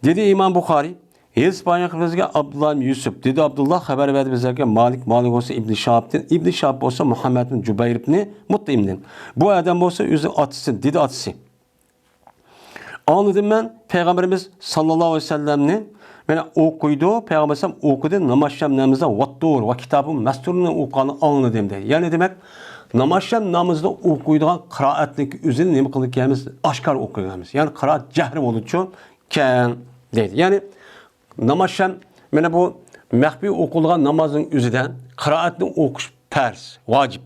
دېدى ئىمام بۇخارىي، ھەدىس بايان قىلىپ بىزگە ئابدۇللا ئىبن يۈسۈپ، دېدى ئابدۇللا خەۋەر بەردى بىزگە مالىك، مالىك بولسا ئىبن شىھابتىن، ئىبن شىھاب بولسا مۇھەممەد بىن جۇبەير ئىبن مۇتئىمدىن. بۇ ئادەم بولسا ئۆزى ئاتىسىدىن، دېدى ئاتىسى. ئاڭلىدىم مەن پەيغەمبىرىمىز ساللاللاھۇ ئەلەيھى ۋەسەللەمنى، مانا ئوقۇيدۇ، پەيغەمبەر ئەلەيھىسسالام ئوقۇدى، ناماز شەم نامىزىدا ۋەتتۇر ۋە كىتابۇن مەستۇرنى ئوقۇغاننى ئاڭلىدىم دەيدۇ. يەنى دېمەك، ناماز شەم نامىزىدا ئوقۇيدىغان قىرائەتنىڭ ئۆزىنى نېمە قىلىدىكەنمىز؟ ئاشكارا ئوقۇيدىكەنمىز. يەنى قىرائەت جەھرى بولىدىچۇ. كەن دەيدۇ. يەنى ناماز شەم، مانا بۇ مەخپىي ئوقۇلغان نامازنىڭ ئۆزىدە قىرائەتنى ئوقۇش پەرز، ۋاجىپ.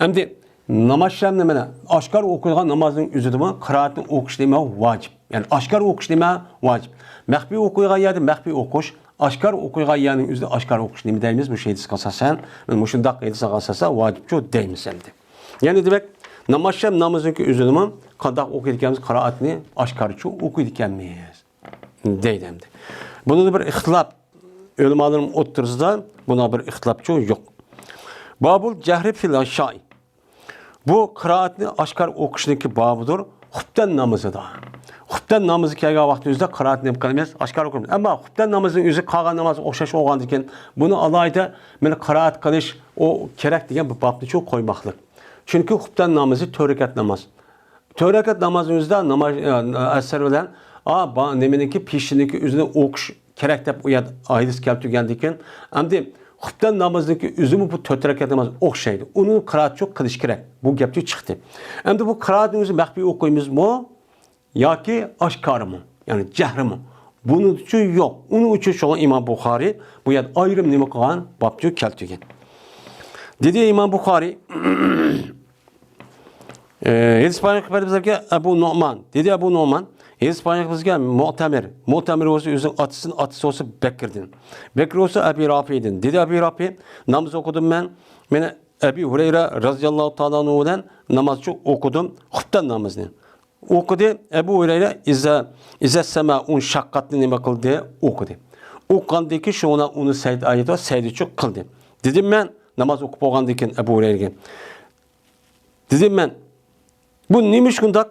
ئەمدى ناماز شەمنى مانا ئاشكارا ئوقۇيدىغان نامازنىڭ ئۆزىدىمۇ قىرائەتنى ئوقۇش نېمە؟ ۋاجىپ. يەنى ئاشكارا ئوقۇش نېمە؟ ۋاجىپ. مەخپىي ئوقۇيدىغان يەردە مەخپىي ئوقۇش، ئاشكارا ئوقۇيدىغان يەرنىڭ ئۆزىدە ئاشكارا ئوقۇش نېمە دەيمىز؟ مۇشۇ ھەدىسكە ئاساسەن، مانا مۇشۇنداق ھەدىسلەرگە ئاساسەن ۋاجىپچۇ دەيمىز ئەمدى. يەنى دېمەك، ناماز شەم نامىزىنىڭكى ئۆزىدىمۇ قانداق ئوقۇيدىكەنمىز؟ قىرائەتنى ئاشكارىچۇ ئوقۇيدىكەنمىز. دەيدۇ ئەمدى. بۇنىڭدا بىر ئىختىلاپ، ئۆلىمالىرىمىز ئوتتۇرىسىدا بۇنىڭغا بىر ئىختىلاپچۇ يوق. بابۇل جەھرى فىل ئىشائى. بۇ قىرائەتنى ئاشكارا ئوقۇشنىڭكى بابىدۇر خۇپتەن نامىزىدا. خۇپتەن نامىزى كەلگەن ۋاقتىمىزدا قىرائەتنى نېمە قىلىمىز؟ ئاشكارا ئوقۇيمىز. ئەمما خۇپتەن نامىزىنىڭ ئۆزى قالغان نامازغا ئوخشاش بولغاندىكىن، بۇنى ئالاھىدە مانا قىرائەت قىلىش ئۇ كېرەك دېگەن بىر بابنىچۇ قويماقلىق. چۈنكى خۇپتەن نامىزى تۆت رەكەت ناماز. تۆت رەكەت نامازنىڭ ئۆزىدە ناماز، ئە، ئەسەر بىلەن، ئا، با-، نېمىنىڭكى پېشىنىڭكى ئۆزىنى ئوقۇش كېرەك دەپ ئۇ يەردە ھەدىس كەلتۈرگەندىكىن، ئەمدى خۇپتەن نامازنىڭكى ئۆزىمۇ بۇ تۆت رەكەت ناماز ئوخشايدۇ. ئۇنى قىرائەتچۇ قىلىش كېرەك. بۇ گەپچۇ چىقتى. ئەمدى بۇ قىرائەتنىڭ ئۆزى مەخپىي ئوقۇيمىزمۇ؟ ياكى ئاشكارىمۇ؟ يەنى جەھرىمۇ؟ بۇنىڭچۇ يوق. ئۇنىڭ ئۈچۈن شۇڭا ئىمام بۇخارىي بۇ يەردە ئايرىم نېمە قىلغان؟ بابچۇ كەلتۈرگەن. دېدى ئىمام بۇخارىي، ئى، ھەدىس بايان قىلىپ بەردى بىزگە ئەبۇ نۇئمان. دېدى ئەبۇ نۇئمان، ھەدىس بايان قىلىپ بىزگە مۇئتەمىر. مۇئتەمىر بولسا ئۆزىنىڭ ئاتىسىدىن، ئاتىسى بولسا بەكىردىن. بەكىر بولسا ئەبى رافىدىن. دېدى ئەبى رافى، ناماز ئوقۇدۇم مەن. مېنى ئەبى ھۇرەيرە رازىياللاھۇ تائالا ئەنھۇ بىلەن نامازچۇ ئوقۇدۇم. خۇپتەن نامىزىنى ئوقۇدى. ئەبۇ ھۇرەيرە ئىزا، ئىزا سەمە ئۇن شەققەتنى نېمە قىلدى؟ ئوقۇدى. ئوقۇغاندىن كېيىن شۇڭا ئۇنى سەيد ئايەت ۋە سەيدىچۇ قىلدى. دېدىم مەن، ناماز ئوقۇپ بولغاندىن كېيىن ئەبۇ ھۇرەيرىگە. دېدىم مەن، بۇ نېمە ئىش بۇنداق؟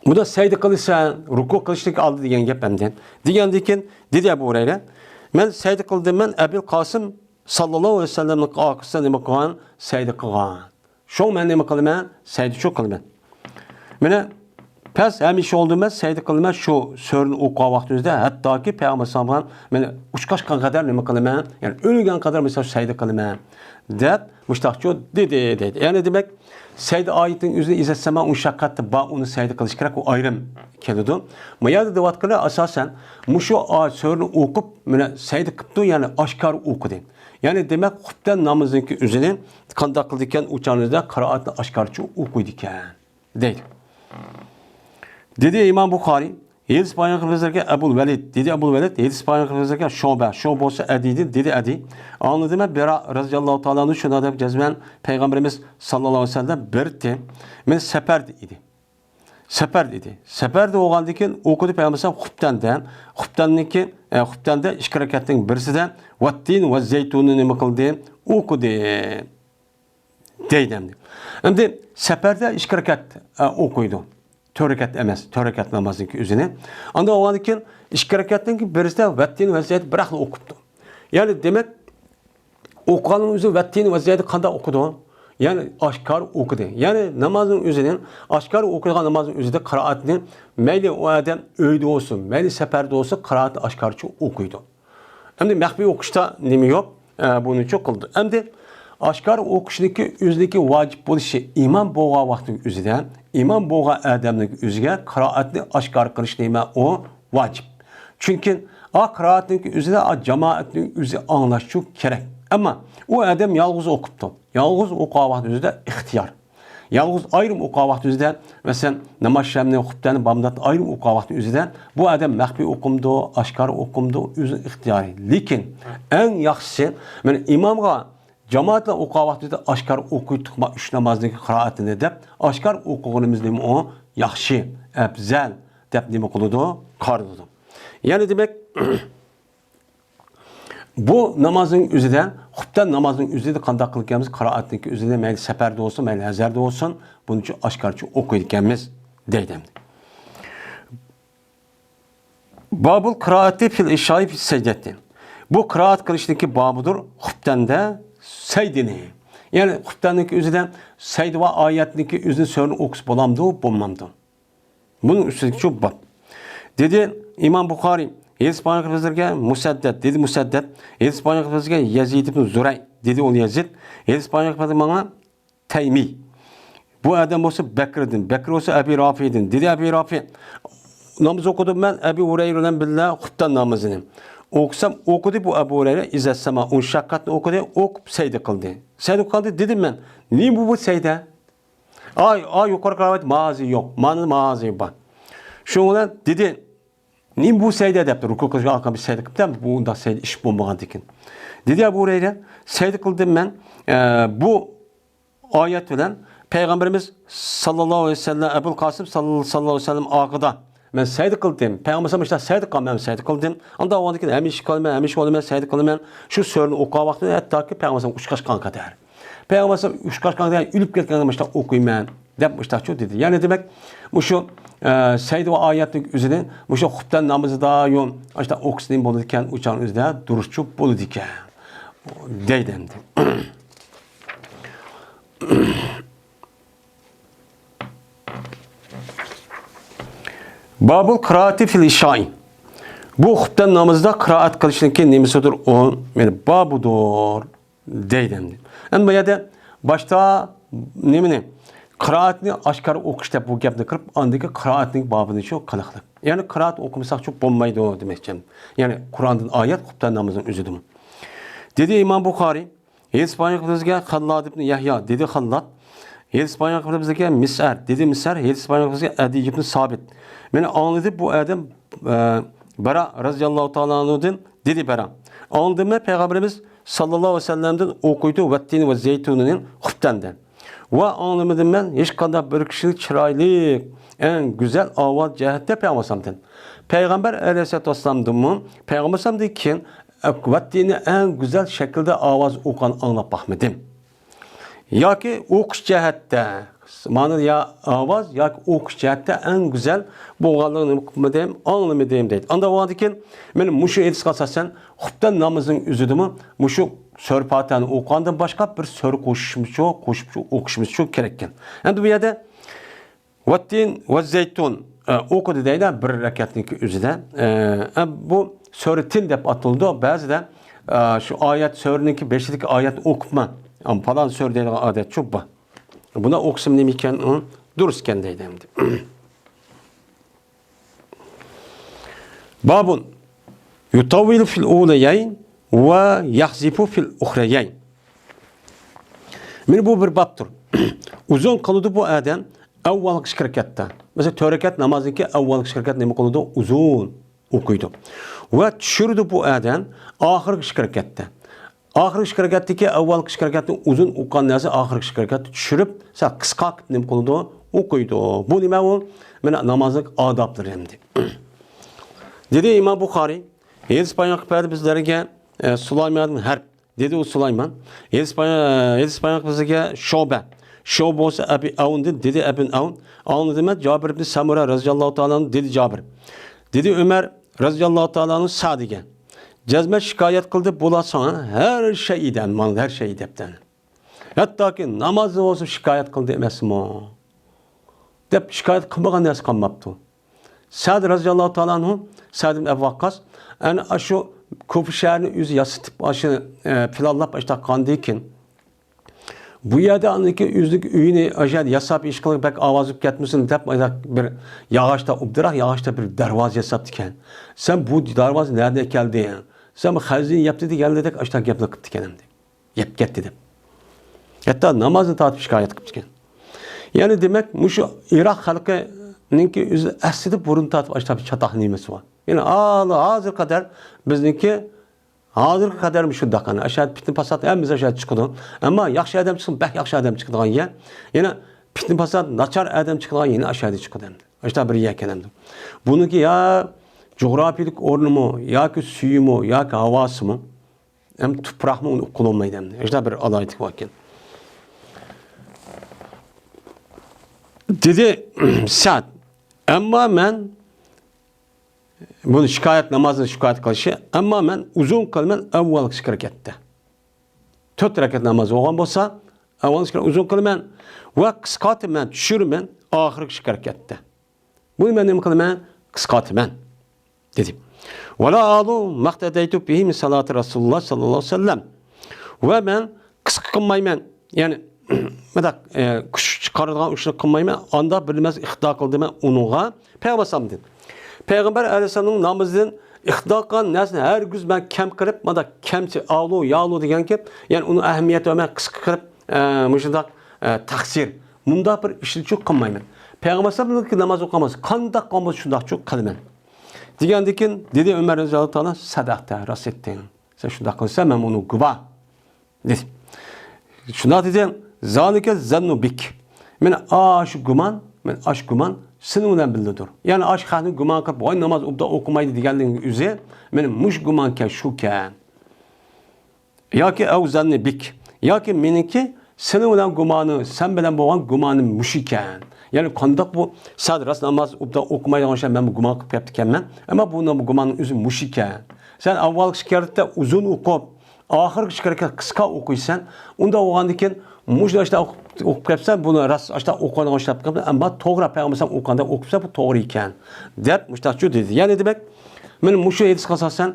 بۇنى سەيدە قىلىسەن، رۇكۇ قىلىشتىن ئالدى دېگەن گەپ ئەمدى. دېگەندىن كېيىن دېدى ئەبۇ ھۇرەيرە، مەن سەيدە قىلدىم، مەن ئەبىل قاسىم ساللاللاھۇ ئەلەيھى ۋەسەللەمنىڭ ئارقىسىدا نېمە قىلغان؟ سەيدە قىلغان. شۇڭا مەن نېمە قىلىمەن؟ سەيدىچۇ قىلىمەن. مانا پەس ھەمىشە يولدا مەن سەيدە قىلىمەن، شۇ سۈرىنى ئوقۇغان ۋاقتىمىزدا ھەتتاكى پەيغەمبەر ئەلەيھىسسالام بىلەن مانا ئۇچراشقان قەدەر نېمە قىلىمەن؟ يەنى ئۆلگەن قەدەر مىسال سەيدە قىلىمەن دەپ مۇشتاقچۇ دېدى، دەيدۇ. يەنى دېمەك، سەيدە ئايىتىنىڭ ئۆزىنى ئىزا سەمە ئۇن شەققەتتە بار، ئۇنى سەيدە قىلىش كېرەك، ئۇ ئايرىم كېلىدۇ. ما يەردە دەۋاتقىنى ئاساسەن مۇشۇ ئا-، سۈرىنى ئوقۇپ، مانا سەيدە قىپتۇ، يەنى ئاشكارا ئوقۇدى. يەنى دېمەك، خۇپتەن نامىزىنىڭكى ئۆزىنى قانداق قىلىدىكەن، ئۇ چاغنىڭدا قىرائەتنى ئاشكارىچە ئوقۇيدىكەن، دەيدۇ. دېدى ئىمام بۇخارىي، ھەدىس بايان قىلىپ بىزگە ئەبۇل ۋەلىد، دېدى ئەبۇل ۋەلىد، ھەدىس بايان قىلىپ بىزگە شۇبە، شۇبە بولسا ئەدىدىن، دېدى ئەدى. ئاڭلىدىم مەن بىرا رازىياللاھۇ تائالا ئەنھۇ شۇنداق دەپ جەزمەن پەيغەمبىرىمىز ساللاللاھۇ ئەلەيھى ۋەسەللەم بىرتى، مېنى سەپەردە ئىدى. سەپەردە ئىدى. سەپەردە بولغاندىن كېيىن ئوقۇدى پەيغەمبەر خۇپتەندە، خۇپتەننىڭكى، ئە، خۇپتەندە ئىككى رەكەتنىڭ بىرسىدە ۋەتتىن ۋە زەيتۇننى نېمە قىلدى؟ ئوقۇدى. دەيدۇ ئەمدى. ئەمدى سەپەردە ئىككى رەكەت، ئە، ئوقۇيدۇ. تۆت رەكەت ئەمەس، تۆت رەكەت نامازنىڭكى ئۆزىنى. ئاندىن بولغاندىن كېيىن ئىككى رەكەتنىڭكى بىرسىدە ۋەتتىن ۋە زەيتۇن بىراقلا ئوقۇپتۇ. يەنى دېمەك، ئوقۇغاننىڭ ئۆزى ۋەتتىن ۋە زەيتۇن قانداق ئوقۇدۇ؟ يەنى ئاشكارا ئوقۇدى. يەنى نامازنىڭ ئۆزىنى، ئاشكارا ئوقۇيدىغان نامازنىڭ ئۆزىدە قىرائەتنى مەيلى ئۇ ئادەم ئۆيدە بولسۇن، مەيلى سەپەردە بولسۇن، قىرائەتنى ئاشكارىچە ئوقۇيدۇ. ئەمدى مەخپىي ئوقۇشتا نېمە يوق؟ ئە، بۇنىچۇ قىلدى. ئەمدى ئاشكارا ئوقۇشنىڭكى ئۆزىنىڭكى ۋاجىپ بولۇشى ئىمام بولغان ۋاقىتنىڭ ئۆزىدە، ئىمام بولغان ئادەمنىڭ ئۆزىگە قىرائەتنى ئاشكارا قىلىش نېمە ئۇ؟ ۋاجىپ. چۈنكى ئا قىرائەتنىڭكى ئۆزىدە ئا جامائەتنىڭ ئۆزى ئاڭلاشچۇ كېرەك. ئەمما ئۇ ئادەم يالغۇز ئوقۇپتۇ. يالغۇز ئوقۇغان ۋاقىت ئۆزىدە ئىختىيار. يالغۇز ئايرىم ئوقۇغان ۋاقىت ئۆزىدە، مەسىلەن، ناماز شەمنى، خۇپتەنى، بامدات ئايرىم ئوقۇغان ۋاقىت ئۆزىدە، بۇ ئادەم مەخپىي ئوقۇمدۇ، ئاشكارا ئوقۇمدۇ، ئۆزى ئىختىيارى. لېكىن ئەڭ ياخشىسى، مانا ئىمامغا جامائەت بىلەن ئوقۇغان ۋاقتىدا ئاشكارا ئوقۇيتتۇقما ئۈچ نامازنىڭ قىرائىتىنى دەپ، ئاشكارا ئوقۇغىنىمىز نېمە ئۇ؟ ياخشى، ئەپزەل دەپ نېمە قىلىدۇ؟ قارىلىدۇ. يەنى دېمەك، بۇ نامازنىڭ ئۆزىدە، خۇپتەن نامازنىڭ ئۆزىدە قانداق قىلىدىكەنمىز؟ قىرائەتنىڭكى ئۆزىدە مەيلى سەپەردە بولسۇن، مەيلى ھەزەردە بولسۇن، بۇنىچۇ ئاشكارىچە ئوقۇيدىكەنمىز دەيدۇ. بابۇل قىرائەتى فىل ئىشائى فىس سەجدەتى. بۇ قىرائەت قىلىشنىڭكى بابىدۇر، خۇپتەندە سەيدىنى. يەنى خۇپتەننىڭكى ئۆزىدە سەيدە ۋە ئايەتنىڭكى ئۆزىنى سۈرىنى ئوقۇس بولامدۇ، بولمامدۇ؟ بۇنىڭ ئۈستىدىكى شۇ باب. دېدى ئىمام بۇخارىي، ھېدىس بايان قىلىپ بىزلەرگە مۇسەددەت، دېدى مۇسەددەت، ھېدىس بايان قىلىپ بىزگە يەزىد ئىبن زۇرەي، دېدى ئۇل يەزىد، ھېدىس بايان قىلىپ ماڭا تەيمىي. بۇ ئادەم بولسا بەكرىدىن، بەكرى بولسا ئەبى رافىدىن، دېدى ئەبى رافى، ناماز ئوقۇدۇم مەن ئەبى ھۇرەيرە بىلەن بىللە خۇپتەن نامىزىنى. ئوقۇسام ئوقۇدى بۇ ئەبۇ ھۇرەيرە، ئىزەسسەما ئون شەققەتنى ئوقۇدى، ئوقۇپ سەيدە قىلدى. سەيدە قىلدى دېدىم مەن، نېمە بۇ، بۇ سەيدە؟ ئاي، ئاي، يۇقىرىقى رىۋايەت مازى يوق. مانا مازى بار. شۇنىڭ بىلەن دېدى، نېمە بۇ سەيدە دەپتۇ. رۇكۇ قىلىشقا ئالقان بىر سەيدە قىپتۇ، بۇ ئۇنداق سەيدە ئىش بولمىغاندىكىن. دېدى ئەبۇ ھۇرەيرە، سەيدە قىلدىم مەن. ئە، بۇ ئايەت بىلەن پەيغەمبىرىمىز ساللاللاھۇ ئەلەيھى ۋەسەللەم، ئەبۇل قاسىم ساللاللاھۇ ئەلەيھى ۋەسەللەم ئاغىدا مەن سەيدە قىلدىم. پەيغەمبەر ئىشتا سەيدە قىلغان، مەن سەيدە قىلدىم. ئاندا ئۇنىڭدىن كېيىن ھەمىشە قىلىمەن، ھەمىشە قىلىمەن، سەيدە قىلىمەن. شۇ سۈرىنى ئوقۇغان ۋاقتىدا ھەتتاكى پەيغەمبەر ئۇچقاچقان قەدەر. پەيغەمبەر ئۇچقاچقان قەدەر ئۆلۈپ كەتكەندە مۇشۇنداق ئوقۇيمەن دەپ مۇشۇنداق دېدى. يەنى دېمەك، مۇشۇ، ئە، سەيدە ۋە ئايەتنىڭ ئۆزىنى مۇشۇ خۇپتەن نامىزىدا يو، ئاشۇنداق ئوقۇسا نېمە بولىدىكەن، ئۇ چاغنىڭ ئۆزىدە دۇرۇسچۇ بولىدىكەن. دەيدۇ ئەمدى. بابۇل قىرائەتى فىل ئىشائى. بۇ خۇپتەن نامىزىدا قىرائەت قىلىشنىڭكى نېمىسىدۇر ئۇ؟ يەنى بابىدۇر دەيدۇ ئەمدى. ئەمدى بۇ يەردە باشتا نېمىنى؟ قىرائەتنى ئاشكارا ئوقۇش دەپ بۇ گەپنى قىلىپ، ئاندىكى قىرائەتنىڭ بابىنى شۇ قىلىقلىق. يەنى قىرائەت ئوقۇمىساق شۇ بولمايدۇ دېمەكچى. يەنى قۇرئاندىن ئايەت خۇپتەن نامىزىنىڭ ئۆزىدىمۇ. دېدى ئىمام بۇخارىي، ھېدىس بايان قىلىپ بىزگە خاللاد ئىبن يەھيا، دېدى خاللاد. ھېدىس بايان قىلىپ بىزگە مىسئەر، دېدى مىسئەر. ھېدىس بايان قىلىپ بىزگە ئەدىي ئىبن سابىت. مېنى ئاڭلىدى بۇ ئادەم، ئە، بەرا رازىياللاھۇ تائالا ئەنھۇدىن، دېدى بەرا. ئاڭلىدىممەن پەيغەمبىرىمىز ساللاللاھۇ ئەلەيھى ۋەسەللەمدىن ئوقۇيدۇ ۋەتتىنى ۋە زەيتۇنىنى خۇپتەندە. ۋە ئاڭلىمىدىم مەن ھېچقانداق بىر كىشىنى چىرايلىق، ئەڭ گۈزەل ئاۋاز جەھەتتە پەيغەمبەر ئەلەيھىسسالام، پەيغەمبەر ئەلەيھىسسالاتۇ ۋەسسالامدىنمۇ، پەيغەمبەر ئەلەيھىسسالامدىن كېيىن ۋەتتىنى ئەڭ گۈزەل شەكىلدە ئاۋاز ئوقۇغان ئاڭلاپ باقمىدىم. ياكى ئوقۇش جەھەتتە، مانا يا ئاۋاز ياكى ئوقۇش جەھەتتە ئەڭ گۈزەل بولغانلىقىنى نېمە قىلمىدىم، ئاڭلىمىدىم دەيدۇ. ئاندا بولغاندىكىن، مانا مۇشۇ ھەدىسكە ئاساسەن، خۇپتەن نامىزىنىڭ ئۆزىدىمۇ مۇشۇ سۈرە پاتىھەنى ئوقۇغاندىن باشقا بىر سۈرە قوشۇشمىزچۇ، قوشۇپ ئوقۇشىمىزچۇ كېرەككەن. ئەمدى بۇ يەردە ۋەتتىن ۋە زەيتۇن، ئە، ئوقۇدى دەيدۇ بىر رەكەتنىڭكى ئۆزىدە. ئە، ئە، بۇ سۈرە تىن دەپ ئاتىلىدۇ. بەزىدە، ئە، شۇ ئايەت، سۈرىنىڭكى بېشىدىكى ئايەتنى ئوقۇپمەن، ئەم، پالان سۈرە دەيدىغان ئادەت شۇ بار. بۇنى ئوقۇسام نېمە ئىكەن؟ ئۇ دۇرۇس ئىكەن دەيدۇ ئەمدى. بابۇن يۇتاۋۋىلۇ فىل ئۇلەيەين ۋە يەخزىفۇ فىل ئۇخرەيەين. مانا بۇ بىر بابتۇر. ئۇزۇن قىلىدۇ بۇ ئادەم ئەۋۋالقى ئىككى رەكەتتە. مەسىلەن، تۆت رەكەت نامازنىڭكى ئەۋۋالقى ئىككى رەكەت نېمە قىلىدۇ؟ ئۇزۇن ئوقۇيدۇ. ۋە چۈشۈرىدۇ بۇ ئادەم ئاخىرقى ئىككى رەكەتتە. ئاخىرقى ئىككى رەكەتتىكى ئەۋۋالقى ئىككى رەكەتنى ئۇزۇن ئوقۇغان نەرسە ئاخىرقى ئىككى رەكەتنى چۈشۈرۈپ، سەل قىسقا قىلىپ نېمە قىلىدۇ؟ ئوقۇيدۇ. بۇ نېمە ئۇ؟ مانا نامازنىڭ ئادابلىرى ئەمدى. دېدى ئىمام بۇخارىي، ھەدىس بايان قىلىپ بەردى بىزلەرگە، ئە، سۇلايمان ھەرب. دېدى ئۇ سۇلايمان. ھەدىس بايان، ھەدىس بايان قىلىپ بىزگە شۇبە. شۇبە بولسا ئەبى ئەۋندىن، دېدى ئەبىن ئەۋن. ئاڭلىدىم مەن جابىر ئىبن سەمۇرە رەزىياللاھۇ تائالا ئەنھۇ، دېدى جابىر. دېدى ئۆمەر رەزىياللاھۇ تائالا ئەنھۇ سەئدىگە. جەزمەن شىكايەت قىلدى، بۇلار ساڭا ھەر شەيئىدە، مانا ھەر شەيئى دەپتۇ. ھەتتاكى نامازنى بولسا شىكايەت قىلدى ئەمەسمۇ؟» دەپ شىكايەت قىلمىغان نەرسە قالماپتۇ. سەد رەزىياللاھۇ تائالا ئەنھۇ، سەد ئىبن ئەبۇ ۋەققاس، ئەنە ئاشۇ كۇفا شەھىرىنى ئۆزى ياسىتىپ، ئاشۇ، ئە، پىلانلاپ ئاشتاق قاندىن كېيىن، بۇ يەردە ئاندىكى ئۆزىنىڭ ئۆيىنى ئاشۇ يەردە ياساپ ئىش قىلىپ بەك ئاۋاز بولۇپ كەتمىسۇن دەپ، ئاشۇنداق بىر ياغاچتا، ئوبدانراق ياغاچتا بىر دەرۋازا ياساپتىكەن. «سەن بۇ دەرۋازا نەدىن ئەكەلدىڭ؟ سەن بۇ خەزىنە يەپتى» دېگەنلىرىدەك ئاشۇنداق گەپنى قىپتىكەن ئەمدى. يەپ كەتتى دەپ. ھەتتا نامازنى تارتىپ شىكايەت قىپتىكەن. يەنى دېمەك، مۇشۇ ئىراق خەلقىنىڭكى ئۆزى ئەسلىدە بۇرۇن تارتىپ ئاشۇنداق بىر چاتاق نېمىسى بار. يەنى ھازىر قەدەر بىزنىڭكى، ھازىرغا قەدەر شۇنداق، ئەنە، ئاشۇ يەردە پىتنە پاسات ھەممىسى ئاشۇ يەردە چىقىدۇ. ئەمما ياخشى ئادەم چىقسا، بەك ياخشى ئادەم چىقىدىغان يەر. يەنە پىتنە پاسات، ناچار ئادەم چىقىدىغان يەنە ئاشۇ يەردە چىقىدۇ ئەمدى. ئاشۇنداق بىر يەر ئىكەن ئەمدى. بۇنىڭكى يا جۇغراپىيىلىك ئورنىمۇ، ياكى سۈيىمۇ، ياكى ھاۋاسىمۇ، ھەم تۇپراقمۇ ئۇنى ئۇقۇلالمايدۇ ئەمدى. ئاشۇنداق بىر ئالاھىدىلىكى بار ئىكەن. دېدى سەد، ئەمما مەن بۇنى شىكايەت، نامازنى شىكايەت قىلىشى، ئەمما مەن ئۇزۇن قىلىمەن ئەۋۋەلكى ئىككى رەكەتتە. تۆت رەكەت ناماز بولغان بولسا، ئەۋۋەلكى ئىككى رەكەت ئۇزۇن قىلىمەن ۋە قىسقارتىمەن، چۈشۈرىمەن ئاخىرقى ئىككى رەكەتتە. بۇنى مەن نېمە قىلىمەن؟ قىسقارتىمەن، دېدى. ۋەلا ئالۇ مەقتەدەيتۇ بىھى مىن سالاتى رەسۇلىللا ساللاللاھۇ ئەلەيھى ۋەسەللەم. ۋە مەن قىسقا قىلمايمەن. يەنى، مۇنداق، ئە، كۈچ چىقارىدىغان ئىشنى قىلمايمەن. ئاندا بىر نېمە ئىقتىدا قىلدىم مەن ئۇنىڭغا. پەيغەمبەر ئەلەيھىسسالامنىڭ نامىزىدىن ئىقتىدا قىلغان نەرسىنى ھەرگىز مەن كەم قىلىپ، مۇنداق كەمچە، ئالۇ، يالۇ دېگەن گەپ، يەنى ئۇنى ئەھمىيەت بەرمەي قىسقا قىلىپ، ئە، مۇشۇنداق، ئە، تەقسىر. مۇنداق بىر ئىشنى چۇ قىلمايمەن. پەيغەمبەر ئەلەيھىسسالامنىڭكى ناماز ئوقۇغان بولسا، قانداق قىلغان بولسا شۇنداق چۇ قىلىمەن. دېگەندىن كېيىن دېدى ئۆمەر رەزىياللاھۇ تائالا، سەدەقتە، راست ئېيتتىڭ. سەن شۇنداق قىلسا، مەن ئۇنى گۇۋاھ. دېدى. شۇنداق دېدى، زالىكە زەننۇ بىك. مەن ئاشۇ گۇمان، مەن ئاشۇ گۇمان سېنىڭ بىلەن بىللىدۇر. يەنى ئاشۇ خەقنى گۇمان قىلىپ، ۋاي ناماز ئوبدان ئوقۇمايدۇ دېگەنلىكىنىڭ ئۆزى، مەن مۇشۇ گۇمانكەن شۇكەن. ياكى ئەۋ زەننى بىك. ياكى مېنىڭكى سېنىڭ بىلەن گۇمانى، سەن بىلەن بولغان گۇمانىم مۇشۇكەن. يەنى قانداق بۇ سەن راست ناماز ئوبدان ئوقۇمايدىغان ئىشلار مەن گۇمان قىلىپ كەپتىكەنمەن. ئەمما بۇ نام-، گۇماننىڭ ئۆزى مۇشۇكەن. سەن ئاۋۋالقى ئىككى رەكەتتە ئۇزۇن ئوقۇپ، ئاخىرقى ئىككى رەكەت قىسقا ئوقۇيسەن، ئۇنداق بولغاندىن كېيىن مۇشۇ ئاشتا ئوقۇپ، ئوقۇپ كەپسەن، بۇنى راست ئاشتا ئوقۇيدىغان ئىشلار قىلىپ، ئەمما توغرا پەيغەمبەر ئوقۇغاندەك ئوقۇپسەن، بۇ توغرا ئىكەن، دەپ مۇشتاقچۇ دېدى. يەنى دېمەك، مەن مۇشۇ ھەدىسكە ئاساسەن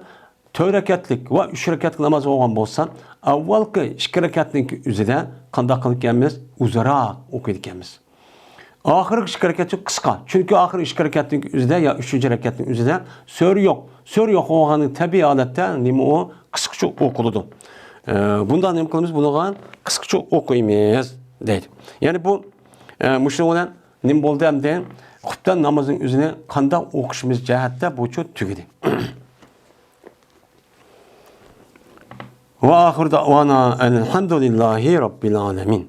تۆت رەكەتلىك ۋە ئۈچ رەكەتلىك ناماز بولغان بولسا، ئاۋۋالقى ئىككى رەكەتنىڭكى ئۆزىدە قانداق قىلىدىكەنمىز؟ ئۇزۇنراق ئوقۇيدىكەنمىز. ئاخىرقى ئىككى رەكەت قىسقا. چۈنكى ئاخىرقى ئىككى رەكەتنىڭكى ئۆزىدە يا ئۈچىنچى رەكەتنىڭ ئۆزىدە سۈرە يوق. سۈرە يوق بولغاندا تەبىئىي ھالەتتە نېمە ئۇ؟ قىسقىچە ئوقۇلىدۇ. ئە، بۇندا نېمە قىلىمىز؟ بۇنىڭغا قىسقىچە ئوقۇيمىز دەيدۇ. يەنى بۇ، ئە، مۇشۇنىڭ بىلەن نېمە بولدى ئەمدى؟ خۇپتەن نامىزىنىڭ ئۆزىنى قانداق ئوقۇشىمىز جەھەتتە بۇچۇ تۈگىدى. ۋە ئاخىر دەئۋانا ئەلھەمدۇلىللاھى رەببىل ئالەمىن.